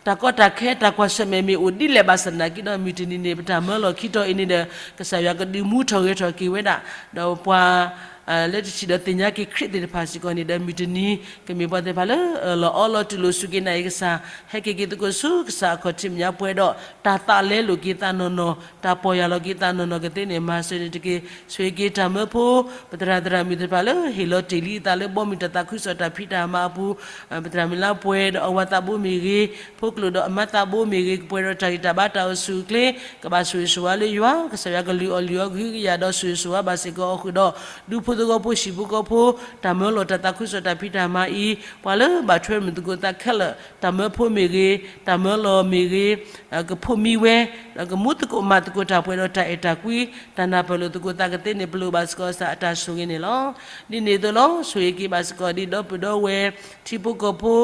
တၢ်ကီတၢ်ခဲတၢ်ကွၢ်ဆၢၣ်မဲာ်မ့ၢ်အိၣ်ဒ်လဲၣ်ဘၣ်ဆၣ်သနာ်က့ဒီး မုၢ်တနံၤန့ၣ် ပတၢ်မၢလီၢ်ခံတီၤအံၤန့ၣ်ဒီး ကစၢ်ယွၤကဒုးမူထီၣ်ဂဲၤထီၣ်က့ၤဝဲဒၣ် ဒီးပှၤ လၢတထံၣ်ဒီးသ့ၣ်ညါက့ၤခရံာ်သ့ၣ်တဖၣ်စ့ၢ်ကီးန့ၣ်ဒီး မုၢ်တနံၤ ကမ့ၢ်ပှၤသ့ၣ်တဖၣ်လၢအၢၣ်လီၤအီလီၤတူၢ်လိာ်စူၢ်က့ၤနာ်က့ၤကစၢ် ဟဲက့ၤက့ၤသကိးဆူကစၢ်အခီၣ်ထံးမဲာ်ညါပှဲၤဒီး တၢ်သးလဲလိာ်က့ၤသးနီၢ်နီၢ် တၢ်ပီၢ်ယၢ်လီၤက့ၤသးနီၢ်နီၢ်ကသ့န့ၣ် မၤစၢၤန့ၣ်တက့ၢ်. ဆိၣ်ဂ့ၤက့ၤတၢ်မၢဖိ ပသရၣ်သရၣ်မုၣ်သ့ၣ်တဖၣ်လၢဟ့ၣ်လီၤတ့ၢ်လံအသးလၢဘီမုၢ်တၢ်သးခုကစီၣ်တၢ်ဖံးတၢ်မၤအပူၤ ပသရၣ်မုၣ်လါပှဲၤဒီးအဝၤသးဘိမ့ၢ်ဂ့ၤ, ဖိကျိာ်ဒီးအမါသးဘိမ့ၢ်ဂ့ၤ, ကပှဲၤဒီးတၢ်ဂံၢ်တၢ်ဘါတၢ်အိၣ်ဆူၣ်အိၣ်ချ့ ကဘၣ်ဆိၣ်ဂ့ၤဆိၣ်ဝါလၢယွၤ ကစၢ်ယွၤကလုၢ်အီၣ်လုၢ်အီကဟုကယာ်ဒီးဆိၣ်ဂ့ၤဆိၣ်ဝါဘၣ်စ့ၢ်ကီးအီၤဃုာ်ဒီး ဒူဖိသဝီဖိဟံၣ်ဖိဃီဖိ တၢ်မၢလီၢ်တၢ်သးခုကစီၣ်တၢ်ဖံးတၢ်မၤအံၤ ပှၤလၢဘၣ်ထွဲမုာ်သကိးသးခဲလၢာ် တၢ်မၢဖိမ့ၢ်ဂ့ၤ, တၢ်မၢလီၢ်မ့ၢ်ဂ့ၤ, ကဖိးမံဝဲ ဒီးကမူသကိးမၤသကိးတၢ်ပှဲၤဒီးတၢ်အဲၣ်တၢ်ကွံ တၢ်နၢ်ပၢၢ်လိာ်သကိးသးကသ့န့ၣ် ပလိၣ်ဘၣ်စ့ၢ်ကီးကစၢ်အတၢ်ဆိၣ်ဂ့ၤန့ၣ်လီၤ. ဒ်န့ၣ်အသိးလီၤ ဆိၣ်ဂ့ၤက့ၤဘၣ်စ့ၢ်ကီးဒ်ဒီပုၢ်ဒီဝဲၢ် ထံဖိကီၢ်ဖိ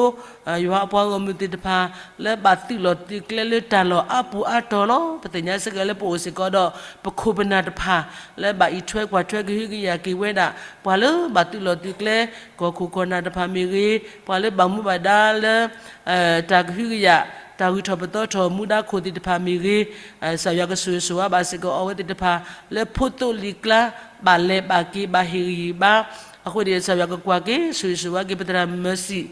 ယွၤအပှၤဂီၢ်မုၢ်သ့ၣ်တဖၣ် လၢဘၣ်သုးလီၢ်သုးကျဲလၢတၢ်လီၢ်အါပူၤအါတီၤလီၤ. ပသ့ၣ်ညါစ့ၢ်ကီးလၢပအိၣ်စ့ၢ်ကီးဒီး ပခိၣ်ပနၢ်တဖၣ် လၢဘၣ်အံးထွဲကွၢ်ထွဲကဟုကယာ်က့ၤဝဲဒၣ် ပှၤလၢဘၣ်သုးလီၢ်သုးကျဲ ကီၢ်ခိၣ်ကီၢ်နၢ်တဖၣ်မ့ၢ်ဂ့ၤ, ပှၤလၢဘၣ်မူဘၣ်ဒါလၢ တၢ်ကဟုကယာ် တၢ်ဂုၤထီၣ်ပသီထီၣ်မူဒါခိၣ်သ့ၣ်တဖၣ်မ့ၢ်ဂ့ၤ, ကစၢ်ယွၤကဆိၣ်ဂ့ၤဆိၣ်ဝါဘၣ်စ့ၢ်ကီးအဝဲသ့ၣ်တဖၣ် လၢဖိသိၣ်လံာ်ကျါ ဘၣ်လဲၤဘၣ်က့ၤဘၣ်ဟ့ၣ်ဂံၢ်ဘါ, အဃိန့ၣ် ကစၢ်ယွၤကကွၢ်က့ၤ ဆိၣ်ဂ့ၤဆိၣ်ဝါက့ၤ ပသရၣ်မၢစံၣ်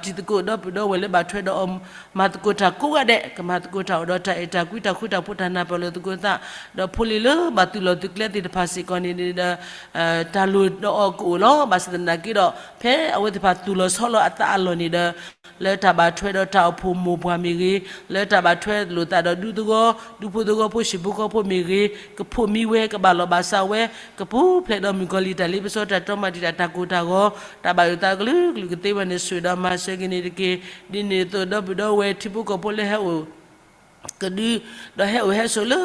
ဒီးတံၤသကိးဒီပုၢ်ဒီဝဲၢ်လၢဘၣ်ထွဲဒီးအီၤ မၤသကိးတၢ်ကိးဂၤဒဲး ကမၤသကိးတၢ်အိၣ်ဒီးတၢ်အဲၣ်တၢ်ကွံ တၢ်ဃူတၢ်ဖိး တၢ်နၢ်ပၢၢ်လိာ်သကိးသး, ဒီးဖိလံၤလၢဘၣ်သုးလီၢ်သုးကျဲသ့ၣ်တဖၣ်စ့ၢ်ကီးန့ၣ်ဒီး တၢ်လိၣ်ဒီးအီၤကအိၣ်လီၤ. ဘၣ်ဆၣ်သနာ်က့ဒီး ဖဲအဝဲသ့ၣ်တဖၣ်သူၣ်လီၤဆီလီၤအသးအလီၢ်န့ၣ်ဒီး လၢတၢ်ဘၣ်ထွဲဒီးတၢ်အိၣ်ဖှိၣ်မိၢ်ပှၢ်မ့ၢ်ဂ့ၤ, လၢတၢ်ဘၣ်ထွဲလိာ်သးဒီးဒူသဝီ ဒူဖိသဝီဖိ ဟံၣ်ဖိဃီဖိမ့ၢ်ဂ့ၤ, ကဖိးမံဝဲ ကဘၣ်လီၤဘၣ်စးဝဲ, ကပူၤဖျဲးဒီးမုၣ်ကီၤလံၢ်တၢ်လ့ပစီ တၢ်တီမၤတံာ်တာ် တၢ်ကိၢ်တၢ်ဂီၤ တၢ်ဘၣ်ယိၣ်သးကလုာ်ကလုာ်ကသ့ဝဲန့ၣ် ဆိၣ်ဂ့ၤဒီးမၤစၢၤက့ၤန့ၣ်တက့ၢ်. ဒ်န့ၣ်အသိး ဒီပုၢ်ဒီဝဲၢ်ထံဖိကီၢ်ဖိလၢဟဲအိၣ် ကဒု, ဒီးဟဲအိၣ်ဟဲဆိးလၢ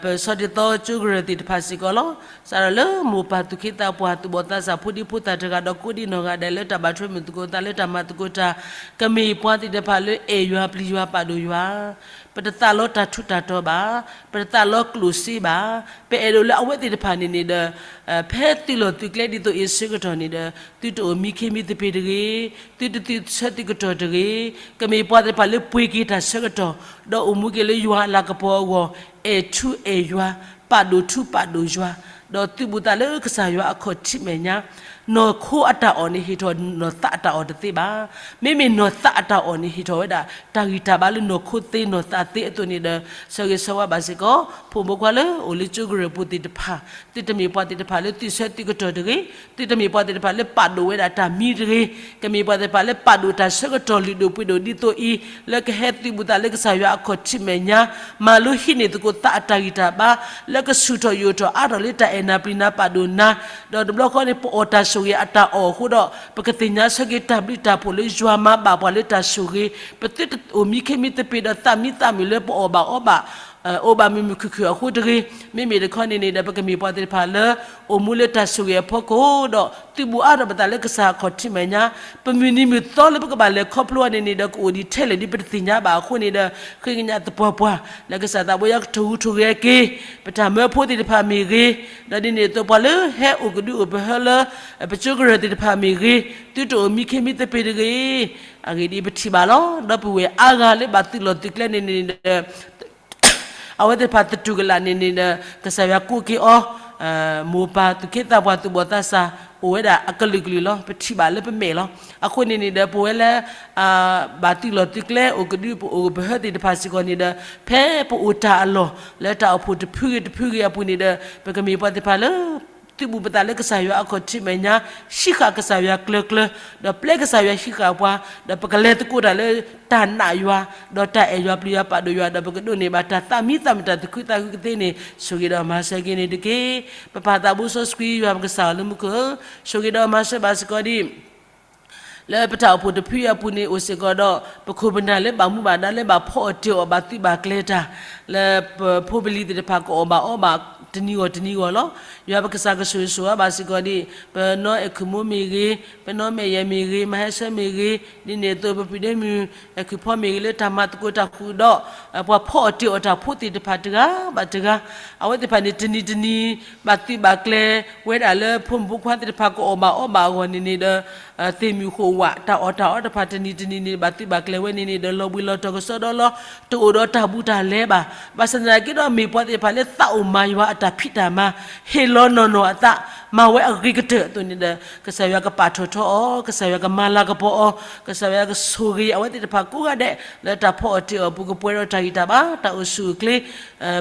ပစီတ့သီကၠိကရၢၢ်သ့ၣ်တဖၣ်စ့ၢ်ကီးလီၤ. စးထီၣ်လၢမိၢ်ပၢ်သူၣ်က့သးပှၢ် သူၣ်ဘီၣ်သးစၢ် ဖိဒံဖိသၣ်တဂၤ ဒီးကိးဒံနီၢ်ဂၤဒဲးလၢတၢ်ဘၣ်ထွဲမုာ်သကိးသးလၢတၢ်မၤသကိးတၢ်, ကမ့ၢ်ပှၤသ့ၣ်တဖၣ်လၢအဲၣ်ယွၤပျံၤယွၤပာ်ဒိၣ်ယွၤ, ပတသးလီတၢ်ထူးတၢ်တီၤဘၣ်, ပတသးလီကျိၣ်စ့ဘၣ်, ပအဲၣ်ဒိးလၢအဝဲသ့ၣ်တဖၣ်န့ၣ်န့ၣ်ဒီး ဖဲသုးလီၢ်သုးကျဲဒ်သိးအံၤဆၢကတီၢ်န့ၣ်ဒီး သုတအိၣ်မံခ့မံသပ့ၤတဂ့ၤ, သုတသုးဆၢသုးကတီၢ်တဂ့ၤ, ကမ့ၢ်ပှၤသ့ၣ်တဖၣ်လၢပှ့ၤက့ၤတၢ်ဆၢကတီၢ်, ဒီးအိၣ်မူက့ၤလၢယွၤအလၤကပီၤအဂီၢ်, အဲၣ်ထူအဲၣ်ယွၤ, ပာ်ဒိၣ်ထူပာ်ဒိၣ်ယွၤ, ဒီးသုးဘူးသးလၢကစၢ်ယွၤအခီၣ်ထံးမဲာ်ညါ, နီၢ်ခိအတၢ်အီၣ်န့ၣ်ဟ့ၣ်ထီၣ်နီၢ်သးအတၢ်အီၣ်တသ့ဘၣ်. မ့မ့ၢ်နီၢ်သးအတၢ်အီၣ်န့ၣ် ဟ့ၣ်ထီၣ်ဝဲဒၣ် တၢ်ဂံၢ်တၢ်ဘါလၢနီၢ်ခိသ့နီၢ်သးသ့အသိးန့ၣ်ဒီး ဆၢဂ့ၤဆၢဝါဘၣ်စ့ၢ်ကီး ဖိမုၣ်ဖိခွါလၢအိၣ်လၢကၠိကရၢၢ်ပူၤသ့ၣ်တဖၣ်, သုတမ့ၢ်ပှၤသ့ၣ်တဖၣ်လၢသုးဆၢသုးကတီၢ်တဂ့ၤ, သုတမ့ၢ်ပှၤသ့ၣ်တဖၣ်လၢပာ်ဒိၣ်ဝဲဒၣ်တၢ်မံတဂ့ၤ, ကမ့ၢ်ပှၤသ့ၣ်တဖၣ်လၢပာ်ဒိၣ်တၢ်ဆၢကတီၢ်လုၢ်ဒိၣ်ပှ့ၤဒိၣ်ဒ်သိးအံၤ, လၢကဟဲသုးဘူးသးလၢကစၢ်ယွၤအခီၣ်ထံးမဲာ်ညါ, မၤလိဟံးန့ၢ်သကိးသးအတၢ်ဂံၢ်တၢ်ဘါ, လၢကဆူၣ်ထီၣ်ယိာ်ထီၣ်အါထီၣ်လၢတၢ်အဲၣ်နၤပျံၤနၤပာ်ဒိၣ်နၤ, ဒီးတဘျီဃီန့ၣ် ပအီၣ်တၢ်ဆိၣ်ဂ့ၤအတၢ်အီၣ်အဃိဒီး ပကသ့ၣ်ညါဆၢက့ၤတၢ်ဘျုးတၢ်ဖှိၣ်လၢယွၤမၤဘၣ်ပှၤလၢတၢ်ဆိၣ်ဂ့ၤ, ပသုတအိၣ်မံခ့မံသပ့ၤဒီးသးမံသးမုာ်လၢပအီၣ်ဘၣ်အီဘၣ် အိၣ်ဘၣ်မုာ်မုာ်ခုၣ်ခုၣ်အဃိတဂ့ၤ, မ့မ့ၢ်တခီန့ၣ်န့ၣ်ဒီး ပကမ့ၢ်ပှၤသ့ၣ်တဖၣ်လၢ အိၣ်မူလၢတၢ်ဆိၣ်ဂ့ၤအဖီခိၣ်ဒီး သုးဘူးအါထီၣ်ပသးလၢကစၢ်အခီၣ်ထံးမဲာ်ညါ, ပမုၢ်နံၤမုၢ်သီလၢပကဘၣ်လဲၤခီဖျိအီၤန့ၣ်န့ၣ်ဒီး ကအိၣ်ဒံးထဲလဲၣ်ဒ်ပတသ့ၣ်ညါဘၣ်အဃိန့ၣ်ဒီး ဃ့ကညးသပှၢ်ပှၢ် လၢကစၢ်သးဘိယွၤကထိၣ်ဟူးထိၣ်ဂဲၤက့ၤ ပတၢ်မၢဖိသ့ၣ်တဖၣ်မ့ၢ်ဂ့ၤ, ဒီးဒ်န့ၣ်အသိးပှၤလၢဟဲအိၣ်ကဒုအိၣ်ပဟၢလၢ ပကၠိကရၢၢ်သ့ၣ်တဖၣ်မ့ၢ်ဂ့ၤ, သုတအိၣ်မံခ့မံသပ့ၤတဂ့ၤ, အဂ့ၢ်ဒ်အံၤပထံၣ်ဘၣ်လီၤ. ဒီပုၢ်ဝဲၢ်အါဂၤလၢဘၣ်သုးလီၢ်သုးကျဲန့ၣ်န့ၣ်ဒီး အဝဲသ့ၣ်တဖၣ်သတူၢ်ကလာ်န့ၣ်န့ၣ်ဒီး ကစၢ်ယွၤကိးက့ၤအီၤ, မိၢ်ပၢ်သူၣ်က့သးပှၢ်သူၣ်ဘီၣ်သးစၢ် အိၣ်ဝဲဒၣ်အကလုာ်ကလုာ်လီၤ. ပထံၣ်ဘၣ်လၢပမဲာ်လီၤ. အဃိန့ၣ်န့ၣ်ဒီး ပဝဲလၢ ဘၣ်သုးလီၢ်သုးကျဲ အိၣ်ကဒုအိၣ်ပဟၢသ့ၣ်တဖၣ်စ့ၢ်ကီးန့ၣ်ဒီး ဖဲပအိၣ်တၢ်အလီၢ် လၢတၢ်အိၣ်ဖှိၣ်တဖုဂ့ၤတဖုဂ့ၤအပူၤန့ၣ်ဒီး ပကမ့ၢ်ပှၤသ့ၣ်တဖၣ်လၢ သုးဘူးပသးလၢကစၢ်ယွၤအခီၣ်ထံးမဲာ်ညါ, ဟံးဃာ်ကစၢ်ယွၤကျၢၤကျၢၤ, ဒီးပျဲကစၢ်ယွၤဟံးဃာ်ပှၤ, ဒီးပကလဲၤသကိးတၢ်လၢတၢ်နာ်ယွၤ, ဒီးတၢ်အဲၣ်ယွၤပျံၤယွၤပာ်ဒိၣ်ယွၤ, ဒီးပကဒိးန့ၢ်ဘၣ်တၢ်သးမံသးမုာ်တၢ်သူၣ်ခုသးခုကသ့န့ၣ် ဆိၣ်ဂ့ၤဒီးမၤစၢၤက့ၤန့ၣ်တက့ၢ်. ပပၢ်သးဘိစီဆှံယွၤပကစၢ်အီၤလၢမူခိၣ်ဧၢ, ဆိၣ်ဂ့ၤဒီးမၤစၢၤဘၣ်စ့ၢ်ကီးဒ် လၢပတၢ်အိၣ်ဖှိၣ်တဖုအံၤအပူၤန့ၣ်အိၣ်စ့ၢ်ကီးဒီး ပခိၣ်ပနၢ်လၢဘၣ်မူဘၣ်ဒါလၢဘၣ်ဖီအီၣ်တ့ၢ်အီၣ်ဘၣ်သုးဘၣ်ကျဲၤတၢ် လၢပဖိပလံၤသ့ၣ်တဖၣ်ကအီၣ်ဘၣ်အီဘၣ်တနံၤဂီၢ်တနံၤဂီၢ်လီၤ. ယွၤပကစၢ်ကဆိၣ်ဂ့ၤဆိၣ်ဝါဘၣ်စ့ၢ်ကီးဒ် ပနီၢ်အဲၣ်ခိၣ်မိၢ်မ့ၢ်ဂ့ၤ, ပနီၢ်မဲာ်ယဲၢ်မ့ၢ်ဂ့ၤ, မၤဟဲဆၢမ့ၢ်ဂ့ၤ, ဒ်န့ၣ်အသိးပပုၢ်ဒ့မုၣ် အဲၣ်ခိၣ်ဖီမ့ၢ်ဂ့ၤ လၢတၢ်မၤသကိးတၢ်ဃုာ်ဒီး ပှၤဖီအီၣ်တ့ၢ်အီၣ်တၢ်ဖိသ့ၣ်တဖၣ်တဂၤဘၣ်တဂၤ, အဝဲသ့ၣ်တဖၣ်န့ၣ် တနံၤတနံၤ ဘၣ်သုးဘၣ်ကျဲၤဝဲဒၣ်လၢဖိမုၣ်ဖိခွါသ့ၣ်တဖၣ်ကအီၣ်ဘၣ်အီဘၣ်အဂီၢ်န့ၣ်န့ၣ်ဒီး သ့ၣ်မုၢ်ဃိၣ်ဝး တၢ်အီၣ်တၢ်အီတဖၣ်တနံၤတနံၤန့ၣ် ဘၣ်သုးဘၣ်ကျဲၤဝဲန့ၣ်န့ၣ်ဒီး လီၤဘှံးလီၤတီၤကစီဒီလီၤ, တအိၣ်ဒီးတၢ်ဘူးတၢ်လဲဘၣ်. ဘၣ်ဆၣ်သနာ်က့ဒီး မ့ၢ်ပှၤသ့ၣ်တဖၣ်လၢသးအိၣ်မၤယွၤအတၢ်ဖံးတၢ်မၤ, ဟ့ၣ်လီၤနီၢ်နီၢ်အသး, မၤဝဲအဂ့ၤကတၢၢ်အသိးန့ၣ်ဒီး ကစၢ်ယွၤကပာ်ထီၣ်ထီအီၤ, ကစၢ်ယွၤကမၤလၤကပီၤအီၤ, ကစၢ်ယွၤကဆိၣ်ဂ့ၤအဝဲသ့ၣ်တဖၣ်ကိးဂၤဒဲး လၢတၢ်ဖီအီၣ်တ့ၢ်အီၣ်ပူၤ ကပှဲၤဒီးတၢ်ဂံၢ်တၢ်ဘါ တၢ်အိၣ်ဆူၣ်အိၣ်ချ့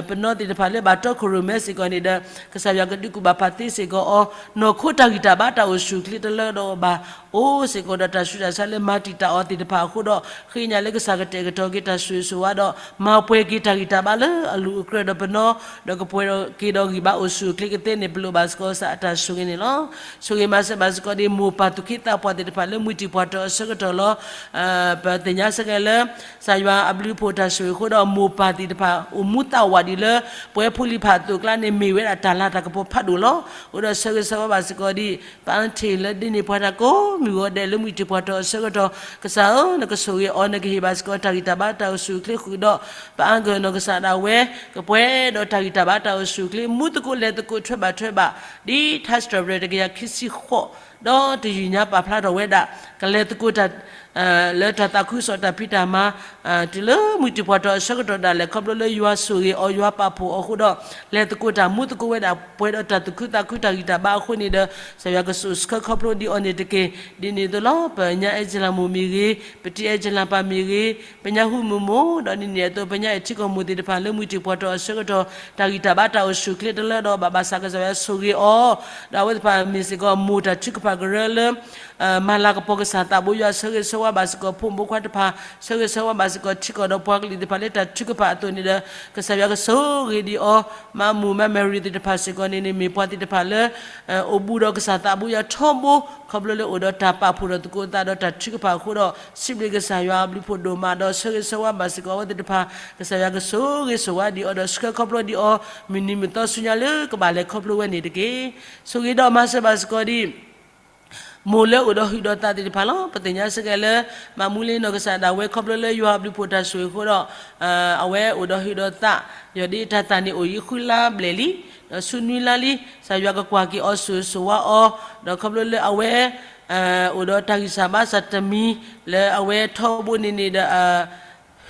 ပနီၢ်သ့ၣ်တဖၣ်လၢဘၣ်တီခိၣ်ရိၣ်မဲစ့ၢ်ကီးန့ၣ်ဒီး ကစၢ်ယွၤကဒုးကူၣ်ဘၣ်ပာ်သ့စ့ၢ်ကီးအီၤ, နီၢ်ခိတၢ်ဂံၢ်တၢ်ဘါတၢ်အိၣ်ဆူၣ်အိၣ်ချ့တလၢဒီးအီၤဘၣ်, အိၣ်စ့ၢ်ကီးဒီးတၢ်ဆူးတၢ်ဆါလၢမၤတံာ်တာ်အီၤသ့ၣ်တဖၣ်အဃိဒီး ဃ့ကညးလၢကစၢ်ကတဲာ်ကတီၤက့ၤတၢ်ဆိၣ်ဂ့ၤဆိၣ်ဝါဒီး မၤပှဲၤက့ၤတၢ်ဂံၢ်တၢ်ဘါလၢအလိၤအကြၢးဒီးပနီၢ်, ဒီးကပှဲၤက့ၤဒီးဂံၢ်ဘါအိၣ်ဆူၣ်အိၣ်ချ့ကသ့န့ၣ် ပလိၣ်ဘၣ်စ့ၢ်ကီးကစၢ်အတၢ်ဆိၣ်ဂ့ၤန့ၣ်လီၤ. ဆိၣ်ဂ့ၤမၤစၢၤဘၣ်စ့ၢ်ကီးဒ် မိၢ်ပၢ်သူၣ်က့သးပှၢ်သ့ၣ်တဖၣ်လၢမုၢ်တံၢ်ပှၢ်တီၤအဆၢကတီၢ်လီၤ. ပသ့ၣ်ညါဆၢက့ၤလၢ ကစၢ်ယွၤအဘျုးအဖှိၣ်တၢ်ဆိၣ်ဂ့ၤအဃိဒီး မိၢ်ပၢ်သ့ၣ်တဖၣ် အိၣ်မူသးဝးဒံးလၢ ပဝဲဖိလံၤဖးသိးအကျါန့ၣ် မ့ၢ်ဝဲဒၣ်တၢ်လၤတၢ်ကပီၤဖးဒိၣ်လီၤ. အိၣ်ဒီးဆၢဂ့ၤဆၢဝါဘၣ်စ့ၢ်ကီးဒ် ပအါထံးလၢဒ်န့ၣ်ပှၤတၢ်ကိးမုၢ်ဂီၤဒဲးလၢမုၢ်တံၢ်ပှၢ်တီၤအဆၢကတီၢ် ကစၢ်ဧၢ နကဆိၣ်ဂ့ၤအီၤ နကဟ့ၣ်ဘၣ်စ့ၢ်ကီးတၢ်ဂံၢ်တၢ်ဘါတၢ်အိၣ်ဆူၣ်အိၣ်ချ့ဃုာ်ဒီး ပအါဂၤနီၢ်ကစၢ်ဒၣ်ဝဲ ကပှဲၤဒီးတၢ်ဂံၢ်တၢ်ဘါတၢ်အိၣ်ဆူၣ်အိၣ်ချ့ မူသကိးလဲၤသကိးထွဲဘၣ်ထွဲဘၣ် ဒ်ထါစံးထီၣ်ပတြၢၤတကယၤခံဆံဃိး ဒီးတယုၢ်ညါပာ်ဖျါထီၣ်ဝဲဒၣ် ကလဲၤသကိးတၢ် လၢတၢ်သးခုကစီၣ်တၢ်ဖံးတၢ်မၤ တုၤလၢမုၢ်တံၢ်ပှၢ်တီၤအဆၢကတီၢ်ဒၣ်လဲာ် ခီဖျိလၢယွၤဆိၣ်ဂ့ၤအီၤ ယွၤပာ်ဖှိၣ်အီၤအဃိဒီး လဲၤသကိးတၢ်မူသကိးဝဲဒၣ် ပှဲၤဒီးတၢ်သူၣ်ခုသးခုတၢ်ဂံၢ်တၢ်ဘါအဃိန့ၣ်ဒီး ကစၢ်ယွၤကဆိၣ်ဆှၢခီဖျိဒံးအီၤန့ၣ်တက့ၢ်. ဒ်န့ၣ်အသိးလီၤ ပညါအဲၣ်ကၠလၤမိၢ်မ့ၢ်ဂ့ၤ, ပတံၤအဲၣ်ကၠလၤပၢ်မ့ၢ်ဂ့ၤ, ပညါဟူမုၢ်မိၢ် ဒီးဒ်န့ၣ်အသိး ပညါအဲၣ်ထံကီၢ်မိၢ်သ့ၣ်တဖၣ်လၢမုၢ်တံၢ်ပှၢ်တီၤအဆၢကတီၢ် တၢ်ဂံၢ်တၢ်ဘါတၢ်အိၣ်ဆူၣ်အိၣ်ချ့တလၢဒီးဘၣ်ဘၣ်ဆၣ် ကစၢ်ယွၤဆိၣ်ဂ့ၤအီၤ ဒီးအဝဲသ့ၣ်တဖၣ်မ့ၢ်စ့ၢ်ကီးမိၢ်တၢ်ထုကဖၣ် ကစၢ်ယွၤကရၢလၢ မၤလၤကပီၤကစၢ်သးဘိယွၤ ဆၢဂ့ၤဆၢဝါဘၣ်စ့ၢ်ကီး ဖိမုၣ်ဖိခွါတဖၣ်, ဆၢဂ့ၤဆၢဝါဘၣ်စ့ၢ်ကီး ထံကီၢ်ဒီးပှၤကလုာ်သ့ၣ်တဖၣ်လၢတၢ်ထုကဖၣ်အသိးန့ၣ်ဒီး ကစၢ်ယွၤကဆိၣ်ဂ့ၤဒံးအီၤ, မၤမူမၤမဲာ်ရံၤသ့ၣ်တဖၣ်စ့ၢ်ကီးန့ၣ်န့ၣ် မ့ၢ်ပှၤသ့ၣ်တဖၣ်လၢ အိၣ်ဘူးဒီးကစၢ်သးဘိယွၤထီဘိ ခီဖျိလၢအိၣ်ဒီးတၢ်ပာ်ဖှိၣ်ဒီးသကိးသးဒီးတၢ်ထုကဖၣ်အဃိဒီး စံးဘျုးကစၢ်ယွၤအဘျုးဖှိၣ်ဒိၣ်မးဒီး ဆၢဂ့ၤဆၢဝါဘၣ်စ့ၢ်ကီးအဝဲသ့ၣ်တဖၣ်, ကစၢ်ယွၤကဆိၣ်ဂ့ၤဆိၣ်ဝါဒံးအီၤဒီး ဆှၢခီဖျိဒံးအီၤ မုၢ်နံၤမုၢ်သီဆူညါလၢကဘၣ်လဲၤခီဖျိဝဲန့ၣ်တက့ၢ်. ဆိၣ်ဂ့ၤဒီးမၤစၢၤဘၣ်စ့ၢ်ကီးဒံး မိၢ်လၢအိၣ်ဒီးဟုးဒီးသးသ့ၣ်တဖၣ်လီၤ. ပသ့ၣ်ညါစ့ၢ်ကီးလၢ မၤမူလ့နီၢ်ကစၢ်ဒၣ်ဝဲ ခီဖျိလၢယွၤအဘျုးဖှိၣ်တၢ်ဆိၣ်ဂ့ၤအဃိဒီး အဝဲအိၣ်ဒီးဟုးဒီးသး, ယီၤဒ့တၢ်သၣ်န့ၣ်အိၣ်ယံၤဃုလါဘျဲၣ်လံ, ဒီးဆူနွံလါလံ, ကစၢ်ယွၤကကွၢ်က့ၤအီၤဆိၣ်ဂ့ၤဆိၣ်ဝါအီၤ, ဒီးခီဖျိလၢအဝဲ အိၣ်ဒီးတၢ်ဂံၢ်စၢ်ဘါစၢ်တမံၤ လၢအဝဲထီဘိန့ၣ်န့ၣ်ဒီး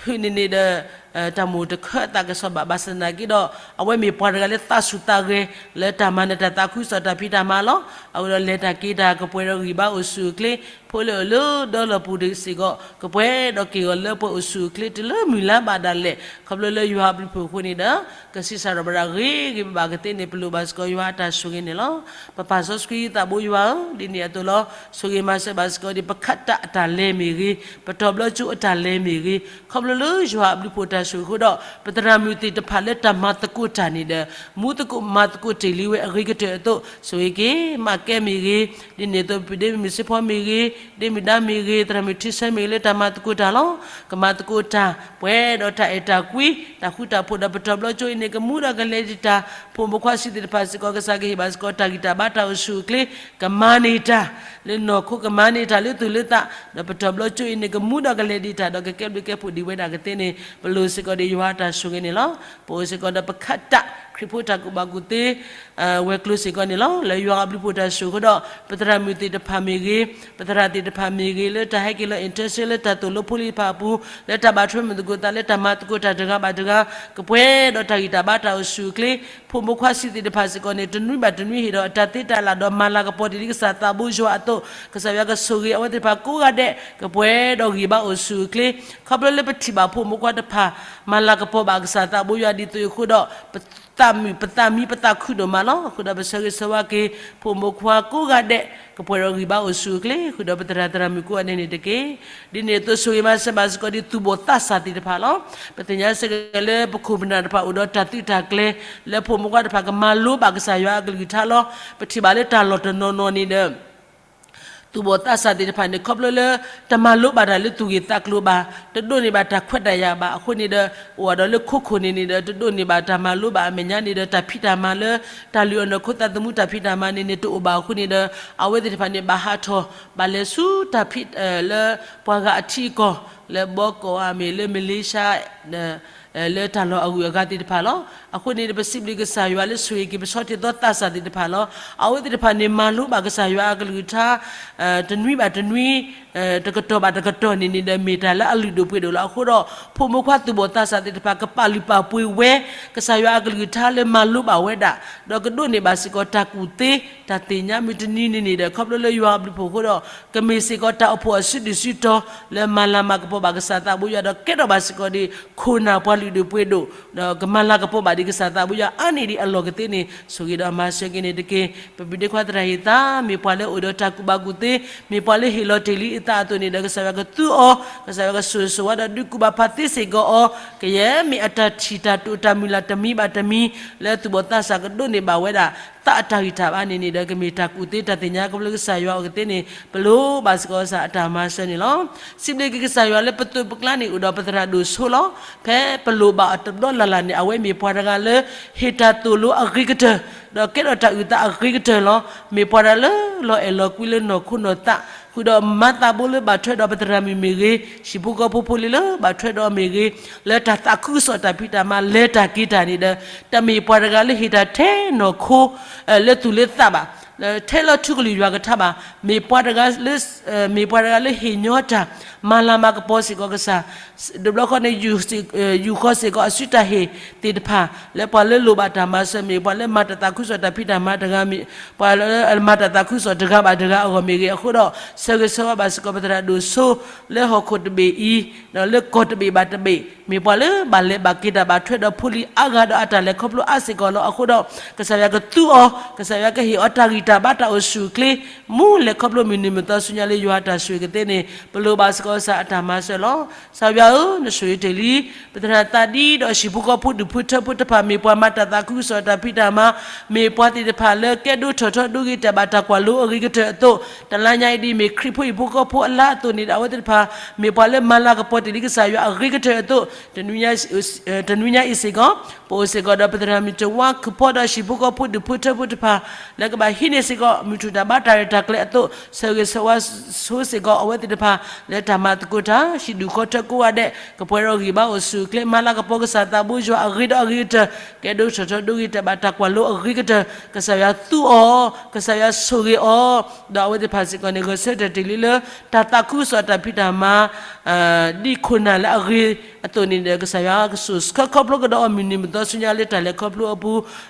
ဟုးန့ၣ်န့ၣ်ဒီး တၢ်မိၣ်တခၢအသးကစီၣ်ဘၣ် ဘၣ်ဆၣ်သနာ်က့ဒီး အဝဲမ့ၢ်ပှၤတဂၤလၢသးစူၤသးဂဲၤ လၢတၢ်မၤနၢၤတၢ်သးခုကစီၣ်တၢ်ဖံးတၢ်မၤလီၤ. အဃိဒီးလဲၤတၢ်က့ၤတၢ်ကပှဲၤဒီးဂံၢ်ဘါအိၣ်ဆူၣ်အိၣ်ချ့, ဖိလၢအိၣ်လၢဒီလီၢ်ပူၤတစ့ၢ်ကီး ကပှဲၤဒီးက့ၢ်ဂီၤလၢပှဲၤအိၣ်ဆူၣ်အိၣ်ချ့ တုၤလၢမုၢ်လါဘၣ်ဒၣ်လဲာ် ခီဖျိလၢယွၤအဘျုးဖှိၣ်အဃိန့ၣ်ဒီး ကဆံးစၢ်ဒီးဘၣ်ဒၣ်ဂ့ၤဂ့ၤဘၣ်ဘၣ်ကသ့န့ၣ် ပလိၣ်ဘၣ်စ့ၢ်ကီးယွၤအတၢ်ဆိၣ်ဂ့ၤန့ၣ်လီၤ. ပပၢ်စီဆှံသးဘိယွၤဧၢ, ဒ်န့ၣ်အသိးလီၤ. ဆိၣ်ဂ့ၤမၤစၢၤဘၣ်စ့ၢ်ကီးဒံး ပခးတၢ်အတၢ်လဲၤမ့ၢ်ဂ့ၤ, ပတီၤဘျီကၠိအတၢ်လဲၤမ့ၢ်ဂ့ၤ, ခီဖျိလၢယွၤအဘျုးဖှိၣ်တၢ်ဆိၣ်ဂ့ၤအဃိဒီး ပသရၣ်မုၣ်သ့ၣ်တဖၣ်လၢတၢ်မၤသကိးတၢ်န့ၣ်ဒီး မူသကိးမၤသကိးတ့ၢ်လံဝဲအဂ့ၤကတၢၢ်အသိး ဆိၣ်ဂ့ၤက့ၤ မးကဲမ့ၢ်ဂ့ၤ, ဒ်န့ၣ်အသိး ပဒ့မုၣ်စ့ဖီမ့ၢ်ဂ့ၤ, ဒ့မုၣ်ဒါမ့ၢ်ဂ့ၤ, သရၣ်မုၣ်ထံဆၢမ့ၢ်ဂ့ၤ လၢတၢ်မၤသကိးတၢ်လီၤ. ကမၤသကိးတၢ် ပှဲၤဒီးတၢ်အဲၣ်တၢ်ကွံ, တၢ်ဃူတၢ်ဖိးဒီးပတီၤဘျီကၠိအံၤန့ၣ် ကမူဒီးကလဲၤဒံးတၢ်, ဖိမုၣ်ဖိခွါဆံးသ့ၣ်တဖၣ်စ့ၢ်ကီး ကစၢ်ကဟ့ၣ်ဘၣ်စ့ၢ်ကီး တၢ်ဂံၢ်တၢ်ဘါတၢ်အိၣ်ဆူၣ်အိၣ်ချ့, ကမၤန့ၢ်တၢ် လၢနီၢ်ခိ ကမၤန့ၢ်တၢ်လၢသူၣ်လၢသး, ဒီးပတီၤဘျီကၠိအံၤန့ၣ် ကမူဒီးကလဲၤဒံးတၢ်ဒီးကကဲဘျုးကဲဖှိၣ်ဒံးဝဲဒၣ်ကသ့န့ၣ် ပလိၣ်စ့ၢ်ကီးဒီးယွၤအတၢ်ဆိၣ်ဂ့ၤန့ၣ်လီၤ. ပအိၣ်စ့ၢ်ကီးဒီးပခးတၢ် ခရံာ်ဖိတၢ်ကူၣ်ဘၣ်ကူၣ်သ့ ဝဲၤကျိၤစ့ၢ်ကီးန့ၣ်လီၤ. လၢယွၤအဘျုးဖှိၣ်တၢ်ဆိၣ်ဂ့ၤအဃိဒီး ပသရၣ်မုၣ်သ့ၣ်တဖၣ်မ့ၢ်ဂ့ၤ, ပသရၣ်သ့ၣ်တဖၣ်မ့ၢ်ဂ့ၤ လၢတၢ်ဟဲက့ၤလီၤ internship လၢတၢ်သိၣ်လိဖိလံၤတဖၣ်အပူၤ, လၢတၢ်ဘၣ်ထွဲမုာ်သကိးသး လၢတၢ်မၤသကိးတၢ်တဂၤဘၣ်တဂၤ, ကပှဲၤဒီးတၢ်ဂံၢ်တၢ်ဘါတၢ်အိၣ်ဆူၣ်အိၣ်ချ့, ဖိမုၣ်ဖိခွါဆံးသ့ၣ်တဖၣ်စ့ၢ်ကီးန့ၣ် တနွံဘၣ်တနွံဟ့ၣ်ဒီးတၢ်သ့တၢ်လၢ်ဒီးမၤလၤကပီၤတ့ၢ်လံကစၢ်သးဘိယွၤအသိး, ကစၢ်ယွၤကဆိၣ်ဂ့ၤအဝဲသ့ၣ်တဖၣ်ကိးဂၤဒဲး, ကပှဲၤဒီးဂံၢ်ဘါအိၣ်ဆူၣ်အိၣ်ချ့, ခီဖျိလၢပထံၣ်ဘၣ်ဖိမုၣ်ဖိခွါတဖၣ် မၤလၤကပီၤဘၣ်ကစၢ်သးဘိယွၤဒ်သိးအဃိဒီး ပသးမုာ်ပသးမံပသးခုဒိၣ်မးလီၤ. အဃိဒီးပဆၢဂ့ၤဆၢဝါက့ၤ ဖိမုၣ်ဖိခွါကိးဂၤဒဲး ကပှဲၤဒီးဂံၢ်ဘါအိၣ်ဆူၣ်အိၣ်ချ့ ဃုာ်ဒီးပသရၣ်သရၣ်မုၣ်ကိးဂၤဒဲးန့ၣ်တက့ၢ်. ဒ်န့ၣ်အသိးဆိၣ်ဂ့ၤမၤစၢၤဘၣ်စ့ၢ်ကီးဒ်သူၣ်ဘီၣ်သးစၢ်သ့ၣ်တဖၣ်လီၤ. ပသ့ၣ်ညါစ့ၢ်ကီးလၢပခိၣ်ပနၢ်တဖၣ်အိၣ်ဒီးတၢ်သုးတၢ်ကျဲၤ လၢဖိမုၣ်ဖိခွါတဖၣ်ကမၤလိဘၣ်ကစၢ်ယွၤအကလုၢ်ကထါလီၤ. ပထံၣ်ဘၣ်လၢတၢ်လီၢ်တနီၤနီၤန့ၣ်ဒီး သူၣ်ဘီၣ်သးစၢ်သ့ၣ်တဖၣ်န့ၣ် ခီဖျိလၢ တမၤလိဘၣ်တၢ်လၢသူၣ်ဂ့ၢ်သးကျိၤဘၣ်, တဒိးန့ၢ်ဘၣ်တၢ်ခွဲးတၢ်ယာ်ဘၣ်အဃိန့ၣ်ဒီး အိၣ်ဒီးလၢခိခိၣ်န့ၣ်န့ၣ်ဒီး တဒိးန့ၢ်ဘၣ်တၢ်မၤလိဘၣ်အမဲာ်ညါန့ၣ်ဒီး တၢ်ဖံးတၢ်မၤလၢ တၢ်လုၢ်အီၣ်နီၢ်ခိသးသမူတၢ်ဖံးတၢ်မၤန့ၣ်န့ၣ် တအိၣ်ဘၣ်အဃိန့ၣ်ဒီး အဝဲသ့ၣ်တဖၣ်န့ၣ် ဘၣ်ဟးထီၣ် ဘၣ်လဲၤဆူတၢ်ဖံး လၢပှၤဂၤအထံအကီၢ် လၢဘီကီၢ်ဧါမ့ၢ်လၢမလ့ၡါ လၢတၢ်လီၢ်အဂုၤအဂၤသ့ၣ်တဖၣ်လီၤ. အဃိန့ၣ် ပစံးဘျုးကစၢ်ယွၤလၢဆိၣ်ဂ့ၤက့ၤပဆီၣ်ထွဲသီသးစၢ်သ့ၣ်တဖၣ်လီၤ. အဝဲသ့ၣ်တဖၣ်န့ၣ် မၤလိဘၣ်ကစၢ်ယွၤအကလုၢ်ကထါ တနွံဘၣ်တနွံ တကတီၢ်ဘၣ်တကတီၢ်န့ၣ်န့ၣ်ဒီး မ့ၢ်တၢ်လၢအလုၢ်ဒိၣ်ပှ့ၤဒိၣ်လီၤ. အဃိဒီး ဖိမုၣ်ဖိခွါသူၣ်ဘီၣ်သးစၢ်သ့ၣ်တဖၣ် ကပာ်လုၢ်ပာ်ပှ့ၤဝဲ ကစၢ်ယွၤအကလုၢ်ကထါလၢမၤလိဘၣ်ဝဲဒၣ်, ဒီးကဒိးန့ၢ်ဘၣ်စ့ၢ်ကီးတၢ်ကူၣ်သ့ တၢ်သ့ၣ်ညါမုၢ်တနံၤန့ၣ်န့ၣ်ဒီး ခီဖျိလၢယွၤအဘျုးဖှိၣ်အဃိဒီး ကမ့ၢ်စ့ၢ်ကီးတၢ်အိၣ်ဖှိၣ်အစုဒုၣ်စုတီၤ လၢမၤလၤမၤကပီၤဘၣ်ကစၢ်သးဘိယွၤ ဒီးကဲထီၣ်ဘၣ်စ့ၢ်ကီးဒ် ခိၣ်နၢ်ပှၤလုၢ်ဒိၣ်ပှ့ၤဒိၣ် ဒီးကမၤလၤကပီၤဘၣ်ဒ်ကစၢ်သးဘိယွၤအါန့ၢ်ဒံးအလီၢ်ကသ့န့ၣ် ဆိၣ်ဂ့ၤဒီးမၤစၢၤက့ၤန့ၣ်တက့ၢ်. ပပုၢ်ဒ့ခွါသရၣ်ဟ့ၣ်သး မ့ၢ်ပှၤလၢအိၣ်ဒီးတၢ်ကူၣ်ဘၣ်ကူၣ်သ့, မ့ၢ်ပှၤလၢဟ့ၣ်လီၤတ့ၢ်လံအသးအသိးန့ၣ်ဒီး ကစၢ်ယွၤကသူအီၤ, ကစၢ်ယွၤကဆိၣ်ဂ့ၤဆိၣ်ဝါဒီးဒုးကူၣ်ဘၣ်ဖးသ့စ့ၢ်ကီးအီၤ, ကယဲၢ်မ့ၢ်အတၢ်ထံၣ်တၢ်တိာ်တၢ်မုၢ်လၢ်တမံၤဘၣ်တမံၤ လၢသူၣ်ဘီၣ်သးစၢ်ကဒိးန့ၢ်ဘၣ်ဝဲဒၣ် သးအတၢ်ဂံၢ်တၢ်ဘါန့ၣ်န့ၣ်ဒီး ကမ့ၢ်တၢ်ကူၣ်သ့တၢ်သ့ၣ်ညါကပျိကစၢ်ယွၤအီၤကသ့န့ၣ် ပလိၣ်ဘၣ်စ့ၢ်ကီးကစၢ်အတၢ်မၤစၢၤန့ၣ်လီၤ. စံးဘျုးက့ၤကစၢ်ယွၤလၢပသိးပကျါန့ၣ် အိၣ်ဒီးပသရၣ်ဒိၣ်ဆိလီၤ. ဖဲပလိၣ်ဘၣ်အီၤတဘျီလၢ်လၢ်န့ၣ် အဝဲမ့ၢ်ပှၤတဂၤလၢ ဟ့ၣ်တၢ်သိၣ်လိအဂ့ၤကတၢၢ်, ဒီးကဲထီၣ်တၢ်အုၣ်သးအဂ့ၤကတၢၢ်လီၤ. မ့ၢ်ပှၤတဂၤလၢလီၤအဲၣ်လီၤကွံလၢနီၢ်ခိနီၢ်သး, ဃုာ်ဒီးမၤသးဘိလၢဘၣ်ထွဲဒီးပသရၣ်မုၣ်မ့ၢ်ဂ့ၤ, ဟံၣ်ဖိဃီဖိဖိလံၤလၢဘၣ်ထွဲဒီးမ့ၢ်ဂ့ၤ, လၢတၢ်သးခုကစီၣ်တၢ်ဖံးတၢ်မၤ လဲၤတၢ်က့ၤတၢ်န့ၣ်ဒီး တမ့ၢ်ပှၤတဂၤလၢဟ့ၣ်တၢ်ထဲနီၢ်ခိ လၢသူၣ်လၢသးဘၣ်, ထဲလီၤထူကလုၢ်ယွၤကထါဘၣ်. မ့ၢ်ပှၤတဂၤလၢ မ့ၢ်ပှၤတဂၤလၢဟ့ၣ်ညီတၢ် မၤလၤမၤကပီၤစ့ၢ်ကီးကစၢ်, တဘျီဃီန့ၣ် ယူၢ်ဃီစ့ၢ်ကီးအစုတၢ်ဟ့ၣ်သ့ၣ်တဖၣ် လၢပှၤလၢလိၣ်ဘၣ်တၢ်မၤစၢၤမ့ၢ် ပှၤလၢမၤတၢ်သးခုကစီၣ်တၢ်ဖံးတၢ်မၤတဂၤမ့ၢ် ပှၤလၢမၤတၢ်သးခုကစီၣ်တဂၤဘၣ်တဂၤအဂီၢ်မ့ၢ်ဂ့ၤအဃိဒီး ဆၢဂ့ၤဆၢဝါဘၣ်စ့ၢ်ကီးပသရၣ်ဒိၣ်ဆိ လၢဟီၣ်ခိၣ်တဘ့ၣ်အံၤ ဒီးလၢကီၢ်တဘ့ၣ်ဘၣ်တဘ့ၣ် မ့ၢ်ပှၤလၢဘၣ်လဲၤဘၣ်က့ၤတၢ်ဘၣ်ထွဲဒီးဖိလံၤအါဂၤဒီးအတၢ်လဲၤခီဖျိအါစ့ၢ်ကီးလီၤ. အဃိဒီး ကစၢ်ယွၤကသူအီၤ, ကစၢ်ယွၤကဟ့ၣ်အီၤတၢ်ဂံၢ် တၢ်ဘါတၢ်အိၣ်ဆူၣ်အိၣ်ချ့, မူလဲၤခီဖျိမုၢ်နံၤမုၢ်သီဆူညါလၢယွၤအတၢ်ဆိၣ်ဂ့ၤကသ့န့ၣ် ပလိၣ်ဘၣ်စ့ၢ်ကီးကစၢ်အတၢ်မၤစၢၤလီၤ. ကစၢ်ယွၤဧၢ, နဆိၣ်ဂ့ၤတ့ၢ်လံ ပသရၣ်သးဒံဒီးဟံၣ်ဖိဃီဖိဒူၣ်ဖိထၢဖိတဖၣ် မ့ၢ်ပှၤမၤတၢ်သးခုကစီၣ်တၢ်ဖံးတၢ်မၤ, မ့ၢ်ပှၤသ့ၣ်တဖၣ်လၢကဲဒိထီၣ်ထီဒိဂ့ၤတၢ်ဘၣ်တၢ်ကွၢ်လိအဂ့ၤကတၢၢ်အသိး, တလါညါအံၤဒ်အမ့ၢ်ခရံာ်ဖိဟံၣ်ဖိဃီဖိအလါအသိးန့ၣ်ဒီး အဝဲသ့ၣ်တဖၣ် မ့ၢ်ပှၤလၢမၤလၤကပီၤတ့ၢ်လံကစၢ်ယွၤအဂ့ၤကတၢၢ်အသိး, တနွံညါအံၤစ့ၢ်ကီး ပအိၣ်စ့ၢ်ကီးဒီးပသရၣ်မုၣ်တဝါ ခုၣ်ဖီဒီးဟံၣ်ဖိဃီဖိဒူၣ်ဖိထၢဖိတဖၣ် လၢကဘၣ်ဟံးန့ၢ်စ့ၢ်ကီး မုၢ်ထူၣ်တၢ်ဘါတၢ်ရဲၣ်တၢ်ကျဲၤအသိး, ဆၢဂ့ၤဆၢဝါဆိစ့ၢ်ကီးအဝဲသ့ၣ်တဖၣ် လၢတၢ်မၤသကိးတၢ် ဟံၣ်ဒူၣ်ဃီထၢကိးဂၤဒဲး ကပှဲၤဒီးဂံၢ်ဘါအိၣ်ဆူၣ်အိၣ်ချ့ မၤလၤကပီၤကစၢ်သးဘိယွၤအဂ့ၤဒီးအဂ့ၤကတၢၢ်, ကဲဒိထီၣ်ထီဒိဂ့ၤတၢ်ဘၣ်တၢ်ကွၢ်လိအဂ့ၤကတၢၢ်, ကစၢ်ယွၤသူအီၤ, ကစၢ်ယွၤဆိၣ်ဂ့ၤအီၤ, ဒီးအဝဲသ့ၣ်တဖၣ်စ့ၢ်ကီးန့ၣ် ဂဲၤဆၢထၢၣ်တ့ၢ်လံလၢ တၢ်သးခုကစီၣ်တၢ်ဖံးတၢ်မၤ ဒ်ခိၣ်နၢ်လၢအဂ့ၤအသိးန့ၣ်ဒီး ကစၢ်ယွၤကဆိၣ်ဆၢခီဖျိကဒီးအီၤမုၢ်နံၤမုၢ်သီဆူညါလၢတၢ်လဲၤခီဖျိအပူၤ,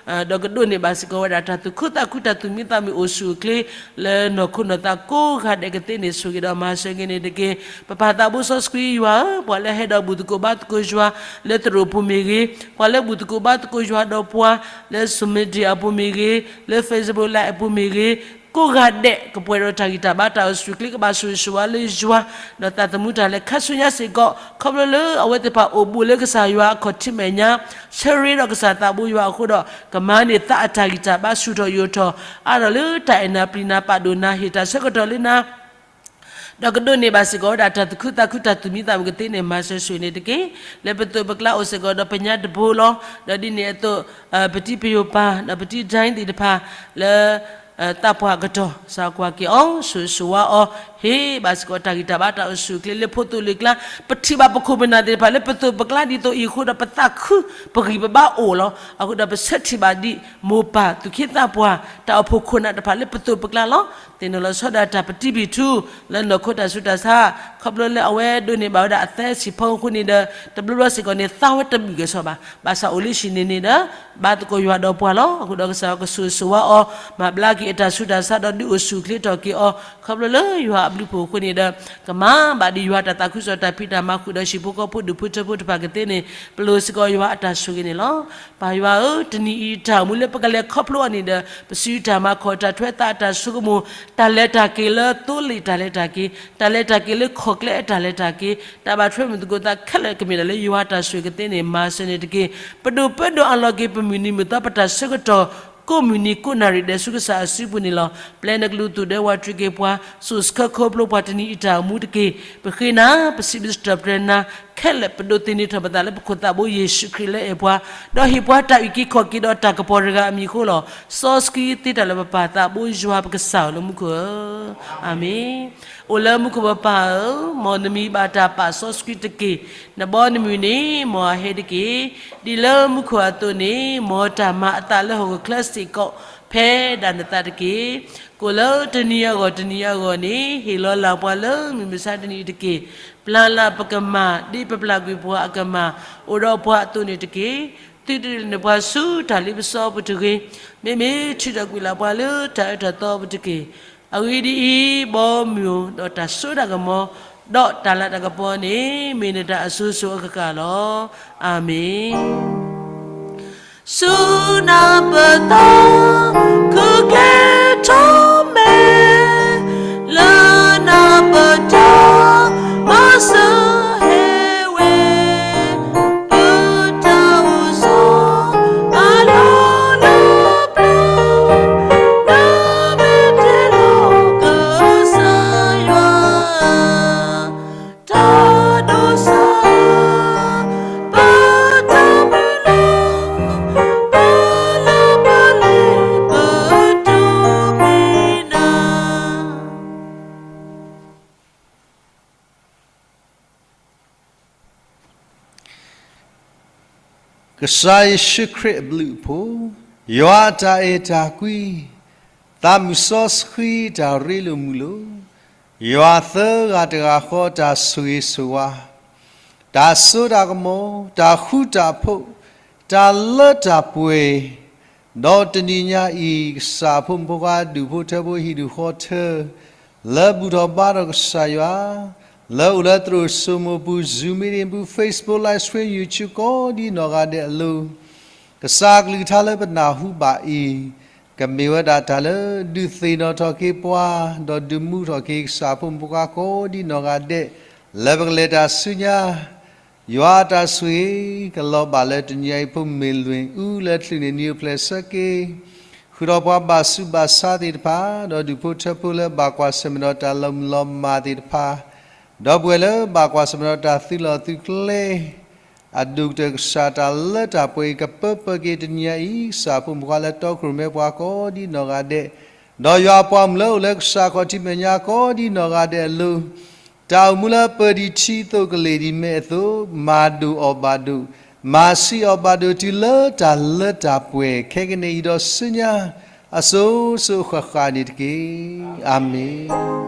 ဒီးကဒိးန့ၢ်ဘၣ်စ့ၢ်ကီးဝဲဒၣ် တၢ်သူၣ်ခုသးခုတၢ်သူၣ်မံသးမုာ်အိၣ်ဆူၣ်အိၣ်ချ့ လၢနီၢ်ခိနီၢ်သးကိးဂၤဒဲးကသ့န့ၣ် ဆိၣ်ဂ့ၤဒီးမၤစၢၤက့ၤန့ၣ်တက့ၢ်. ပပၢ်သးဘိစီဆှံယွၤဧၢ, ပှၤလၢဟဲဒီးဘူၣ်သကိးဘါသကိးယွၤ လၢသရိာ်ပူၤမ့ၢ်ဂ့ၤ, ပှၤလၢဘူၣ်သကိးဘါသကိးယွၤဒီးပှၤ လၢ social media အပူၤမ့ၢ်ဂ့ၤ, လၢ Facebook Live အပူၤမ့ၢ်ဂ့ၤ, ကိးဂၤဒဲး ကပှဲၤဒီးတၢ်ဂံၢ်တၢ်ဘါတၢ်အိၣ်ဆူၣ်အိၣ်ချ့ ကဘၣ်ဆိၣ်ဂ့ၤဆိၣ်ဝါလၢယွၤ, ဒီးသးသမူတၢ်လဲၤခါဆူညါစ့ၢ်ကီး ခီဖျိလၢအဝဲသ့ၣ်တဖၣ်အိၣ်ဘူးလၢကစၢ်ယွၤအခီၣ်ထံးမဲာ်ညါ, ဆၢရ့ဒီးကစၢ်သးဘိယွၤအဃိဒီး ကမၤန့ၢ်သးအတၢ်ဂံၢ်တၢ်ဘါဆူၣ်ထီၣ်ယိာ်ထီၣ် အါထီၣ်လၢတၢ်အဲၣ်နၤပျံၤနၤပာ်ဒိၣ်နၤ ဟ့ၣ်တၢ်ဆၢကတီၢ်လၢနၤ ဒီးကဒိးန့ၢ်ဘၣ်စ့ၢ်ကီးဝဲဒၣ်တၢ်သူၣ်ခုသးခုတၢ်သူၣ်မံသးမုာ်ကသ့န့ၣ် မၤစၢၤဆိၣ်ဂ့ၤန့ၣ်တက့ၢ်. လၢပသိးပကျါအိၣ်စ့ၢ်ကီးဒီးပညါတဘိလီၤ. ဒီးဒ်န့ၣ်အသိး ပတံၤပယိၤပၢ် ဒီးပတံၤဒၣ်သ့ၣ်တဖၣ်လၢ သးပှၢ်ကတီၢ် စးကွၢ်က့ၤအီၤ ဆိၣ်ဂ့ၤဆိၣ်ဝါအီၤ ဟ့ၣ်ဘၣ်စ့ၢ်ကီးတၢ်ဂံၢ်တၢ်ဘါတၢ်အိၣ်ဆူၣ်အိၣ်ချ့လၢဖိသိၣ်လံၤကျါ, ပထံၣ်ဘၣ်ပခိၣ်ပနၢ်သ့ၣ်တဖၣ်လၢပသိးပကျါဒ်သိးအံၤအဃိဒီး ပသးခုပဂံၢ်ပဘါအိၣ်လီၤ. အဃိဒီးပဆၢထံၣ်ဘၣ်ဒံး မိၢ်ပၢ်သူၣ်က့သးပှၢ် တၢ်အိၣ်ဖှိၣ်ခိၣ်နၢ်တဖၣ်လၢပသိးပကျါလီၤ. သ့ၣ်နီၣ်လီၤဆီဒၣ်တၢ်ပတံၤပံၤထူ လၢနီၢ်ခိတၢ်ဆူးတၢ်ဆါ ခီဖျိလၢအဝဲဒိးန့ၢ်ဘၣ်ဝဲဒၣ်အသးဆံးဖီအဃိန့ၣ်ဒီး တဘျီဘျီစ့ၢ်ကီးန့ၣ် သးဝဲတဘုၣ်ကဲၣ်ဆိးဘၣ်. ဘၣ်ဆၣ်အိၣ်လံဟံၣ်န့ၣ်န့ၣ်ဒီး ဘါသကိးယွၤဒီးပှၤလီၤ. အဃိဒီးကစၢ်ယွၤကဆိၣ်ဂ့ၤဆိၣ်ဝါအီၤ မၤဘျါက့ၤအတၢ်ဆူးတၢ်ဆါ ဒီးဒုးအိၣ်ဆူၣ်အိၣ်ချ့ထီၣ်က့ၤအီၤ ခီဖျိလၢယွၤအဘျုးအဖှိၣ်အဃိန့ၣ်ဒီး ကမၤဘၣ်ဒံးယွၤတၢ်သးခုကစီၣ်တၢ်ဖံးတၢ်မၤဃုာ်ဒီးဟံၣ်ဖိဃီဖိဒူၣ်ဖိထၢဖိတဖၣ်ကသ့န့ၣ် ပလိၣ်စ့ၢ်ကီးယွၤအတၢ်ဆိၣ်ဂ့ၤန့ၣ်လီၤ. ပၢ်ယွၤဧၢ, တနံၤအံၤတၢ်အိၣ်မူလၢပကလဲၤခီဖျိအီၤန့ၣ်ဒီး ပစုတၢ်မၤခီၣ်တၢ်ထွဲသးအတၢ်ဆိကမိၣ် တၢ်လဲၤတၢ်က့ၤလၢသိလ့ၣ်တၢ်လဲၤတၢ်က့ၤ တၢ်လဲၤတၢ်က့ၤလၢခီၣ်ကျဲအတၢ်လဲၤတၢ်က့ၤ တၢ်ဘၣ်ထွဲမုၢ်သကိးသးခဲလၢာ်ကမ့ၢ်ဒၣ်လၢယွၤအတၢ်ဆိၣ်ဂ့ၤကသ့န့ၣ် မၤစၢၤန့ၣ်တက့ၢ်. ပဒိၣ်ပၢဒိၣ်အလီၢ်က့ၤ ပမုၢ်နံၤမုၢ်သီပတၢ်ဆၢကတီၢ် ကိးမုၢ်နံၤကိးနၣ်ရံၣ်ဒဲးဆူကစၢ်အစုပူၤန့ၣ်လီၤ. ပျဲနကလုၢ်သူၣ်ဒဲဝးတြံးက့ၤပှၤ စိာ်ဆှၢခီဖျိပှၤတနံၤအံၤတၢ်အိၣ်မူတက့ၢ်. ပဃ့နၤ ပစံးဘျုးစံးထီၣ်ပတြၢၤနၤ ခဲလၢာ်ပဒိးသန့ၤထီၣ်ပသးလၢပခိၣ်သးဘိယ့ၣ်ၡူးခရံာ်လၢအဲၣ်ပှၤ ဒီးဟ့ၣ်ပှၤတၢ်အုၣ်က့ၤခီၣ်က့ၤဒီးတၢ်ကပီၤတဂၤအမံၤအဃိလီၤ. စီဆှံသ့တၢ်လၢပပၢ်သးဘိယွၤပကစၢ်ဧၢ လၢမူခိၣ်ဧၢ, အၤမ့ၣ်. အိၣ်လၢမူခိၣ်ပပၢ်ဧၢ, မ်နမံၤဘၣ်တၢ်ပာ်စီဆှံတက့ၢ်. နဘီနမုၢ်န့ၣ် မ်အဟဲတက့ၢ်. ဒ်လၢမူခိၣ်အသိးန့ၣ် မ်တၢ်မၤအသးလၢဟီၣ်ခိၣ်ချၢစ့ၢ်ကီး ဖဲဒၣ်နသးတက့ၢ်. ကိၣ်လၢတနံၤအဂီၢ်တနံၤအဂီၢ်န့ၣ် ဟ့ၣ်လီၤလၢ်ပှၤလၢမုၢ်မဆါတနံၤအံၤတက့ၢ်. ပျၢ်လၢ်ပကမၢ် ဒ်ပပျၢ်ကွံာ်ပှၤအကမၢ် အိၣ်ဒီးပှၤအသိးန့ၣ်တက့ၢ်. သုတဒုးနဲၣ်ပှၤဆူတၢ်လ့ပစီအပူၤတဂ့ၤ. မ့မ့ၢ်ထုးထီၣ်ကွံာ်လၢ်ပှၤလၢတၢ်အၢတၢ်သီအပူၤတက့ၢ်. အဂ့ၢ်ဒ်အံၤ, ဘီမုၢ်ဒီးတၢ်စိတၢ်ကမီၤ, ဒီးတၢ်လၤတၢ်ကပီၤန့ၣ် မ့ၢ်နတၢ်အစိၤစိၤအဃၣ်ဃၣ်လီၤ. အၤမ့ၣ်. ဆူနၢ်ပၢၢ်သီ ခုကဲထီၣ်မဲာ်, လၢနၢ်ပၢၢ်တၢ် မၤစၢၤဟဲဝဲ, ပတၢ်အိၣ်ဆီ အလီၢ်လၢပျၢၤ, နမ့ၢ်တ့လီၤကစၢ်ယွၤ တၢ်ဒိးစၢ် ပတၢ်မုၢ်လၢ် ပလၢပလ့ပတိမ့ၢ်နၤ ကစၢ်ယ့ၣ်ၡူးခရံာ်အဘျုးအဖှိၣ်, ယွၤအတၢ်အဲၣ်တၢ်ကွံ, သးမုၢ်စီဆှံတၢ်ရ့လိာ်မုာ်လိာ်, ယွၤသၢဂၤတဂၤဃီတၢ်ဆိၣ်ဂ့ၤဆိၣ်ဝါ, တၢ်စိတၢ်ကမီၤ, တၢ်ဃူတၢ်ဖိး, တၢ်လၢတၢ်ပှဲၤ, ဒီးတနံၤညါအံၤ ကစၢ်ဖိမုၣ်ဖိခွါဒူၣ်ဖိထၢဖိဟံၣ်ဒူၣ်ဃီထၢ လၢဘူၣ်ထီၣ်ဘါထီၣ်ကစၢ်ယွၤ, လၢအိၣ်လၢသရိာ်စိမိၤပူၤ Zoom meeting ပူၤ Facebook Live Stream YouTube ကိးဒ်နီၢ်ဂၤဒဲးအလိၤ, ကစၢ်ကလုၢ်ကထါလၢပနၢ်ဟူဘၣ်အံၤ, ကမ့ၢ်ဝဲဒၣ်တၢ်လၢဒုးသ့ၣ်နီၣ်ထီၣ်က့ၤပှၤ, ဒီးဒုးမူထီၣ်က့ၤကစၢ်အဖိမုၣ်ဖိခွါကိးဒ်နီၢ်ဂၤဒဲး, လၢပကလဲၤတၢ်ဆူညါ, ယွၤအတၢ်ဆိၣ်ဂ့ၤ ကလီၤဘၣ်လၢတနံၤအံၤဖိမ့ၢ်လွ့ၢ် အူလၢချုးန့ၣ်နံၤအိၣ်ဖျဲၣ်ဆၢက့ၤ ဃုာ်ဒီးပှၤဘၣ်ဆူးဘၣ်ဆါသ့ၣ်တဖၣ်, ဒီးဒူၣ်ဖိထၢဖိလၢဘၣ်ကွၢ်ဆၢၣ်မဲာ်ဒီးတၢ်လီၤမုၢ်လီၤမၢ်သ့ၣ်တဖၣ်, ဒီပုၢ်ဝဲၢ်လၢဘၣ်ကွၢ်ဆၢၣ်မဲာ်ဒီးတၢ်သုးလီၢ်သုးကျဲ အဒိၣ်ကတၢၢ်ကစၢ်တၢ်လၢတၢ်ပှဲၤအံၤ ကပၢပၢက့ၤတနံၤအံၤ ကစၢ်ဖိမုၣ်ဖိခွါလၢတီခိၣ်ရိၣ်မဲပှၤကိးဒ်နီၢ်ဂၤဒဲး, ဒီးယွၤအပှၤမုၣ်လၢအိၣ်လၢကစၢ်ခီၣ်ထံးမဲာ်ညါကိးဒ်နီၢ်ဂၤဒဲးအလိၤ, တၢ်အိၣ်မူလၢပၢၤဒံးထံသိးကလ့ၢ်ဒံးမဲာ်အသိး မၤဒိၣ်အီၣ်ဘၣ်ဒိၣ်, မၤဆံးအီၣ်ဘၣ်ဒိၣ်တုၤလၢတၢ်လၢတၢ်ပှဲၤ ခဲကနံၣ်အံၤဒီးဆူညါ အစိၤစိၤဃၣ်ဃၣ်န့ၣ်တက့ၢ်. အၤမ့ၣ်.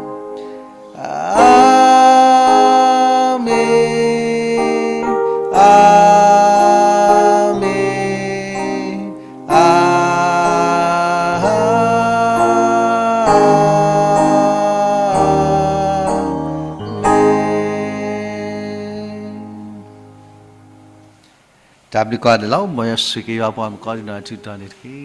အၤမ့ၣ်, အၤမ့ၣ်, အၤမ့ၣ်. တၢ်ဘျုးကိးဂၤဒဲးလီၤ. မ်ယွၤဆိၣ်ဂ့ၤက့ၤယွၤပှၤမုၣ်ကိးဒ်နီၢ်ဂၤဒဲးတက့ၢ်.